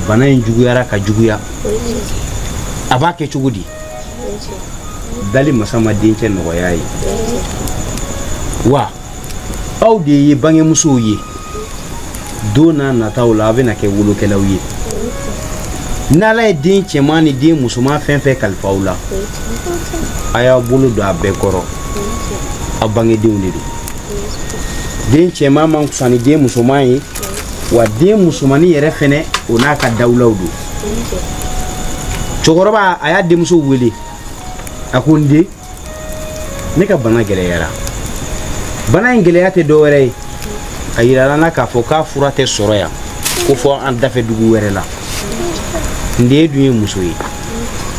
Bana in juguyara ka juguya. A b'a kɛ cogo di? Dali masa ma dencɛ nɔgɔya ye. Wa aw de ye bangemusow ye, don n'a nataw la a bɛna kɛ wolokɛlaw ye. N'Ala ye den cɛman ni den musoman fɛn fɛn kalifa aw la, a y'aw bolo don a bɛɛ kɔrɔ. Aw bangedenw de don. Den cɛman man fisa ni den musoman ye, wa den musomannin yɛrɛ fɛnɛ o n'a ka dawulaw don. Cɛkɔrɔba a y'a denmuso wele, a ko n den, ne ka bana gɛlɛyara. Bana in gɛlɛya tɛ dɔwɛrɛ ye, a yirala n na k'a fɔ k'a fura tɛ sɔrɔ yan, ko fɔ an dafɛ dugu wɛrɛ la. N den dun ye muso ye,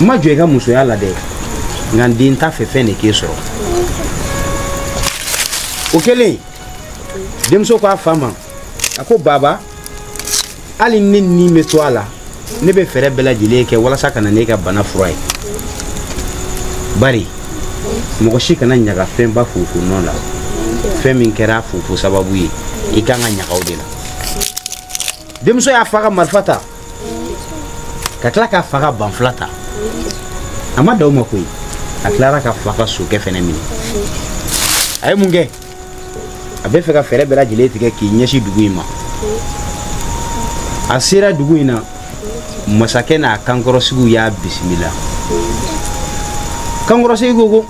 n ma jɔ i ka musoya la dɛ, nka n den t'a fɛ fɛn de k'e sɔrɔ. O kɛlen, denmuso ko a fa ma, a ko baba, hali ne ni bɛ to a la, ne bɛ fɛɛrɛ bɛɛ lajɛlen kɛ walasa ka na n'e ka bana fura ye. Bari mɔgɔ si kana ɲaga fɛnba fofo nɔ la, fɛn min kɛra fofo sababu ye, i kan ka ɲaga o de la. Denmuso y'a fa ka marifa ta, ka tila k'a fa ka banfula ta. A ma dan o ma koyi, a tilara ka fa ka sokɛ fɛnɛ minɛ. A ye mun kɛ? A bɛ fɛ ka fɛɛrɛ bɛɛ lajɛlen tigɛ k'i ɲɛsin dugu in ma. A sera dugu in na, masakɛ n'a kankɔrɔsigiw y'a bisimila. Kankɔrɔsigi ko ko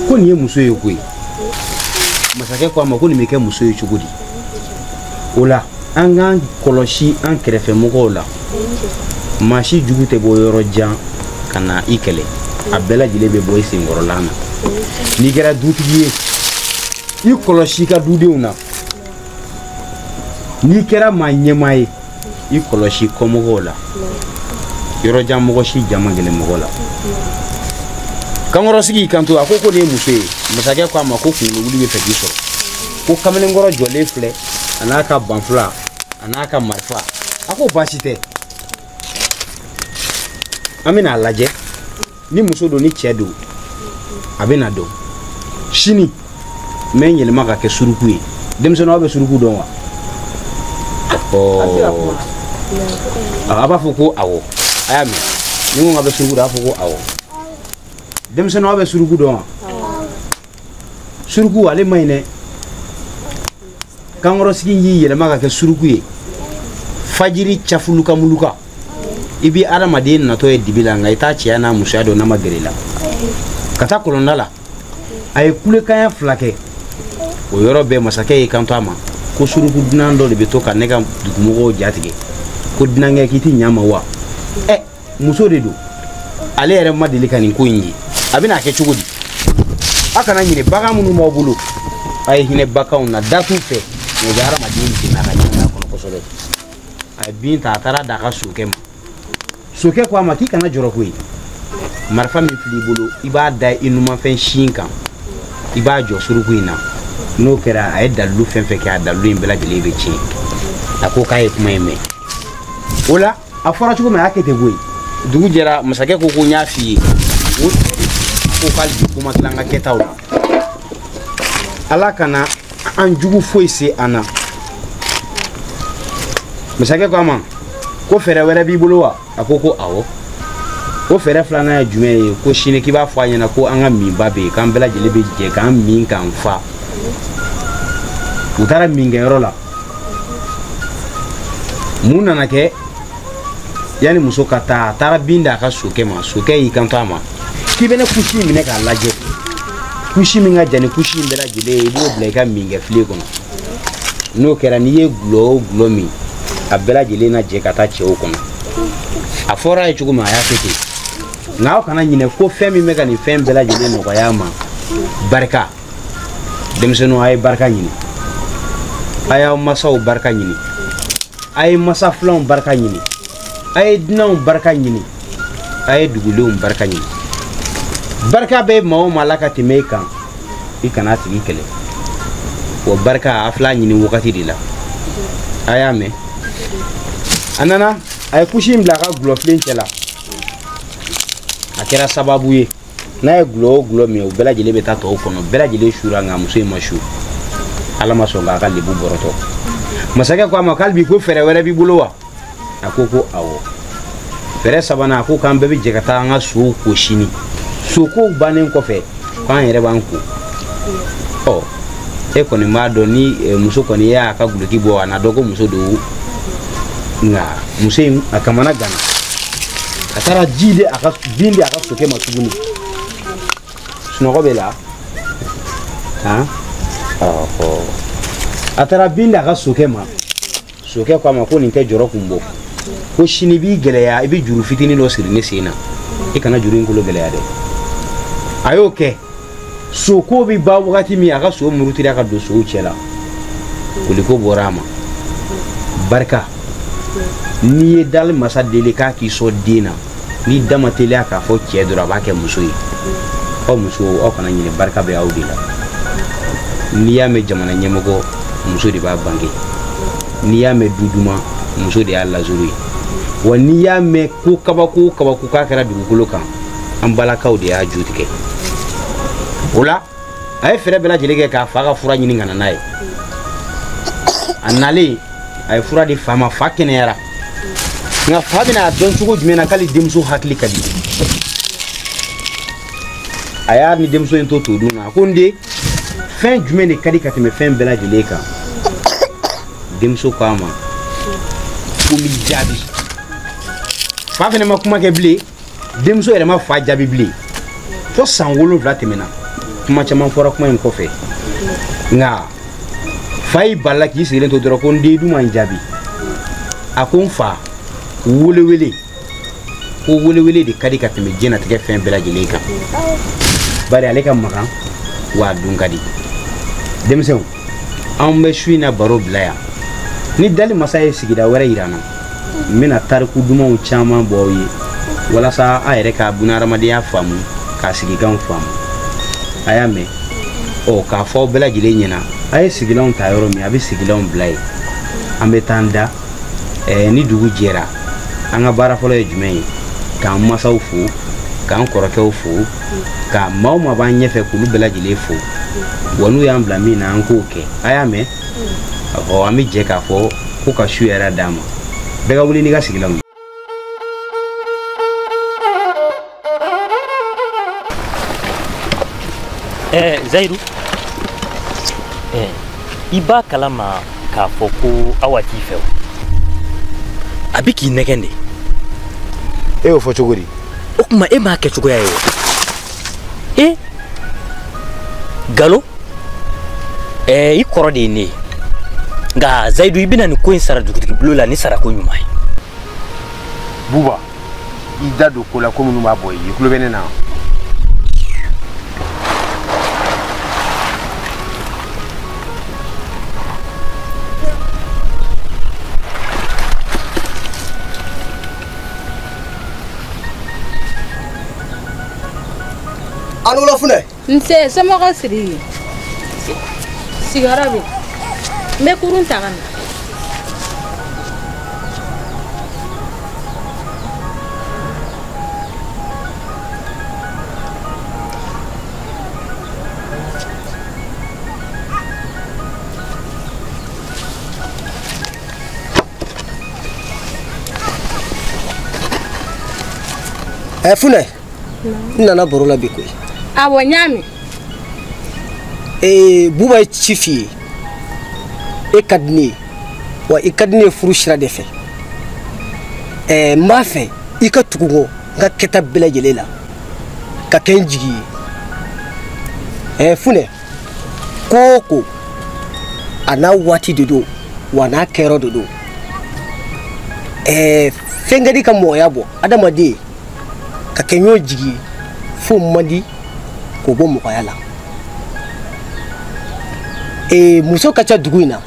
ko nin ye muso ye koyi. Masakɛ ko a ma ko nin bɛ kɛ muso ye cogo di? O la an k'an kɔlɔsi an kɛrɛfɛmɔgɔw la. Maa si jugu tɛ bɔ yɔrɔ jan ka na i kɛlɛ, a bɛɛ lajɛlen bɛ bɔ i senkɔrɔla na. N'i kɛra dutigi ye, i kɔlɔsi i ka dudenw na. N'i kɛra maa ɲɛmaa ye, i kɔlɔsi kɔmɔgɔw la. Yɔrɔ jan mɔgɔ si ja man gɛlɛn mɔgɔ la. Kankɔrɔsigi y'i kanto, a ko ko nin ye muso ye. Masakɛ ko a ma ko kunkolo wuli bɛ fɛ k'i sɔrɔ. Ko kamalenkɔrɔ jɔlen filɛ, a n'a ka banfula, a n'a ka marifa. A ko baasi tɛ, an bɛna a lajɛ ni muso don ni cɛ don, a bɛna dɔn. Sini n bɛ n yɛlɛma ka kɛ suruku ye. Denmisɛnninw, aw bɛ suruku dɔn wa? A b'a fɔ ko awɔ. A y'a mɛn, ni n ko k'a bɛ suruku dɔn, a b'a fɔ ko awɔ. Denmisɛnninw, aw bɛ suruku dɔn wa? Suruku ale man ɲi dɛ. Kankɔrɔsigi y'i yɛlɛma ka kɛ suruku ye. Fajiri cafuluka muluka, i bɛ adamaden natɔ ye dibi la, nka i t'a cɛya n'a musoya dɔn n'a ma gɛrɛ i la. Ka taa kɔlɔnda la, a ye kulekanya fila kɛ. O yɔrɔ bɛɛ masakɛ y'i kanto a ma ko suruku dunan dɔ de bɛ to ka ne ka dugumɔgɔw jatigɛ, ko dunankɛ k'i ti ɲa ma wa? Ɛ, muso de don, ale yɛrɛ ma deli ka nin ko in ye, a bɛna kɛ cogo di? A kana ɲinɛ, bagan minnu b'aw bolo, a ye hinɛ baganw na, da t'u fɛ, o bɛ hadamaden dɛmɛ a ka ɲɛnamaya kɔnɔ kosɛbɛ. A ye bin ta, a taara d'a ka sokɛ ma. Sokɛ ko a ma k'i kana jɔrɔ koyi, marifa min filɛ i bolo, i b'a da i numanfɛn sin kan, i b'a jɔ suruku in na. N'o kɛra, a ye dalilu fɛn fɛn kɛ, a dalilu in bɛɛ lajɛlen bɛ tiɲɛ. A ko k'a ye kuma in mɛn. O la a fɔra cogo min, a y'a kɛ ten koyi. Dugu jɛra, masakɛ ko ko n y'a f'i ye, ko k'ale bi ko ma tila an ka kɛtaw la. Ala kana an jugu foyi se an na. Masakɛ ko a ma ko fɛɛrɛ wɛrɛ b'i bolo wa? A ko ko awɔ. Ko fɛɛrɛ filanan ye jumɛn ye? Ko sini k'i b'a fɔ a ɲɛna ko an ka minba bɛ yen, k'an bɛɛ lajɛlen bɛ jɛ k'an min k'an fa. U taara minkɛyɔrɔ la. Mun nana kɛ? Yanni muso ka taa, a taara bin d'a ka sokɛ ma. Sokɛ y'i kanto a ma k'i bɛ ne kusi in minɛ k'a lajɛ, kusi min ka jan ni kusi in bɛɛ lajɛlen ye, i b'o bila i ka minkɛfilen kɔnɔ. N'o kɛra, n'i ye gulɔ o gulɔ min, a bɛɛ lajɛlen na jɛ ka taa cɛw kɔnɔ. A fɔra a ye cogo min, a y'a kɛ ten. Nka aw kana ɲinɛ ko fɛn min bɛ ka nin fɛn bɛɛ lajɛlen nɔgɔya a ma, barika. Denmisɛnninw, a ye barika ɲini, a y'aw masaw barika ɲini, a ye masa filanw barika ɲini, a ye dunanw barika ɲini, a ye dugulenw barika ɲini. Barika bɛ maa o maa la ka tɛmɛ e kan, i kana a tigi kɛlɛ. Wa barika a fila ɲini wagati de la. A y'a mɛn. A nana, a ye kusi in bila a ka gulɔfilen cɛ la. A kɛra sababu ye, n'a ye gulɔ o gulɔ min, o bɛɛ lajɛlen bɛ taa tɔw kɔnɔ. Bɛɛ lajɛlen sura, nka muso in ma su. Ala ma sɔn k'a ka lebu bɔrɔtɔ. Masakɛ ko a ma k'ale bi ko fɛɛrɛ wɛrɛ b'i bolo wa? A ko ko awɔ. Fɛɛrɛ sabanan, a ko k'an bɛɛ bɛ jɛ ka taa an ka sow ko sini. Sokow bannen kɔfɛ, k'an yɛrɛ b'an ko. Ɔ, e kɔni b'a dɔn ni muso kɔni y'a ka guloki bɔ, a n'a dɔn ko muso don. Nka muso in a kamana ganna, a taara ji di a ka bin di a ka sokɛ ma tuguni. Sunɔgɔ bɛ la, han? Ɔhɔ, a taara bin di a ka sokɛ ma. Sokɛ ko a ma ko nin tɛ jɔrɔ kun bɔ, ko sini b'i gɛlɛya, i bɛ juru fitinin dɔ siri ne sen na, i kana juru in kolo gɛlɛya dɛ. A y'o kɛ. Soko bɛ ban wagati min, a ka so murutira ka don sow cɛ la. Koliko bɔra a ma. Barika, n'i ye dali masa deli k'a k'i sɔn den na, n'i da ma teliya k'a fɔ cɛ dɔrɔn, a b'a kɛ muso ye. Aw musow, aw kana ɲinɛ, barika bɛ aw de la. N'i y'a mɛn jamana ɲɛmɔgɔ, muso de b'a bange. N'i y'a mɛn du duman, muso de y'a lazuru ye. Wa n'i y'a mɛn ko kabako o kabako k'a kɛra dugukolo kan, an balakaw de y'a ju tigɛ. O la, a ye fɛɛrɛ bɛɛ lajɛlen kɛ k'a fa ka fura ɲini ka na n'a ye. A nalen, a ye fura di fa ma, fa kɛnɛyara. Nka fa bɛna a dɔn cogo jumɛn na k'ale denmuso hakili ka di? A y'a ni denmuso in to todun na, a ko n den, fɛn jumɛn de ka di ka tɛmɛ fɛn bɛɛ lajɛlen kan? Denmuso ko a ma ko n b'i jaabi. Fa fɛnɛ ma kuma kɛ bilen, denmuso yɛrɛ ma fa jaabi bilen. Fo san 7 tɛmɛna, kuma caman fɔra kuma in kɔfɛ. Nka fa y'i balila k'i sigilen to dɔrɔn ko n den, i dun ma n jaabi. A ko n fa, welewele, ko welewele de ka di ka tɛmɛ diɲɛnatigɛ fɛn bɛɛ lajɛlen kan. Bari ale ka magan, wa a dun ka di. Denmisɛnw, anw bɛ su in na baro bila yan. Ni dali masa ye sigida wɛrɛ yira n na, n bɛna tariku dumanw caman bɔ aw ye walasa a yɛrɛ ka bunahadamadenya faamu, k'a sigikanw faamu. A y'a mɛn? Ɔ, k'a fɔ aw bɛɛ lajɛlen ɲɛna, a ye sigilanw ta yɔrɔ min, a bɛ sigilanw bila yen. An bɛ taa an da. Ni dugu jɛra, an ka baara fɔlɔ ye jumɛn ye? K'an masaw fo, k'an kɔrɔkɛw fo, ka maa o maa b'an ɲɛfɛ k'olu bɛɛ lajɛlen fo. Wa n'u y'an bila min na, an k'o kɛ. A y'a mɛn? Ɔ, an bɛ jɛ k'a fɔ ko ka su yɛrɛ d'an ma. Bɛɛ ka wuli n'i ka sigilanw ye. Zayidu, i b'a kalama k'a fɔ ko Awa t'i fɛ o. A bɛ k'i nɛgɛn de. E y'o fɔ cogo di? O tuma e m'a kɛcogoya ye wa? Galo, i kɔrɔ de ye ne ye. Nka Zayidu, i bɛna nin ko in sara dugutigi bulon la ni sarako ɲuman ye. Buba, i da don ko la ko minnu b'a bɔ i ye, i tulo bɛ ne na. A ni wula Funɛ. Nse, somɔgɔw Sidiki. Sigiyɔrɔ bɛ yen. N bɛ kurun ta ka na. Funɛ, n nana baro la bi koyi. Awɔ, n y'a mɛn. Buba ye ci f'i ye. E ka di ne ye, wa i ka di ne ye furu sira de fɛ. N b'a fɛ i ka tugu n kɔ n ka kɛta bɛɛ lajɛlen la, ka kɛ n jigi ye. Funɛ, ko o ko, a n'a waati de don, wa a n'a kɛyɔrɔ de don. Fɛn ka di ka mɔgɔya bɔ adamaden ka kɛ ɲɔgɔn jigi ye, fo man di k'o bɔ mɔgɔya la. Muso ka ca dugu in na,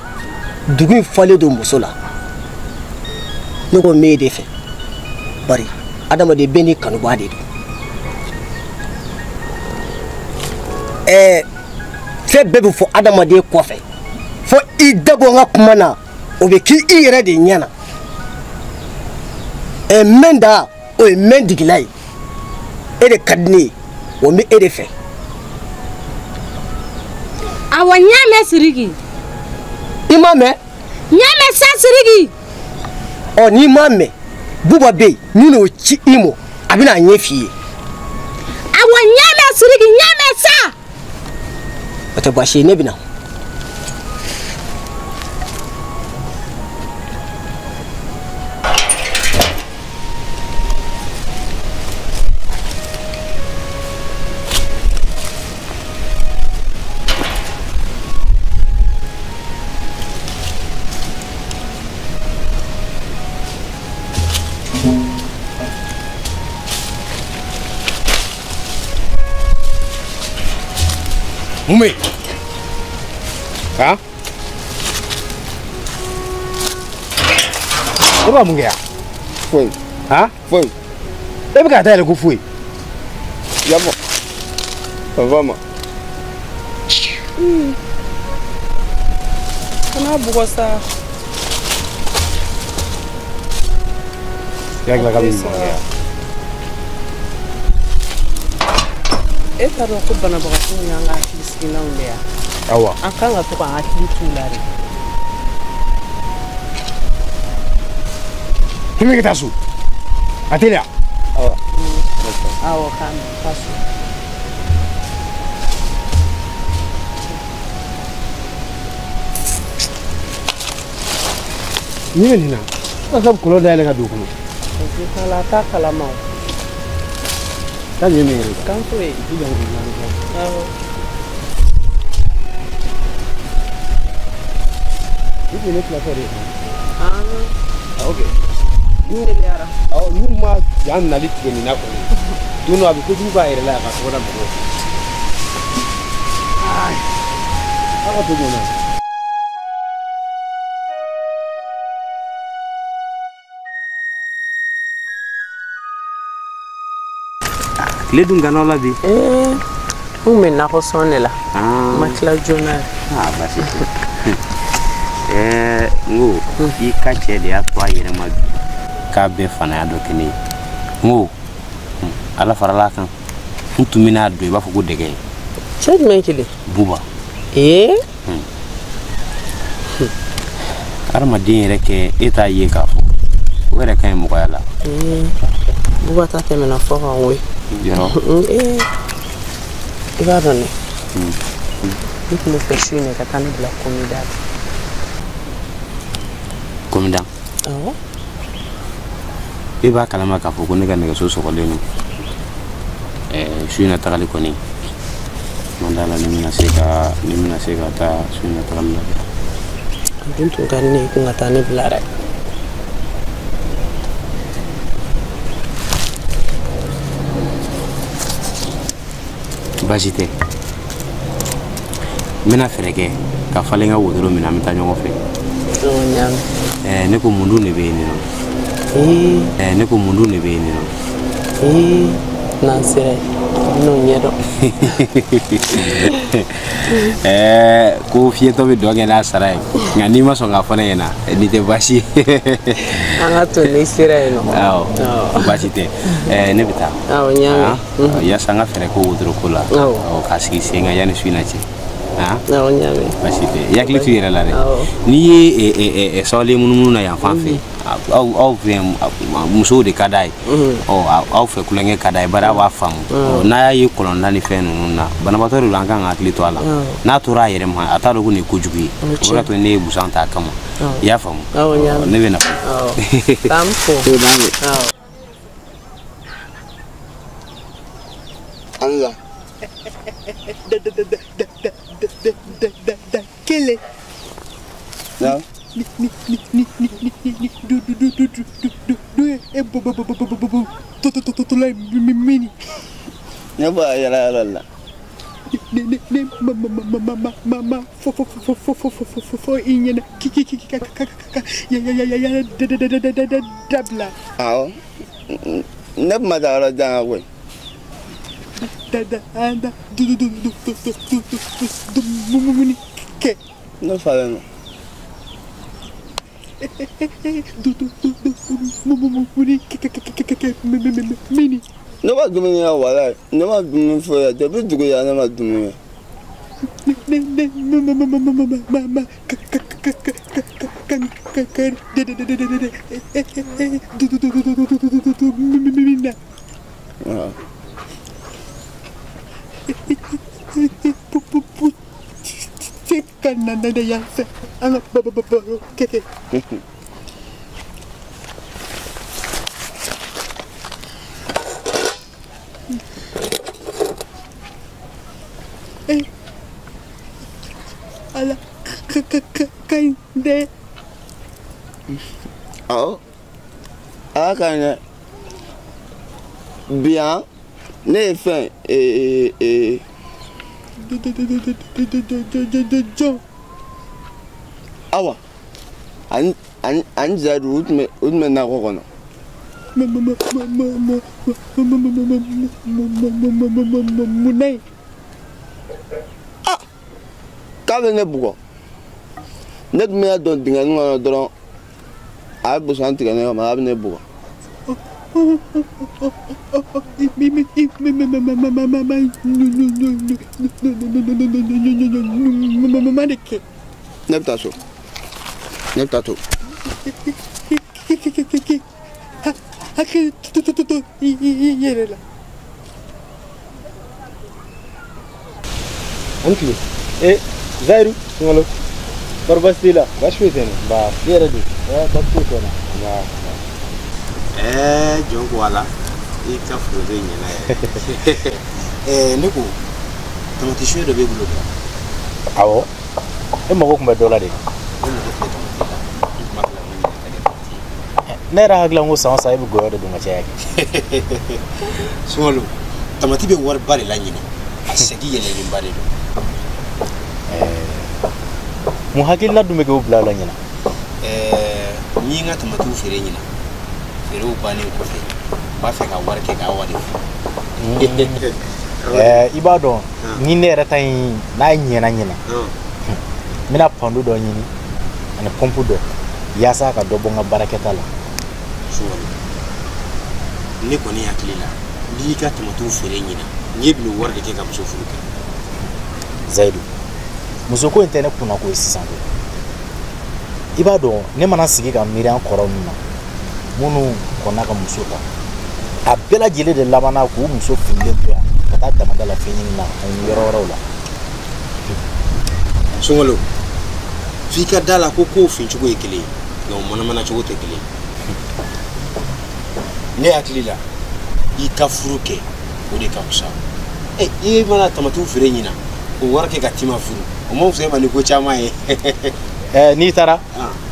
dugu in falen don muso la. Ne ko n b'e de fɛ, bari adamaden bɛɛ n'i kanubaa de don. Fɛn bɛɛ bɛ fɔ adamaden kɔfɛ, fo i dabɔ n ka kuma na, o bɛ k'i yɛrɛ de ɲɛ na. Mɛn da, o ye mɛn digila ye. E de ka di ne ye, wa n bɛ e de fɛ. Awɔ, n y'a mɛn Sidiki. I m'a mɛn? N y'a mɛn sa Sidiki. Ɔ, n'i m'a mɛn, Buba bɛ yen, min n'o ci i ma, a bɛna a ɲɛ f'i ye. Awɔ, n y'a mɛn Sidiki, n y'a mɛn sa. O tɛ baasi ye, ne bɛ na. Mun bɛ yen? Han? E b'a mun kɛ yan? Foyi. Han? Foyi. E bɛ k'a dayɛlɛ ko foyi. Yafa. Yafa ma. Kana bugɔ sa. I hakili la k'a bɛ ɲuman kɛ yan. E t'a dɔn ko banabagatɔw y'an ka hakilisigilanw de ye wa? Awa. An kan ka to k'an hakili t'u la de. Himi ka taa so. A teliya. Awɔ. Awɔ k'an taa so. Ni bɛ nin na, a ka kɔlɔn dayɛlɛ ka don o kɔnɔ. O tɛ t'a la, a t'a kalama o. K'a nin ye min yɛrɛ ye. K'an to yen. I janto na. Awɔ. I tun ye ne tilatɔ de ye. Ah. Ok. N teliyara. Awɔ, n'u ma yan nali tigɛ nin na kɔni, don dɔ a bɛ kojugu k'a yɛrɛ la yan ka tɔgɔ da mɔgɔw kan. Aw ka to ɲɔgɔn na. Tile dun ganaw la bi. Ee, n kun bɛ nakɔ sɔn de la. N ma tila joona yɛrɛ. Aa baasi tɛ. Ɛɛ n ko i ka cɛ de y'a to a yɛrɛ ma bi k'a bɛ fanaya dɔ kɛ ne ye. N ko Ala farala a kan. N tun bɛna don i b'a fɔ ko dɛgɛ. Cɛ jumɛn kelen? Buba. Ee? Hadamaden yɛrɛ kɛ e t'a ye k'a fɔ o yɛrɛ ka ɲi mɔgɔya la. Buba ta tɛmɛna fɔ kan koyi. Yɔrɔ. I b'a dɔn dɛ. Ne tun bɛ fɛ su in na ka taa ne bila komida la. Komida? Awɔ. E b'a kalama k'a fɔ ko ne ka nɛgɛso sɔgɔlen don. Su in na tagali kɔni man d'a la ne bɛna se ka taa su in na tagali la. A dun tun ka di ne ye kun ka taa ne bila dɛ. Baasi tɛ. N bɛna fɛɛrɛ kɛ ka falen ka wotoro minɛ an bɛ taa ɲɔgɔn fɛ. Ne ko mun dun de bɛ yen nɔ? Ne ko mun dun de bɛ yen nɔ? N'an sera yen, i bɛn'o ɲɛdɔn. Ko fiyɛtɔ bɛ dɔn kɛ n'a sara ye, nka n'i ma sɔn k'a fɔ ne ɲɛna, nin tɛ baasi ye. An ka to n'i sera yen nɔ. Awɔ, baasi tɛ. Ne bɛ taa. Awɔ, n y'a mɛn. Yaasa an ka fɛɛrɛ k'o wotoro ko la. Awɔ. K'a sigi sen kan yanni su in na cɛ. Awɔ, n y'a mɛn. Baasi tɛ. I hakili t'u yɛrɛ la dɛ. N'i ye sabali munumunu na yan fan fɛ, aw fɛ musow de ka d'a ye. Ɔ aw fɛ kulonkɛ ka d'a ye, bari aw b'a faamu. N'a y'a ye kɔlɔnda ni fɛn ninnu na, banabaatɔ de don, an kan ka hakili to a la. N'a tora a yɛrɛ ma, a t'a dɔn ko nin ye kojugu ye. O de y'a to ne ye busan ta a kama. I y'a faamu? Awɔ, n y'a mɛn. Ne bɛ na. Awɔ. K'an fo. Awɔ. An la. Da da da da da da da da da da kelen. Na. Ni ni ni ni ni ni ni du du du du du du du e bo bo bo bo bo bo to to to to la mi mini. Ne b'a yɛlɛ yɛlɛ la. Ne ne ne ma ma ma ma ma ma ma fo fo fo fo fo fo fo fo i ɲɛna ki ki ki ka ka ka ya ya ya ya da da da da da da dabila. Awɔ. Ne kuma taa yɔrɔ jan koyi. Da da da du du du du du du du du mumuni kɛ. Ne falen don. Du du du du mumuni kɛ kɛ kɛ kɛ kɛ mini. Ne ma dumuni kɛ walayi, ne ma dumuni foyi kɛ depuis dugu jɛra ne ma dumuni kɛ. Ne ne ne ma ma ma ma ma ma ma ka ka ka ka ka ka ka de de de de de de du du du du du du du du du mina. Awɔ. Pu pu pu se ka na na na yan fɛ an ka ba ba baro kɛ. Ala ka ka ka ka ɲi dɛ. Awɔ, ala ka ɲi dɛ. Bi yan ne ye fɛn Jɔn. Awa ani ani ani Zaidu u tun bɛ nakɔ kɔnɔ. Ma ma ma ma ma ma ma ma ma ma ma ma mun na ye? Ah, k'a bɛ ne bugɔ. Ne tun bɛna don dingɛ nin kɔnɔ dɔrɔn a ye busan tigɛ ne kama a bɛ ne bugɔ. Ne bɛ taa so. Ne bɛ taa to. Hakili to i yɛrɛ la. An tile. Zayiru. Sunkalo. Kɔri baasi t'i la? Baasi foyi tɛ n na. Nba i yɛrɛ dun? Baasi foyi tɛ n na. Nba. Jɔn ko ala i ka foronto ɲɛna yɛrɛ. Ne ko tamati suɲɛ dɔ b'e bolo dɛ? Awɔ. E mago tun bɛ dɔ la de. Ne mago tun bɛ tamati la. N tun b'a fɛ ka min ɲini ka kɛ tamati ye. Ne yɛrɛ hakili la ko san o san e bɛ gɔyɔ de dun ka caya kɛ. Sunkalo tamati bɛ wariba de la ɲinɛ. A sɛgi yɛlɛlenba de don. Mun hakilina dun bɛ k'o bila la ɲina? N ye n ka tamatiw feere ɲina. Feerew bannen kɔfɛ n b'a fɛ ka wari kɛ k'a wari fɔ. I b'a dɔn ni ne yɛrɛ ta in n'a ɲɛna ɲina n bɛna pando dɔ ɲini ani pɔnpu dɔ yaasa ka dɔ bɔ n ka baarakɛta la. Sunkalo ne kɔni hakili la n'i y'i ka tamatiw feere ɲina n'i bɛn'o wari de kɛ ka muso furu kɛ. Zayidu musoko in tɛ ne kunna ko ye sisan koyi. I b'a dɔn ne mana sigi ka miiri an kɔrɔ ninnu na minnu kɔnna ka muso ta a bɛɛ lajɛlen de labanna k'u muso fililen to yan ka taa damada la fɛn ɲini na ani yɔrɔ wɛrɛw la. Sunkalo f'i ka da la ko kow fincogo ye kelen ye nka u manamana cogo tɛ kelen ye. Ne hakili la i ka furu kɛ o de ka fisa. I mana tamatiw feere ɲina o wari kɛ ka tima furu o ma fisaya ma ni ko caman ye. N'i taara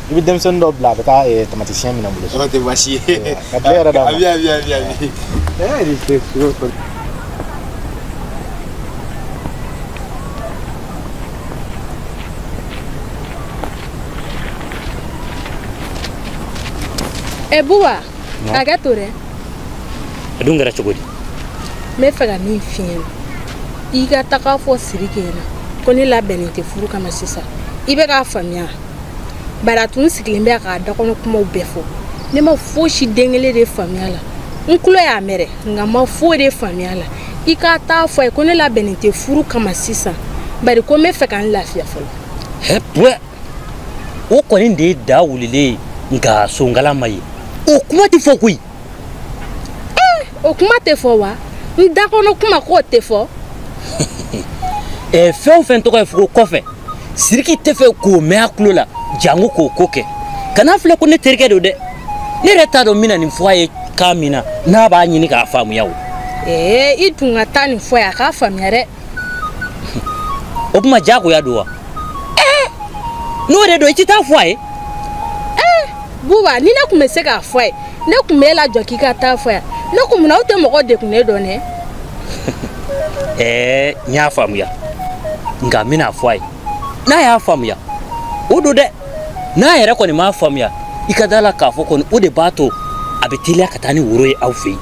i bɛ denmisɛnnin dɔ bila a bɛ taa tamati siyɛn minɛ n bolo. O tɛ baasi ye. Ka tile yɛrɛ d'a ma. A bi a bi a bi a bi. Ni ce sugu kɔni. Buba, hakɛ to dɛ. A dun kɛra cogo di? N bɛ fɛ ka min f'i ɲɛna i ka taga fɔ Sidiki ɲɛna ko ne labɛnnen tɛ furu kama sisan. I bɛ k'a faamuya bari a tun sigilen bɛ k'a dakɔnɔ kumaw bɛɛ fɔ ne ma fosi den kelen de faamuya la n tulo y'a mɛn dɛ nka n ma foyi de faamuya la i ka taa fɔ a ye ko ne labɛnnen tɛ furu kama sisan bari ko n bɛ fɛ ka n lafiya fɔlɔ. Pwɛ o kɔni de ye da wulilen ye nka sonkala ma ye o kuma tɛ fɔ koyi. O kuma tɛ fɔ wa n dakɔnɔ kuma k'o tɛ fɔ. Fɛn o fɛn tɔgɔ ye fo kɔfɛ Sidiki tɛ fɛ k'o mɛn a tulo la jango k'o ko kɛ kana filɛ ko ne terikɛ don dɛ ne yɛrɛ t'a dɔn n bɛna nin fɔ a ye kan min na n'a b'a ɲini k'a faamuya o. I dun ka taa nin fɔ a ye a k'a faamuya dɛ. O kuma diyagoya don wa? N'o de don i tɛ taa fɔ a ye. Buba ni ne tun bɛ se k'a fɔ a ye ne tun bɛ e lajɔ k'i ka taa fɔ a ye ne ko munna aw tɛ mɔgɔ degunnen dɔn dɛ. N y'a faamuya nka n bɛna fɔ a ye n'a y'a faamuya o don dɛ n'a yɛrɛ kɔni m'a faamuya i ka da la k'a fɔ kɔni o de b'a to a bɛ teliya ka taa ni woro ye aw fɛ yen.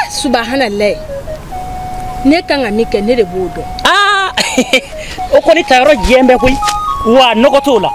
Subahanalayi ne kan ka min kɛ ne de b'o dɔn. O kɔni tayɔrɔ jɛn bɛ koyi wa nɔgɔ t'o la.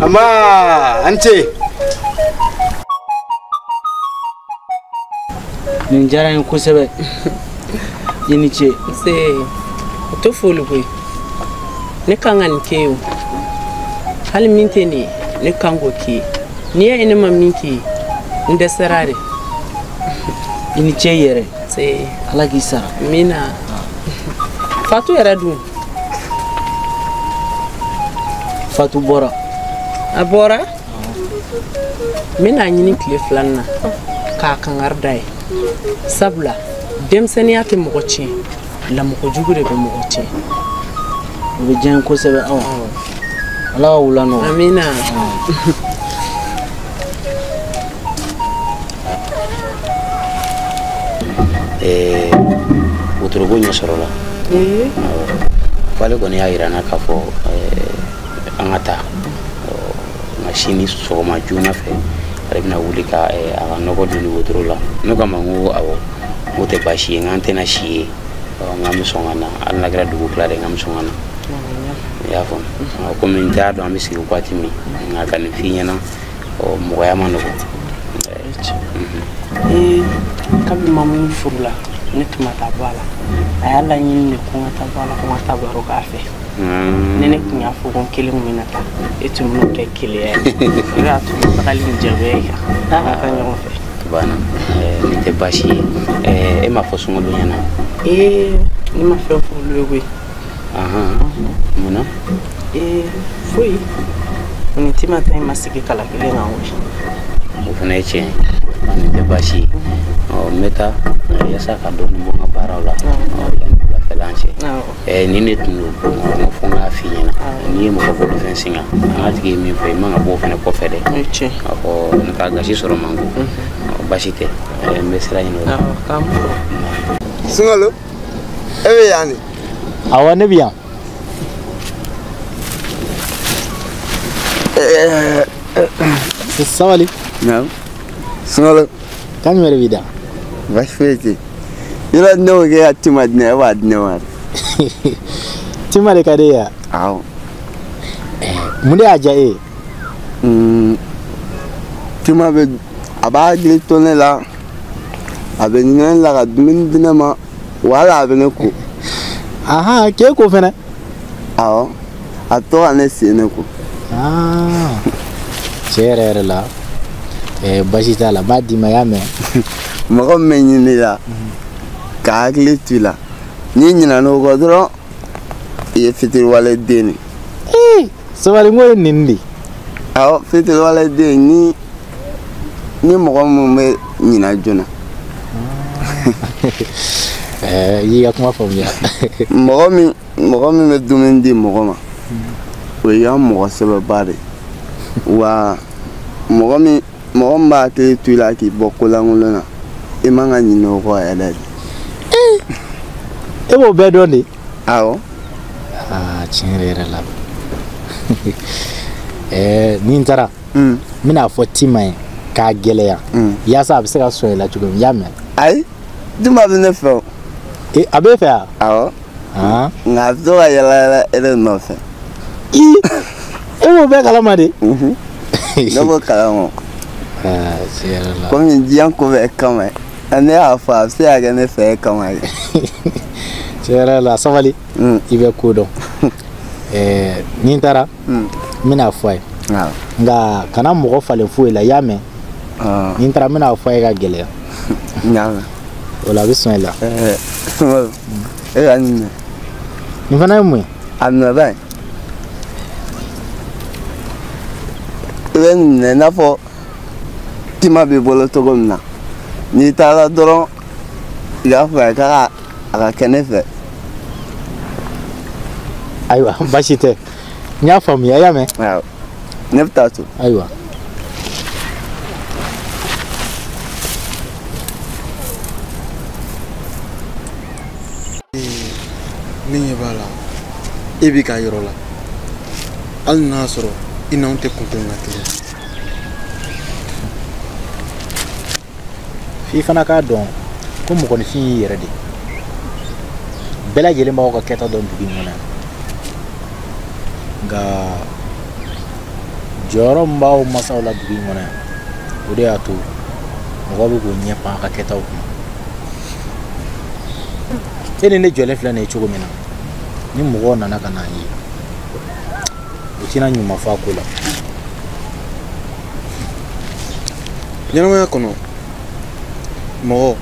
Amma an ce nin diyara n ye kosɛbɛ. I ni ce. Nse, o tɛ foli koyi. Ne kan ka nin k'e ye o. Hali min tɛ nin ye, ne kan k'o k'i ye. N'i y'a ye ne ma min k'i ye, n dɛsɛra de. I ni ce yɛrɛ. Nse. Ala k'i sara. Amina. Fatu yɛrɛ dun? Fatu bɔra. A bɔra? N bɛna ɲini tile filanan na k'a kangari da ye. Sabula denmisɛnninya tɛ mɔgɔ tiɲɛ, lamɔkojugu de bɛ mɔgɔ tiɲɛ. O bɛ diya n ye kosɛbɛ awa. Ala ka wula nɔgɔya. Amina. Wotoro ɲɛ sɔrɔla. F'ale kɔni y'a yira n na k'a fɔ an ka taa nka sini sɔgɔma joona fɛ ale bɛna wuli ka a ka nɔgɔ don wotoro la. Ne k'a ma n ko awɔ, n ko tɛ baasi ye, n k'an tɛna si yen, n k'an bɛ sɔn ka na hali n'a kɛra dugu tila de, n k'an bɛ sɔn ka na. I y'a faamu? Komi n t'a dɔn an bɛ sigi waati min, nka ka nin f'i ɲɛna, mɔgɔya ma nɔgɔn. Kabi Mamu furula ne tun ma taa bɔ a la, a y'a laɲini de ko n ka taa bɔ a la, ko n ka taa baro k'a fɛ. Ni ne tun y'a fɔ ko n kelen tun bɛna taa, e tun bɛn'o kɛ keleya ye. O de y'a to n tagali in jagoya i kan, an ka taa ɲɔgɔn fɛ. Banna, nin tɛ baasi ye. E m'a fɔ Sunkalo ɲɛna? Ne ma fɛn fɔ olu ye koyi. Mun na? Foyi. O ni Tima ta in ma sigi kala kelen kan koyi. O fana ye tiɲɛ ye. Nin tɛ baasi ye. N bɛ taa yaasa ka dɔɔnin bɔ n ka baaraw la yanni wulafɛla cɛ. Nin de tun don, n ko fo n k'a f'i ɲɛna. N'i ye mɔgɔ bolofɛn singa, n'a tigi ye min fɔ i man ka bɔ o fana kɔfɛ dɛ. N'o tɛ a gasi sɔrɔ man go. Baasi tɛ, n bɛ sira ɲini o la. Sunkalo, e bɛ yan de? Awɔ, ne bɛ yan. Sabali. Naamu. Sunkalo. Kan jumɛn de b'i da? Baasi foyi tɛ yen. Yɔrɔ ne ko k'e ka tima di ne ma, e b'a di ne ma de. Tima de ka di e ye wa? Awɔ. Mun de y'a diya e ye? Tima bɛ a b'a hakili to ne la, a bɛ ɲinɛ ne la ka dumuni di ne ma, wa hali a bɛ ne ko. Ahan, k'e ko fɛnɛ? Awɔ, a bɛ to ka ne sen ne ko. Tiɲɛ yɛrɛ yɛrɛ la, baasi t'a la, n b'a d'i ma, i y'a mɛn? Mɔgɔ min bɛ ɲini la ka hakili to i la, n'i ɲinɛna o kɔ dɔrɔn, i ye fitiriwale den de ye. Sabali, n ko ye nin de. Awɔ, fitiriwale den ni mɔgɔ min bɛ ɲinɛ joona. I y'i ka kuma faamuya. Mɔgɔ min bɛ dumuni di mɔgɔ ma, o y'i ka mɔgɔ sɛbɛba de ye. Wa mɔgɔ min b'a hakili to i la k'i bɔ kolankolon na, i man ka ɲinɛ o kɔ yɛrɛ de. E b'o bɛɛ dɔn de? Awɔ. Tiɲɛ yɛrɛ yɛrɛ la. Ni n taara, n bɛna fɔ Tima ye k'a gɛlɛya, yaasa a bɛ se ka sɔn i la cogo min, i y'a mɛn? Ayi, Tima bɛ ne fɛ o. A b'e fɛ wa? Awɔ. Nka a bɛ to ka yala yala e de nɔfɛ. E b'o bɛɛ kalama de? Ne b'o kalama. Tiɲɛ yɛrɛ la. Komi diɲɛ ko bɛɛ kama ye, ne y'a fɔ a bɛ se ka kɛ ne fɛ e kama ye. Tiɲɛ yɛrɛ la, sabali. I bɛ ko dɔn. Ni n taara, n bɛna fɔ a ye. Nka kana mɔgɔ falen foyi la, i y'a mɛn? Ni n taara, n bɛna fɔ a ye ka gɛlɛya. N y'a mɛn. O la a bɛ sɔn i la. Sunkalo, e ka nin minɛ. Nin fana ye mun ye? A minɛ ba ye. I bɛ nin minɛ i n'a fɔ Tima b'i bolo cogo min na. N'i taara dɔrɔn, i k'a fɔ a ye k'a ka kɛ ne fɛ. Ayiwa, baasi tɛ. N y'a faamuya, i y'a mɛn? Awɔ. Ne bɛ taa so. Ayiwa. Ne ɲɛ b'a la, e b'i ka yɔrɔ la, hali n'a y'a sɔrɔ i n'anw tɛ kuntilenna kelen. F'i fana k'a dɔn ko mɔgɔninfin y'i yɛrɛ de ye. Bɛɛ lajɛlen b'aw ka kɛta dɔn dugu in kɔnɔ yan. Nka jɔyɔrɔ min b'aw masaw la dugu in kɔnɔ yan, o de y'a to mɔgɔw bɛ k'o ɲɛ pan a ka kɛtaw kunna. E ni ne jɔlen filɛ nin ye cogo min na, ni mɔgɔw nana ka n'an ye, u tɛna ɲuman fɔ a ko la. Ɲɛnamaya kɔnɔ, mɔgɔ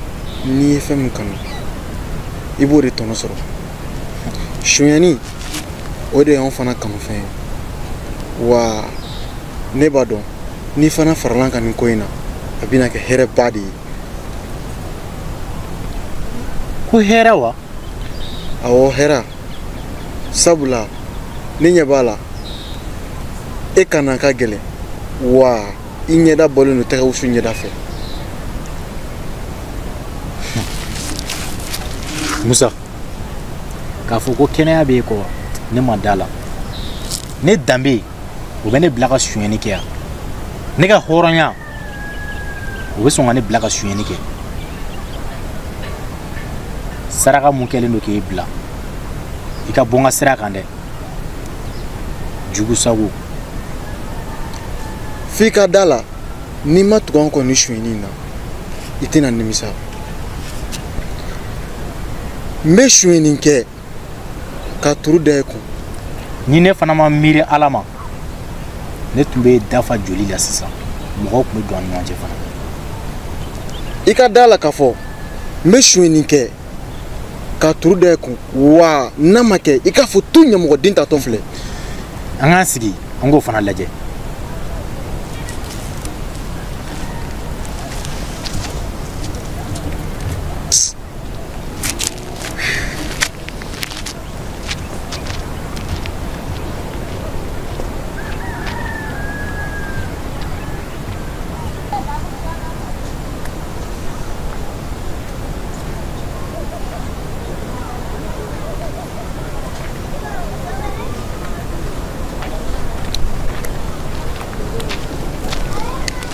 n'i ye fɛn min kanu, i b'o de tɔnɔ sɔrɔ. Sonyani, o de y'anw fana kanufɛn ye. Wa ne b'a dɔn n'i fana farala an kan nin ko in na, a bɛna kɛ hɛrɛba de ye. Ko hɛrɛ wa? Awɔ, hɛrɛ. Sabula ne ɲɛ b'a la, e kana ka gɛlɛn, wa i ɲɛda bɔlen don tɛgɛwusu ɲɛda fɛ. Musa, k'a fɔ ko kɛnɛya b'e kɔ, ne ma da la. Ne danbe, o bɛ ne bila ka sonyɛni kɛ yan. Ne ka hɔrɔnya, o bɛ sɔn ka ne bila ka sonyɛni kɛ. Saraka mun kɛlen don k'e bila, i ka bɔ n ka sira kan dɛ. Jugu sago. F'i ka da la, n'i ma tugu an kɔ nin sonyɛni in na, i tɛna nimisa. N bɛ sonyɛni kɛ ka turu da i kun. Ni ne fana ma miiri Ala ma, ne tun bɛ dafa joli la sisan. Mɔgɔw tun bɛ don an ni ɲɔgɔn cɛ fana. I ka da la k'a fɔ n bɛ sonyɛni kɛ ka turu da i kun, wa n'a ma kɛ i k'a fɔ tu ɲɛmɔgɔden tatɔ filɛ. An k'an sigi, an k'o fana lajɛ.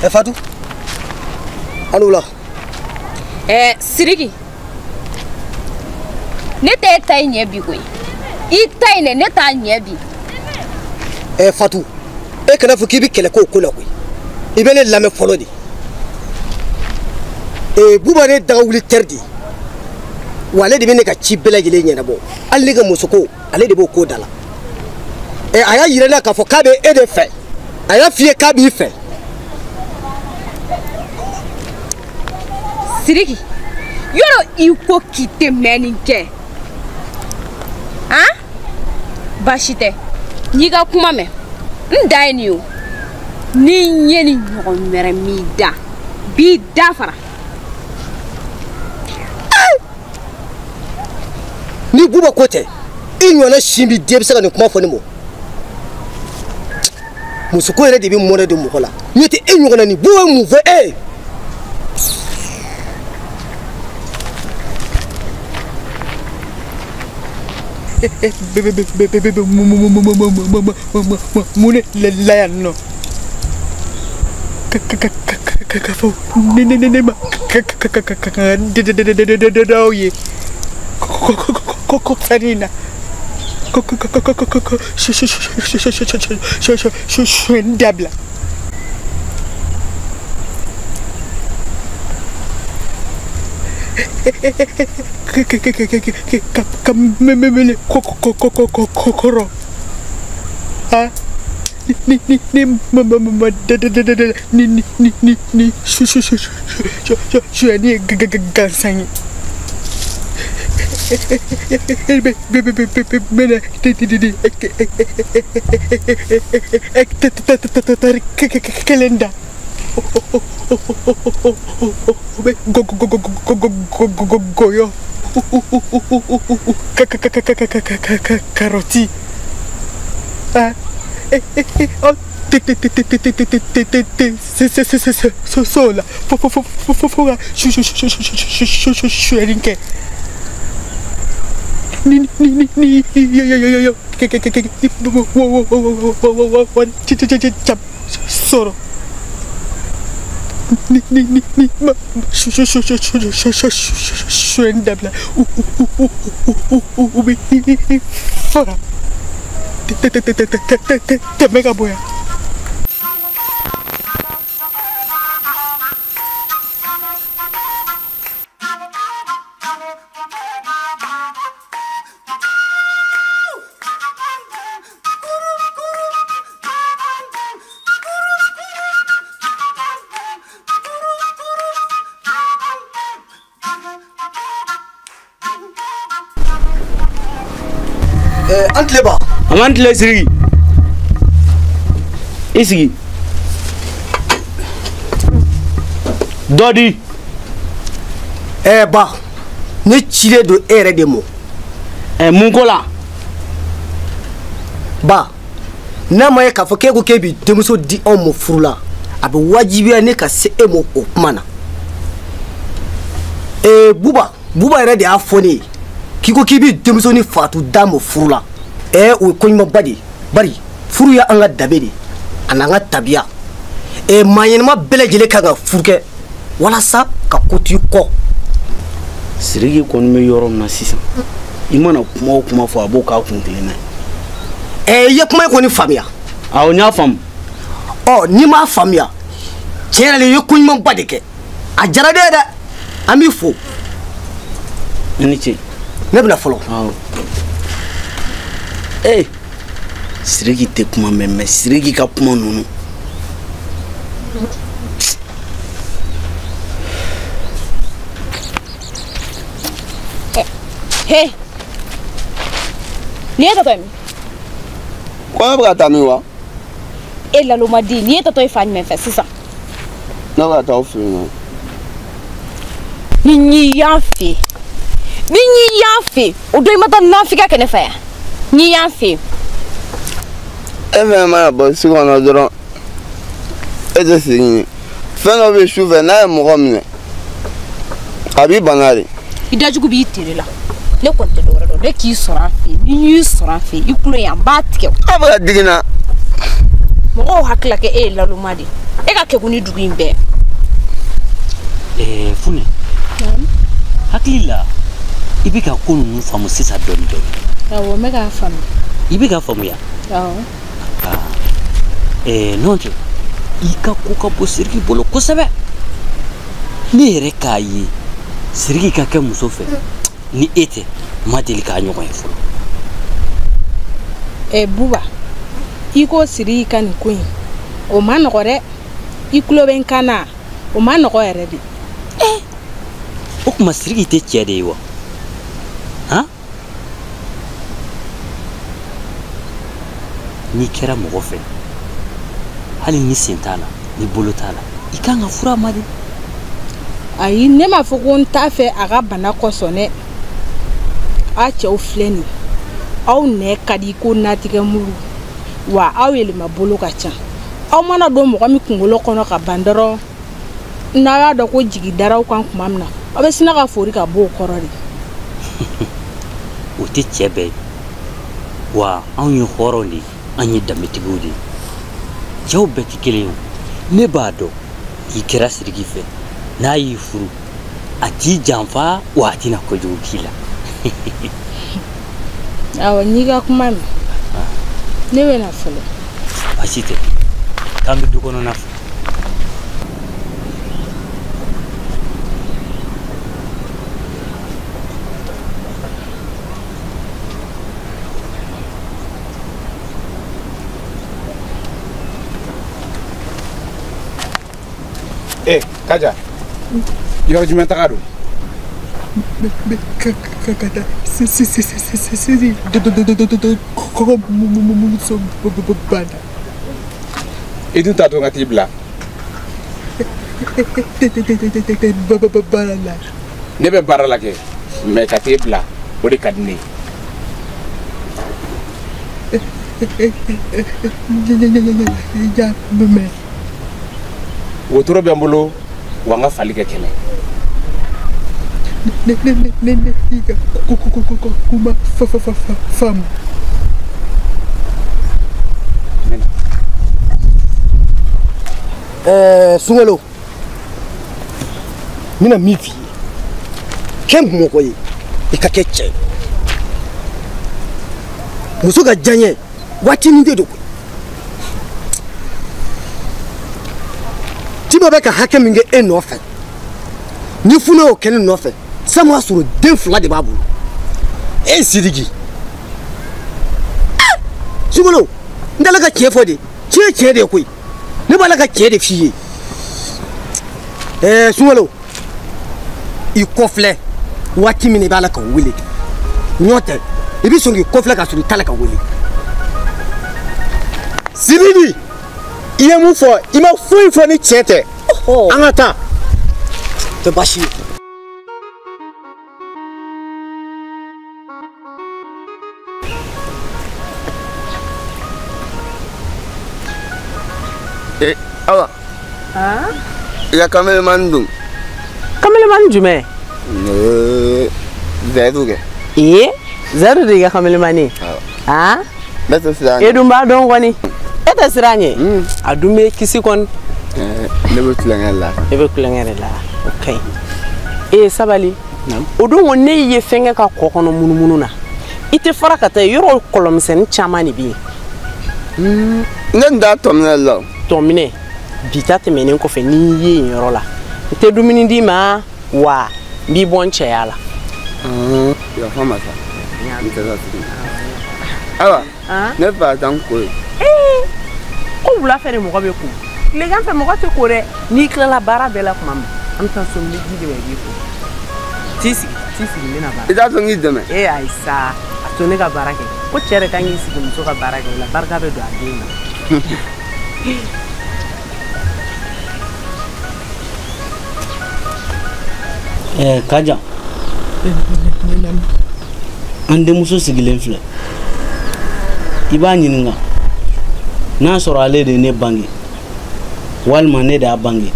Fatou, an wula. Sidiki, ne tɛ e ta in ɲɛ bi koyi. I ta in dɛ, ne t'a ɲɛ bi. Fatou, e kana fɔ k'i bɛ kɛlɛ k'o ko la koyi. I bɛ ne lamɛn fɔlɔ de. Buba ne daga wuli teri de ye. Wa ale de bɛ ne ka ci bɛɛ lajɛlen ɲɛnabɔ. Hali ne ka musoko, ale de b'o ko da la. A y'a yira ne la k'a fɔ k'a bɛ e de fɛ. A y'a f'i ye k'a b'i fɛ. Sidiki, yɔrɔ i ko k'i tɛ mɛn nin kɛ. Han? Baasi tɛ. N y'i ka kuma mɛn. N dan ye nin ye o. Ni n ye nin ɲɔgɔn wɛrɛ m'i da, b'i da fara. Ni Buba ko tɛ, i ɲɔgɔnna sin b'i den bɛ se ka nin kuma fɔ ne ma. Musoko yɛrɛ de bɛ mɔnɛ don mɔgɔ la. N'o tɛ e ɲɔgɔnna nin Buba ye mun fɔ e ye? Mun la yan nɔ ka fɔ ne ma ka dɔw ye ko fɛn in na ko sonyɛni dabila. Ka mele kɔrɔ ha ni ni ni ma ma ma da da da da ni ni ni ni ni su su su su sonyɛni ye gansan ye. Bɛ bɛ bɛ bɛ bɛna tari kelen da. Goyo karoti sola ni ni ni yo yo yo yo sọ̀rọ̀ ni ni ni ni ma sonyɛni dabila u bɛ faga tɛmɛ ka bɔ yan. An tile ba. An tile Siriki. I sigi. Dɔ di. Ba, ne cilen don e yɛrɛ de ma. Mun ko la? Ba, n'a ma ye k'a fɔ k'e ko k'e b'i denmuso di anw ma furu la, a bɛ wajibiya ne ka se e ma o kuma na. Buba, Buba yɛrɛ de y'a fɔ ne ye k'i ko k'i b'i denmuso ni Fatu d'a ma furu la. O ye ko ɲumanba de ye, bari furu y'an ka danbe de ye, a n'an ka tabiya. Maa ɲɛnama bɛɛ lajɛlen kan ka furu kɛ walasa ka ko to i kɔ. Siriki kɔni bɛ yɔrɔ min na sisan, i mana kuma o kuma fɔ a b'o k'a kun kelenna ye. I ye kuma in kɔni faamuya? Awɔ, n y'a faamu. Ɔ, n'i m'a faamuya, tiɲɛ yɛrɛ la i ye ko ɲumanba de kɛ. A diyara ne ye dɛ, an b'i fo. I ni ce. Ne bɛna fɔlɔ. Awɔ. Siriki tɛ kuma mɛn, mɛ Siriki ka kuma ninnu. He, nin ye tatɔ ye min? Ko ne bɛ ka taa min wa? E lalomaden, nin ye tatɔ ye fan jumɛn fɛ sisan? Ne bɛ ka taa aw fɛ yen nɔ. Ni n y'i y'an fɛ yen, ni n y'i y'an fɛ yen, o don i ma taa nafigiya kɛ ne fɛ yan. N'i y'an fɛ yen. E fɛnɛ mana bɔ so kɔnɔ dɔrɔn, e tɛ segin ye. Fɛn dɔ bɛ su fɛ n'a ye mɔgɔ minɛ, a b'i bana de. I dajugu b'i tere la. Ne kɔni tɛ dɔwɛrɛ dɔn, ne k'i sɔrɔ an fɛ yen, ni n y'i sɔrɔ an fɛ yen, i kulo yan, n b'a tigɛ. A bɛ ka digi n na. Mɔgɔw hakili la kɛ e ye laloma de ye. E ka kɛkun ni dugu in bɛɛ. Funɛ. Hakili la, i bɛ ka ko ninnu faamu sisan dɔɔni dɔɔni. Awɔ, n bɛ k'a faamu. I bɛ k'a faamuya? Awɔ. N'o tɛ, i ka ko ka bon Siriki bolo kosɛbɛ. Ne yɛrɛ k'a ye Siriki ka kɛ muso fɛ, ni e tɛ, n ma deli k'a ɲɔgɔn ye fɔlɔ. Buba, i ko Siriki ka nin ko in, o ma nɔgɔ dɛ. I tulo bɛ n kan na, o ma nɔgɔ yɛrɛ de. O tuma Siriki tɛ cɛ de ye wa? Han? N'i kɛra mɔgɔ fɛ, hali ni sen t'a la, ni bolo t'a la, i kan ka fura ma de. Ayi, ne m'a fɔ ko n t'a fɛ a ka bana kosɔn dɛ. A cɛw filɛ nin, aw nɛ ka di ko natigɛ muru, wa aw yɛlɛma bolo ka ca. Aw mana don mɔgɔ min kunkolo kɔnɔ ka ban dɔrɔn, n'aw y'a dɔn ko jigi dara aw kan tuma min na, aw bɛ sina ka fori ka bɔ o kɔrɔ de. O tɛ cɛ bɛɛ ye, wa anw ye hɔrɔn de ye, an ye danbetigiw de ye. Cɛw bɛɛ tɛ kelen ye. Ne b'a dɔn k'i kɛra Siriki fɛ, n'a y'i furu, a t'i janfa, wa a tɛna kojugu k'i la. Awɔ, n y'i ka kuma mɛn. Ne bɛ na fɔlɔ. Baasi tɛ, k'an bɛ du kɔnɔna fɛ. Kaja, yɔrɔ jumɛn taga don? Ka taa si kɔkɔmuso banna. I dun t'a to n ka t'i bila. Baara la. Ne bɛ baara la kɛ, mɛ ka t'e bila, o de ka di ne ye. Y'a mɛn. Wotoro bɛ n bolo, wa n ka fali kɛ kɛnɛ. Ne i ka kuma faamu. Sunkalo, n bɛna min f'i ye, kɛ mɔgɔ ye, i ka kɛ cɛ ye. Muso ka diyaɲɛ waatinin de don koyi. Tiba bɛ ka hakɛ min kɛ e nɔfɛ, ni Funɛ y'o kɛ ne nɔfɛ, san b'a sɔrɔ den fila de b'a bolo. E Sidiki, Sunkalo, n t'ala ka tiɲɛ fɔ de, tiɲɛ tiɲɛ de ye koyi. Ne b'a la ka tiɲɛ de f'i ye. Sunkalo, I kɔfilɛ waati min i b'a la ka wele n'o tɛ i bɛ sɔn k'i kɔfilɛ ka sɔrɔ i t'a la ka wele. Sidiki i ye mun fɔ i ma foyi fɔ ni tiɲɛ tɛ an ka taa. Tɛ baasi ye. Awa. I ka kamelemani dun. Kamelemani jumɛn? Zayidu kɛ. Ee Zayidu de y'i ka kamelemani ye? Awɔ. Ne tɛ siran ɲɛ. E dun b'a dɔn kɔni. E tɛ siran ɲɛ? A dun bɛ kisi kɔni. Ne bɛ tulonkɛ la. E bɛ tulonkɛ de la o ka ɲi. Ee sabali. O don ko ne y'i ye fɛnkɛ ka kɔ kɔnɔ munumunu na. I tɛ fara ka taa yɔrɔ kɔlɔnmisɛnnin caman de bɛ yen. Ne tun t'a tɔminɛ la. Tɔminɛ bi ta tɛmɛnen kɔfɛ n'i ye yen yɔrɔ la n tɛ dumuni d'i ma wa n b'i bɔ n cɛya la. Yafa ma sa n tɛ taa tuguni. Awa ne fɛ ka taa n ko yen. Ko wula fɛ de mɔgɔ bɛ ko tilegan fɛ mɔgɔ tɛ ko dɛ n'i tilala baara bɛɛ la tuma min an bɛ taa so n bɛ ji d'i ma i b'i ko t'i sigi n bɛna baara. I t'a to n k'i dɛmɛ. Ee ayi sa a to ne ka baara kɛ ko cɛ de kan k'i sigi muso ka baara kɛ o la barika bɛ don a den na. Kaja an denmuso sigilen filɛ i b'a ɲininka n'a sɔrɔ ale de ye ne bange walima ne de y'a bange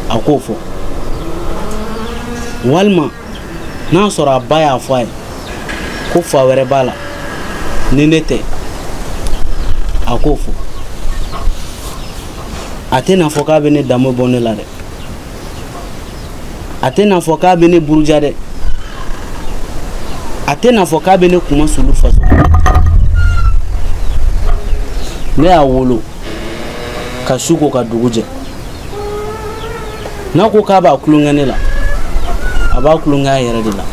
a k'o fɔ walima n'a sɔrɔ a ba y'a fɔ a ye ko fa wɛrɛ b'a la ni ne tɛ a k'o fɔ a tɛna fɔ k'a bɛ ne danbe bɔ ne la dɛ a tɛna fɔ k'a bɛ ne buruja dɛ a tɛna fɔ k'a bɛ ne kuma sulu faso ne y'a wolo ka su ko ka dugu jɛ n'a ko k'a b'a tulonkɛ ne la a b'a tulonkɛ a yɛrɛ de la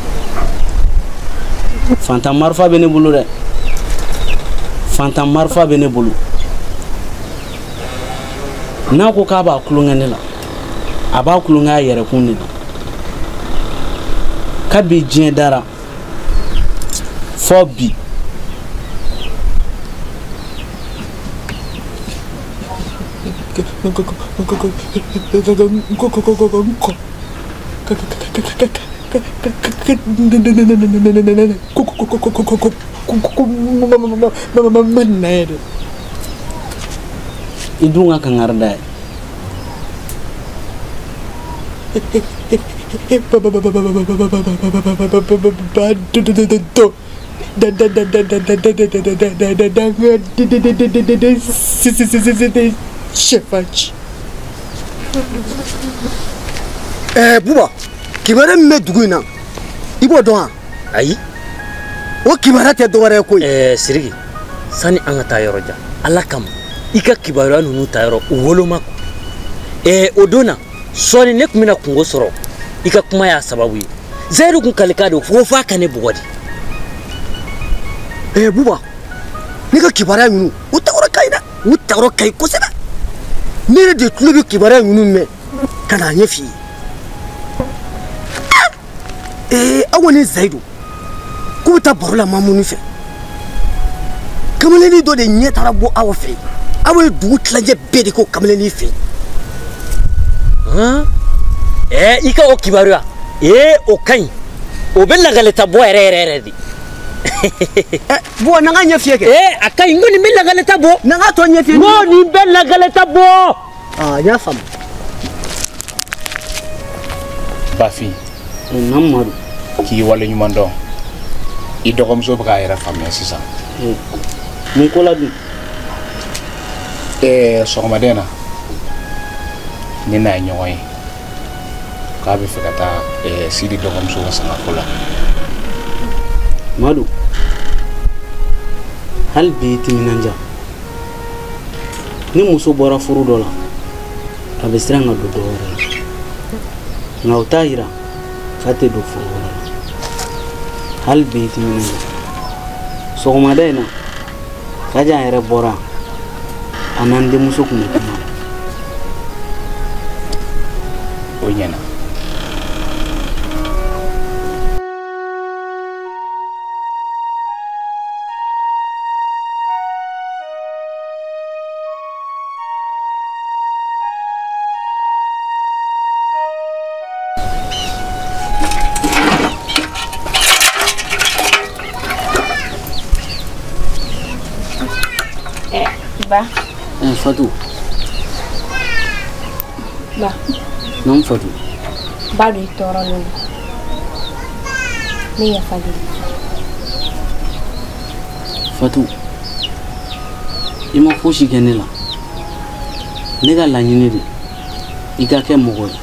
fantan marifa bɛ ne bolo dɛ fantan marifa bɛ ne bolo n'a ko k'a b'a tulonkɛ ne la a b'a tulonkɛ a yɛrɛkun de la kabi diɲɛ dara fɔ bi. I dun ka kangari da ye. Buba, kibaruya min bɛ dugu in na i b'o dɔn wa? Ayi. O kibaruya tɛ dɔwɛrɛ ye koyi. Sidiki, sani an ka taa yɔrɔ jan, Ala kama i ka kibaruya ninnu ta yɔrɔ u woloma. O don na sɔɔni ne tun bɛna kungo sɔrɔ i ka kuma y'a sababu ye. Zayidu kun kalikan don ko f'a ka ne bugɔ de. Buba, ne ka kibaruya ninnu u tayɔrɔ ka ɲi dɛ, u tayɔrɔ ka ɲi kosɛbɛ. Ne yɛrɛ de tulo bɛ kibaruya ninnu mɛn ka n'a ɲɛ f'i ye. Aw ni Zayidu k'u bɛ taa baro la Mamuni fɛ. Kamalennin dɔ de ɲɛ taara bɔ aw fɛ yen. Aw ye dugu tilancɛ bɛɛ de k'o kamalennin fɛ yen. I ka o kibaruya o ka ɲi o bɛ lakaleta bɔ yɛrɛ yɛrɛ yɛrɛ de. Buwa n'an ka ɲɛ fiyɛ kɛ. A ka ɲi n ko nin bɛ lakaleta bɔ. N'an ka tɔ ɲɛ fiyɛ. N ko nin bɛ lakaleta bɔ. N y'a faamu. Bafin. Mamadu. K'i waleɲuman dɔn i dɔgɔmuso bɛ k'a yɛrɛ faamuya sisan. Mun ko la dun? Sɔgɔmaden na ne n'a ye ɲɔgɔn ye k'a bɛ fɛ ka taa Sidi dɔgɔmuso ka sangako la. Madu, hali bi i timinandiya ni muso bɔra furu dɔ la a bɛ siran ka don dɔ wɛrɛ la nka o t'a yira k'a tɛ don furu wɛrɛ la hali bi i timinandiya sɔgɔmada in na Kajan yɛrɛ bɔra a n'an denmuso tun bɛ kuma la. O ɲɛna Ba. Fatou. Ba. Non Fatou. Ba don i tɔɔrɔlen don. Ne yafa deli. Fatou, i ma fosi kɛ ne la. Ne ka laɲini de i ka kɛ mɔgɔ ye,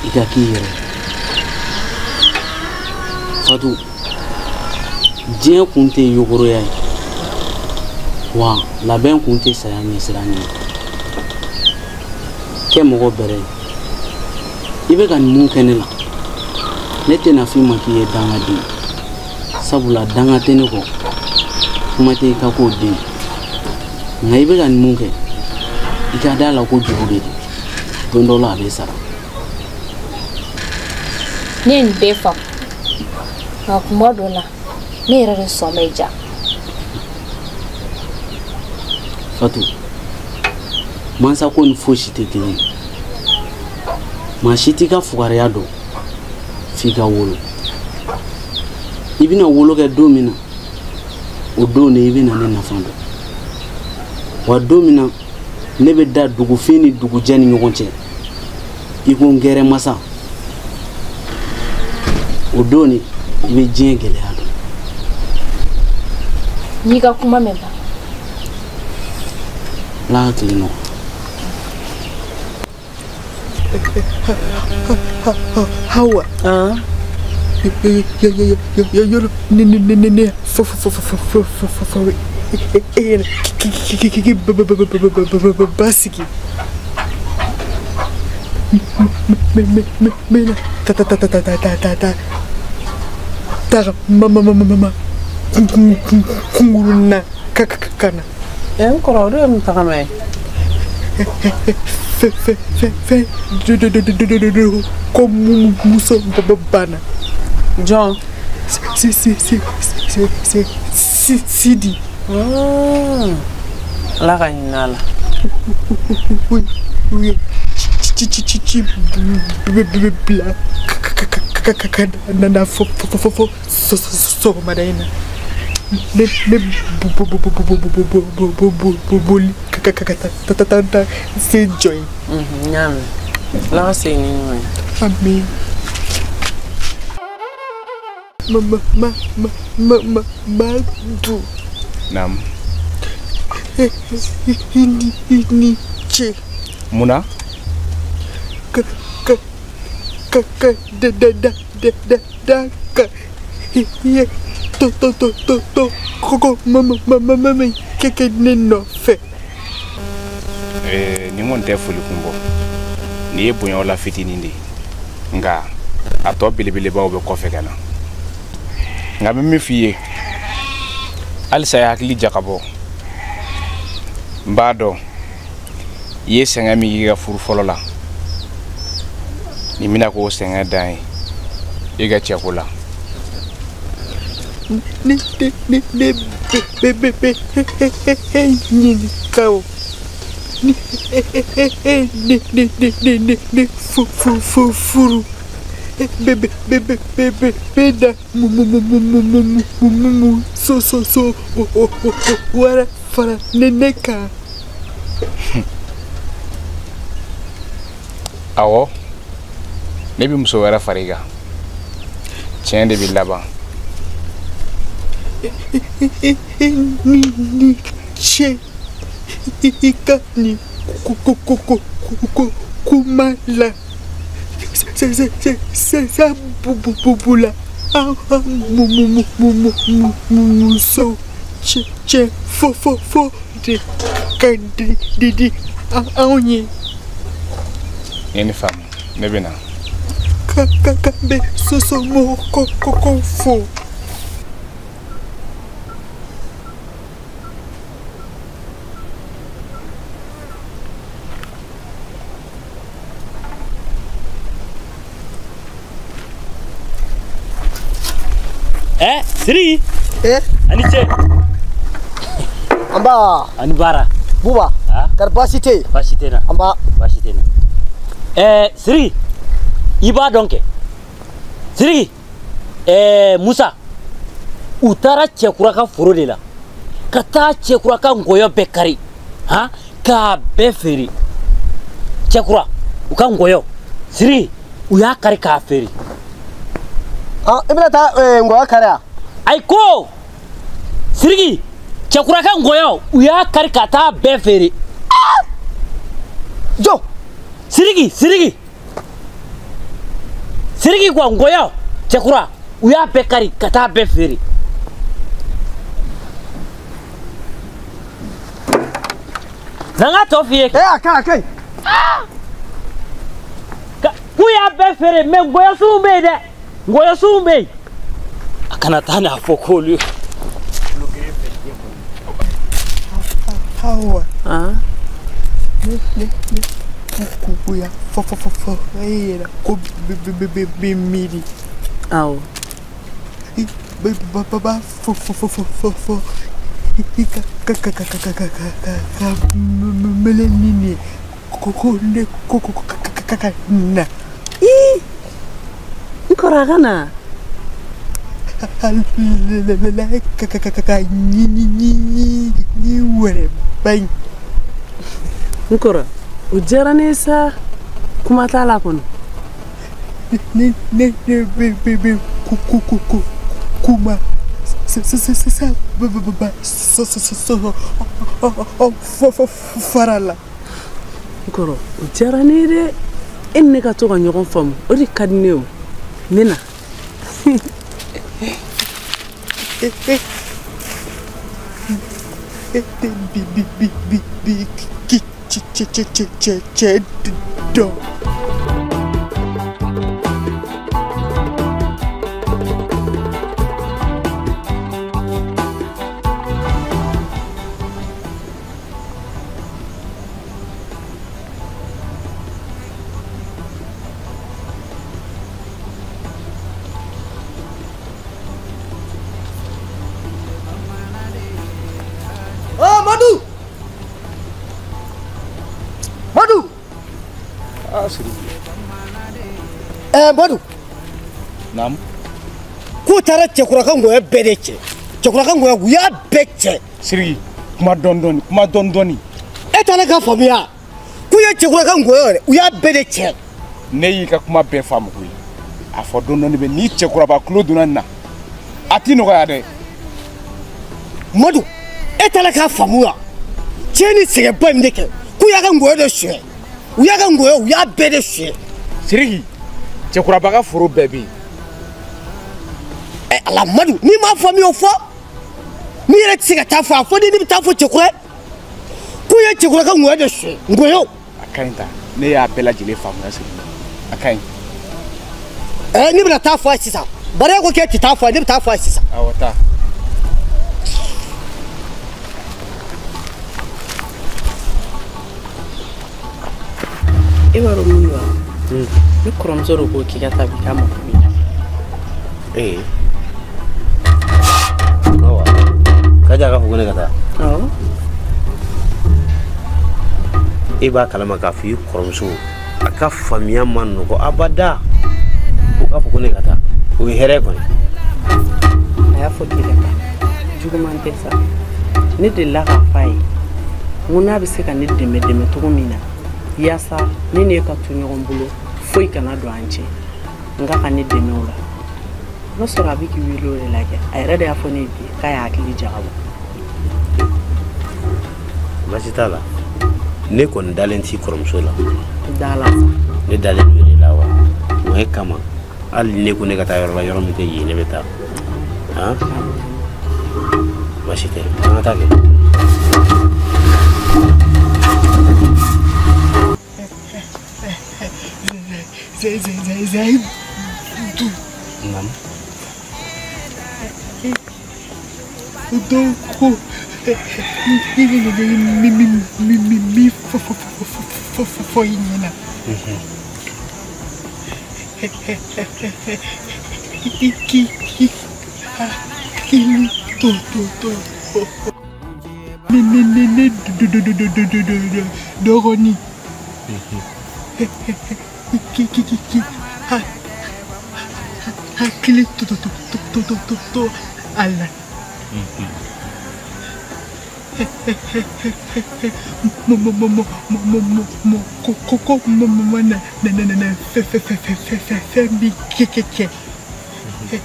i ka k'i yɛrɛ ye. Fatou, diɲɛ kun tɛ yogoroya ye, wa labɛn kun tɛ saya ɲɛsiran ye. Kɛ mɔgɔ bɛrɛ ye. I bɛ ka nin mun kɛ ne la, ne tɛna f'i ma k'i ye dangaden, sabula danga tɛ ne kɔ, kuma tɛ i ka k'o den. Nka i bɛ ka nin mun kɛ, i ka da la ko juru de don, don dɔ la a bɛ sara. Ne ye nin bɛɛ faamu, nka kuma dɔ la ne yɛrɛ de sɔn bɛ ja. Fatou, mansa ko ni fosi tɛ kelen ye. Maa si t'i ka fugariya dɔn f'i ka wolo. I bɛna wolo kɛ don min na, o don de i bɛna ne nafa dɔn. Wa don min na ne bɛ da dugufin ni dugujɛ ni ɲɔgɔn cɛ, i ko n gɛrɛ masa, o don de i bɛ diɲɛ gɛlɛya dɔn. N'i ka kuma mɛn ba. Ala ka tile nɔgɔya. Hawa. Yoro ne ne ne ne fo fo fo fo fo fo fo basigi. Me me me me ta ta ta ta ta ta ta ta ta ma ma ma ma ma kunguruna ka ka kana. N kɔrɔ o de ye mun tagama ye? Fɛ fɛ fɛ fɛ do do do do do do ko muso banna. Jɔn? Si si si si si si Sidi. Ala ka hinɛ a la. U ye ci ci ci ci bila ka na fo fo fo fo sɔgɔmada in na. Ne ne boli ka ka ta ta ta ta se jɔ ye. N y'a mɛn. Ala ka segin ni ɲuman ye. Amin. Ma ma ma ma ma ma du. Naam. I ni ce. Munna? Ka ka ka ka da da da da da da ka ye to to to to to ko ma ma ma ma ma kɛ kɛ ne nɔfɛ. Nin kɔni tɛ foli kun bɔ. Nin ye bonyaw la fitinin de ye, nka a tɔ belebelebaw bɛ kɔfɛ ka na. Nka n bɛ min f'i ye, halisa i hakili jakabɔ. N b'a dɔn i ye sɛgɛn min k'i ka furu fɔlɔ la, nin bɛna k'o sɛgɛn dan ye i ka cɛko la. Ne ne ne ne bɛ bɛ bɛ ɲininka o. Ne ne ne ne ne ne fu fu fu furu. Bɛ bɛ bɛ bɛ bɛ bɛ bɛ da mu mu mu mu mu mu mu mu mu so so so o o o wɛrɛ fara ne ne kan. Awɔ, ne bɛ muso wɛrɛ fara i kan. Tiɲɛ de bɛ laban. Ni ni ce i ka nin ko ko ko ko ko kuma la. Se se se se sa bu bu bu bu la. An mu mu mu mu mu mu muso cɛ cɛ fo fo fo de ka di di di anw ye. N ye nin faamu, ne bɛ na. Ka ka ka bɛ soso mo ko ko ko fo. Siri. Ani ce. Anba. Ani baara. Buba. Kari baasi tɛ yen. Baasi tɛ n na. Anba. Baasi tɛ n na. Siriki, i b'a dɔn kɛ. Siriki, Musa, u taara Cɛkura ka foro de la. Ka taa Cɛkura ka ngɔyɔ bɛɛ kari. Han, k'a bɛɛ feere. Cɛkura, u ka ngɔyɔ. Siriki, u y'a kari k'a feere. Ah, i bɛna taa ngɔyɔ kari wa? Ayi ko Siriki, cɛkura ka ngɔyɔ, u y'a kari ka taa bɛɛ feere. Jɔ! Siriki, Siriki. Siriki quoi, ngɔyɔ, cɛkura, u y'a bɛɛ kari ka taa bɛɛ feere. Na n ka tɔ f'i ye. Eh, a ka ɲi, a ka ɲi. K'u y'a bɛɛ feere mais ngɔyɔsunw bɛ yen dɛ, ngɔyɔsunw bɛ yen. A kana taa n'a fɔ k'olu ye. Awa. Ne ne ne kukuya fɔ fɔ fɔ fɔ e yɛrɛ ko bɛ bɛ bɛ miiri. Awɔ. I bɛ ba ba ba fɔ fɔ fɔ fɔ fɔ fɔ i ka ka ka ka ka ka ka ka ka mele ni nin ye ko ko ne ko ko ka ka ka ka na. Ii, n kɔrɔ a ka na. La ka ka ka ka ka ɲi ɲi ɲi ɲi ɲi wɛrɛ ba in. N kɔrɔ, o diyara ne ye sa, kuma t'a la kɔni. Ne ne ne bɛ bɛ bɛ ku ku ku ku kuma sa sa sa sa ba ba ba so so so so ɔ fɔ fɔ fara la. N kɔrɔ, o diyara ne ye dɛ. E ni ne ka to ka ɲɔgɔn faamu, o de ka di ne ye o. Ne na. E e e tɛ bi bi bi bi bi ki cɛ cɛ cɛ cɛ cɛ cɛ dɔn. Oh, Madu! Madu! Ah, Siriki. Eh, Madu. Naamu. K'u taara cɛkura ka ngɔyɔ bɛɛ de cɛ. Cɛkura ka ngɔyɔ, u y'a bɛɛ cɛ. Siriki, kuma dɔɔni dɔɔni, kuma dɔɔni dɔɔni. E t'a la k'a faamuya. K'u ye cɛkura ka ngɔyɔ yɛrɛ, u y'a bɛɛ de cɛ. Ne y'i ka kuma bɛɛ faamu koyi. A fɔ dɔɔni dɔɔni bɛ ni cɛkuraba tulo donna nin na, a t'i nɔgɔya dɛ. Madu, e t'a la k'a faamuya. Cɛ ni sɛgɛnba in de kɛ, k'u y'a ka ngɔyɔ de suɲɛ. U y'a ka ngɔyɔ, u y'a bɛɛ de suɲɛ. Siriki, cɛkuraba ka foro bɛɛ bɛ yen. Ɛ Ala, Madu, n'i m'a faamuya o fɔ. N'i yɛrɛ tɛ se ka taa fɔ, a fɔ ni ne bɛ taa fɔ cɛkura ye. K'u ye cɛkura ka ngɔyɔ de suɲɛ, ngɔyɔ. A ka ɲi ta, ne y'a bɛɛ lajɛlen faamuya Siriki. A ka ɲi. Ɛ, ne bɛna taa fɔ a ye sisan. Bari e ko k'e tɛ taa fɔ a ye, ne bɛ taa fɔ a ye sisan. Awɔ, taa. E b'a dɔn mun don wa? Ne kɔrɔmuso de ko k'i ka taa bi k'a mako b'i la. Ee. Awa. Kaja k'a fɔ ko ne ka taa. Awɔ. E b'a kalama k'a fɔ i kɔrɔmuso a ka faamuya ma nɔgɔ abada. O k'a fɔ ko ne ka taa. O ye hɛrɛ kɔni. A y'a fɔ k'i ka taa. Juguman tɛ sa. Ne delila k'a f'a ye. N ko n'a bɛ se ka ne dɛmɛ dɛmɛ cogo min na. Yaasa ne n'e ka to ɲɔgɔn bolo foyi kana don an cɛ. N ka ka ne dɛmɛ o la. N'o sɔrɔ a bɛ k'i wele o de la kɛ. A yɛrɛ de y'a fɔ ne ye bi k'a y'a hakili jagabɔ. Baasi t'a la. Ne kɔni dalen t'i kɔrɔmuso la. Da la sa. Ne dalen don e de la wa. O ye kama hali ne ko ne ka taa yɔrɔ la yɔrɔ min tɛ yen ne bɛ taa. Han? Baasi tɛ. An ka taa kɛ. Zaidu. Naamu. Dɔw ko mi mi mi mi mi fɔ fɔ fɔ fɔ fɔ fɔ i ɲɛna. I k'i i hakili to to to ne ne ne ne do do do do do do do dɔgɔnin. Ki ki ki ki ha hakili to to to to to to to a la. M M M M M M ko ko ko M M M na na na na F F F F F F B K K K I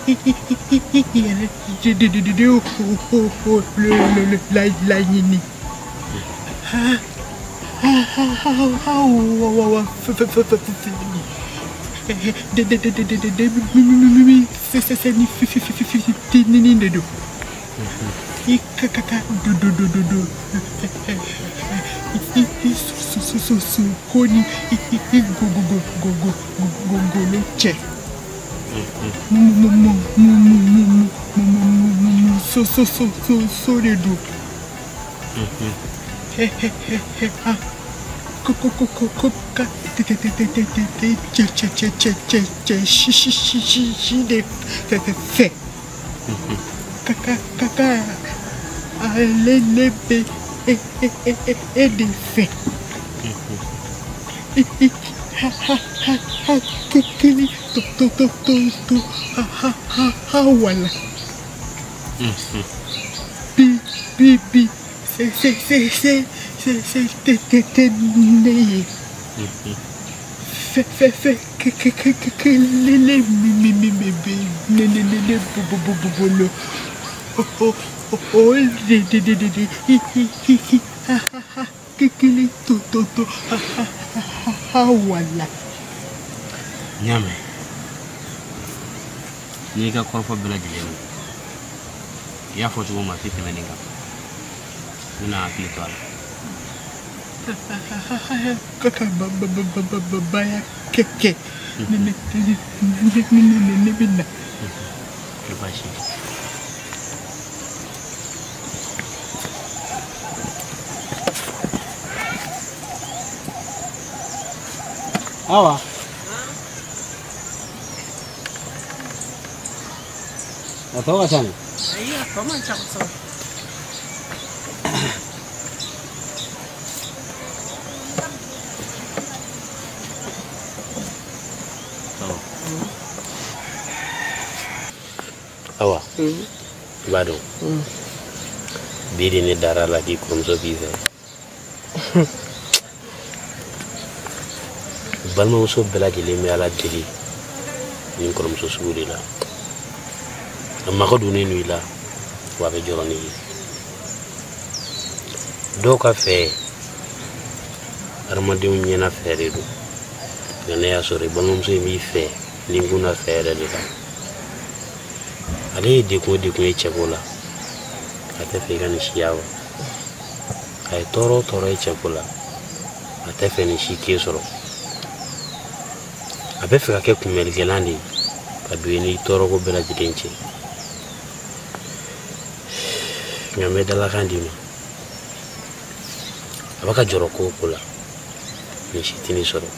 I I I D D D D D O O O L L L la la ɲini ha ha ha ha ha wa wa wa F F F F F D D D D D D D M M M M C C C ni F F F F F T ni ni de do I K K K do do do do do I I S S S S ko ni I I go go go go go go go lo cɛ M M M M M M M M so so so so so de do H H H H A ko ko ko ko ko ka T T T T T T T C C C C C C C C C C C D F F F K K K K A L L B E E E E E D F I I H H H H K K L T T T T T H H H H wala B B B C C C C C C T T T N E F F F K K K K K L L M M M M B N N N N B B B B B L O O O O D D D D D I I I I H H H K K L T T T H H H H wala. N y'a mɛn n'i ka kɔrɔfɔ bɛɛ lajɛlen mɛn i y'a fɔ cogo min a tɛ tɛmɛ nin kan n bɛna hakili to a la. Kaka ba ba ba ba ba ba ba ya kɛ kɛ ne ne ne ne ne ne ne bɛ na. Tɛ baasi ye. Awa. A tɔ ka ca ni. Ayi, a tɔ man ca kosɛbɛ. Awa, i b'a dɔn bi de ne dara la k'i kɔrɔmuso b'i fɛ. Balimamuso bɛɛ lajɛlen bɛ Ala deli nin kɔrɔmuso sugu de la. A mako donnen don i la wa a bɛ jɔrɔ n'i ye. Dɔw ka fɛ hadamadenw ɲɛna fɛ de don, nka ne y'a sɔrɔ i balimamuso in b'i fɛ ni n kunna fɛ yɛrɛ de la. Ale ye degun o degun ye cɛko la, a tɛ fɛ i ka nin siya wa. A ye tɔɔrɔ o tɔɔrɔ ye cɛko la, a tɛ fɛ nin si k'e sɔrɔ. A bɛ fɛ ka kɛ kunbɛlikɛlan de ye ka don i ni tɔɔrɔko bɛɛ lajɛlen cɛ. Nka n bɛ dalakan d'i ma, a bɛ ka jɔrɔ ko o ko la, nin si tɛ nin sɔrɔ.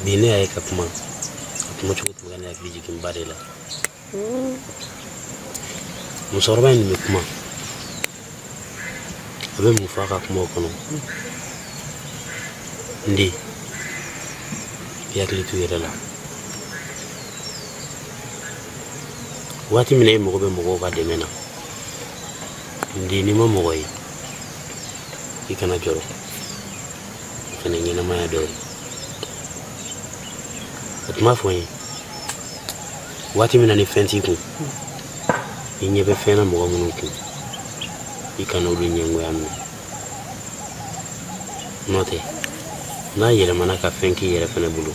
Bi ne y'a ye ka kuma, a kuma cogo tun bɛ ka ne hakili jigin n ba de la. Musokɔrɔba in nin bɛ kuma, a bɛ mun fɔ a ka kumaw kɔnɔ? N den, i hakili to i yɛrɛ la. Waati min na e mago bɛ mɔgɔw ka dɛmɛ na, n den, n'i ma mɔgɔ ye, i kana jɔrɔ. O fana ye ɲɛnamaya dɔ ye. A tun b'a fɔ n ye waati min na ni fɛn t'i kun, i ɲɛ bɛ fɛn na mɔgɔ minnu kun, i kana olu ɲɛngoya minɛ. N'o tɛ, n'a yɛlɛmana ka fɛn k'i yɛrɛ fɛnɛ bolo,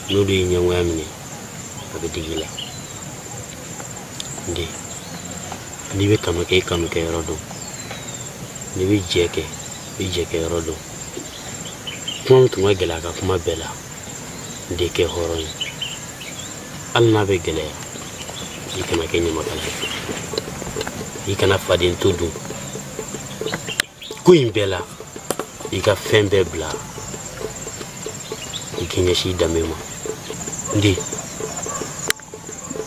n'olu y'i ɲɛngoya minɛ, a bɛ digi i la. N den, n'i bɛ kanu kɛ, i kanu kɛ yɔrɔ dɔn. N'i bɛ jɛ kɛ, i jɛ kɛ yɔrɔ dɔn. Kuma min tun ka gɛlɛn a ka kuma bɛɛ la, n den, kɛ hɔrɔn ye. Hali n'a bɛ gɛlɛya, i kana kɛ ɲamakala ye. I kana faden to dun. Ko in bɛɛ la, i ka fɛn bɛɛ bila, i k'i ɲɛsin i danbe ma. N den,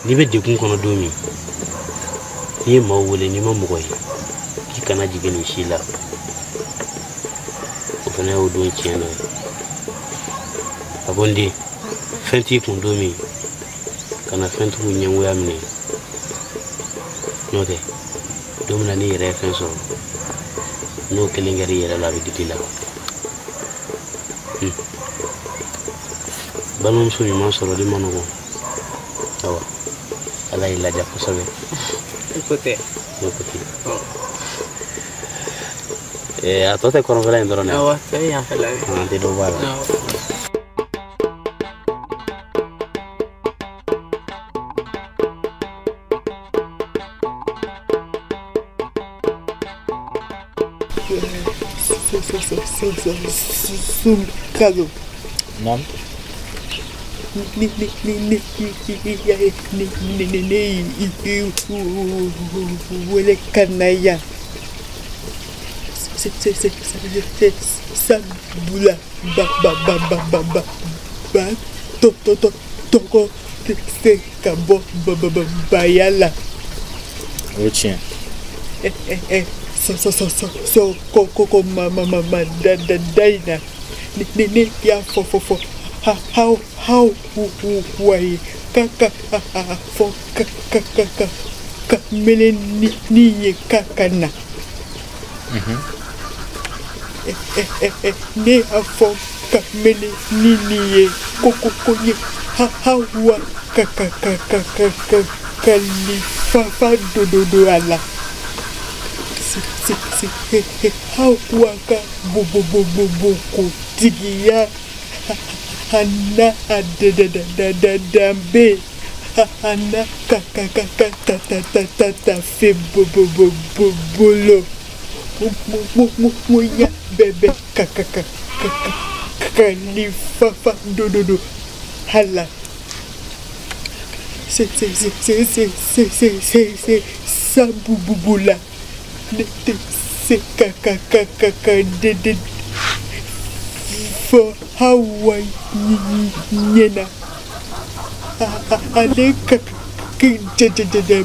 n'i bɛ degun kɔnɔ don min, n'i ye maaw wele, n'i ma mɔgɔ ye, k'i kana jigin nin si la. O fana y'o don tiɲɛ dɔ ye. A ko n den, fɛn t'i kun don min, Kana fɛntigiw ɲɛngoya minɛ. N'o tɛ, don min na n'i yɛrɛ ye fɛn sɔrɔ, n'o kelen kɛra i yɛrɛ la, a bɛ digi i la. Balimamuso ɲuman sɔrɔli ma nɔgɔn. Awa, Ala y'i laja kosɛbɛ. I ko tɛ. Ne ko ten. A tɔ tɛ kɔrɔnfɛla in dɔrɔn dɛ. Awɔ, tɔ ye yanfɛla ye. An tɛ dɔ bɔ a la. Awɔ. Sunkalo. Naamu. Ne ne ne ne ne ne ne ne i wele ka na yan. Se se se se sabula ba ba ba ba ba ba ba to to to tɔgɔ tɛ se ka bɔ ba ba ba baya la. O ye tiɲɛ. So so so so so ko ko ko ma ma ma ma da da da in na ne ne ne y'a fɔ fɔ fɔ ha ha ha wu wu wa ye ka ka ha ha fɔ ka ka ka ka ka mele ni ni ye ka ka na. Ne y'a fɔ ka mele ni ni ye ko ko ko ye ha ha wa ka ka ka ka ka ka ka li fa fa do do do a la. Si si si he he hawa ka bo bo bo bo bo ko tigiya hana a da da da da da danbe hana ka ka ka ka ta ta ta ta ta fe bo bo bo bo bolo mo mo mo mo ya bebe ka ka ka ka ka ka li fa fa do do do hala se se se se se se se se se sa bu bu bu la. Ne te se ka ka ka ka ka de de fo hawa ɲɛna ale ka ka ja ja ja ja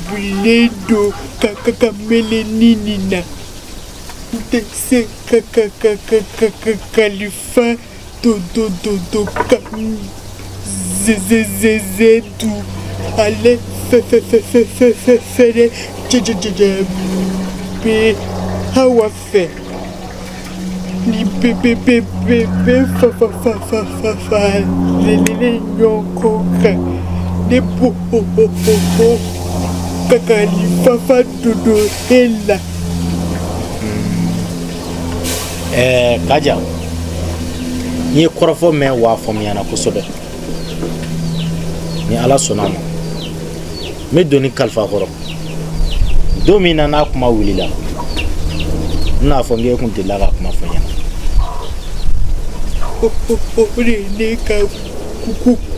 bilen don ka ka ka mele ni nin na n tɛ se ka ka ka ka ka ka kalifa do do do do ka ze ze ze ze du ale fɛ fɛ fɛ fɛ fɛ fɛ fɛrɛ ja ja ja ja be hawa fɛ ni be be be be be fa fa fa fa fa fa le le le ɲɔgɔn kɔ kan ne bo o o o o ka ka li fa fa do do e la. Kaja, n ye kɔrɔfɔ mɛn wa a faamuyana kosɛbɛ. Ni Ala sɔnna a ma, n bɛ doni kalifa kɔrɔ. Don min na n'a kuma wulila, n n'a fɔ n k'e kun delila ka kuma fɔ n ɲɛna. O de ye ne ka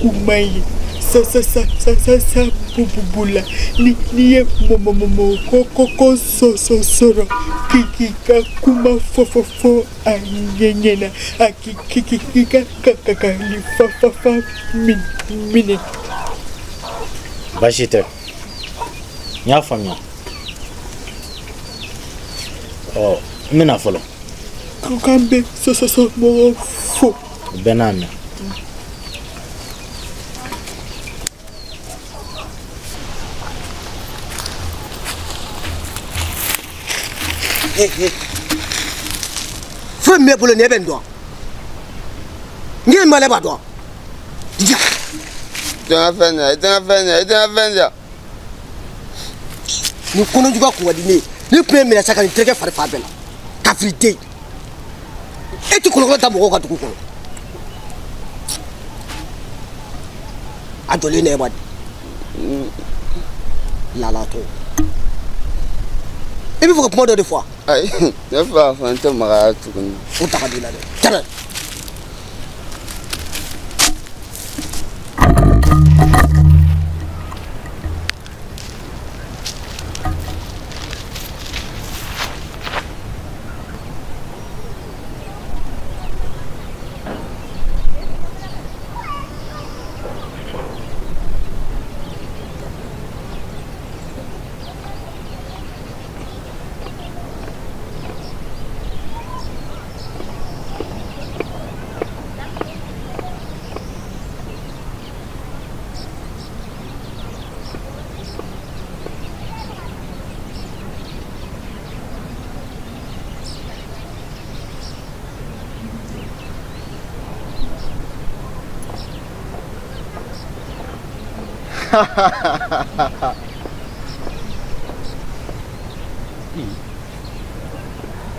kuma ye. Sa sa sa sa sa sa bu bu bu la ni ni ye mɔ mɔ mɔ mɔ ko ko ko sɔ sɔ sɔrɔ k'i k'i ka kuma fɔ fɔ fɔ a ɲɛ ɲɛna a k'i k'i k'i k'i ka ka ka ka li fa fa fa minɛ. Baasi tɛ, n y'a faamuya. Ɔ, n bɛna fɔlɔ. Ko k'an bɛ sɔ sɔ sɔ mɔgɔ fo. O bɛɛ n'a mɛn. Foyi min b'e bolo nin e bɛ nin dɔn. N k'i ma ne b'a dɔn. Jija. I tɛ n ka fɛn di yan, i tɛ n ka fɛn di yan, i tɛ n ka fɛn di yan. Nin kɔnɔjuguya kun ka di ne ye. Ni tun ye minɛ sa ka nin terikɛ fari fan bɛɛ la. Kafiriden. E ti kɔlɔlɔ da mɔgɔw ka dugu kɔnɔ. A jɔlen na e ma di. Lalatɔ. I bɛ fɛ ka kuma dɔ de fɔ wa? Ayi, ne fɛ k'a fɔ n tɛ magaya tuguni. O ta ka di i la dɛ. Tɛmɛ.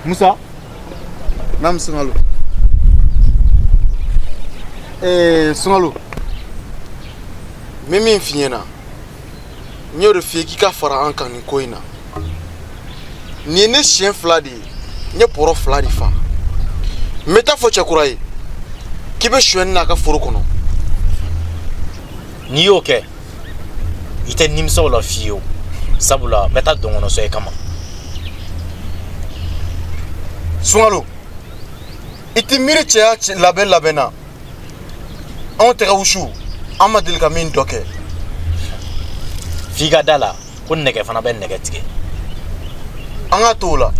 Musa. Naam Sungalo. Sungalo. N bɛ min f'i ɲɛna, n y'o de f'i ye k'i ka fara an kan nin ko in na. Nin ye ne siɲɛ 2 de ye, n ye bɔrɔ 2 de fa. N bɛ taa fɔ cɛkura ye k'i bɛ sonyɛni n'a ka foro kɔnɔ. N'i y'o kɛ, i tɛ nimisa o la fiyewu, sabula n bɛ taa dɔnkɔnɔsɔ i kama. Sungalo, i t'i miiri cɛya labɛn labɛn na. Anw tɛgɛ wusu, an ma deli ka min dɔ kɛ. F'i ka da la ko nɛgɛ fana bɛ nɛgɛ tigɛ. An ka to o la.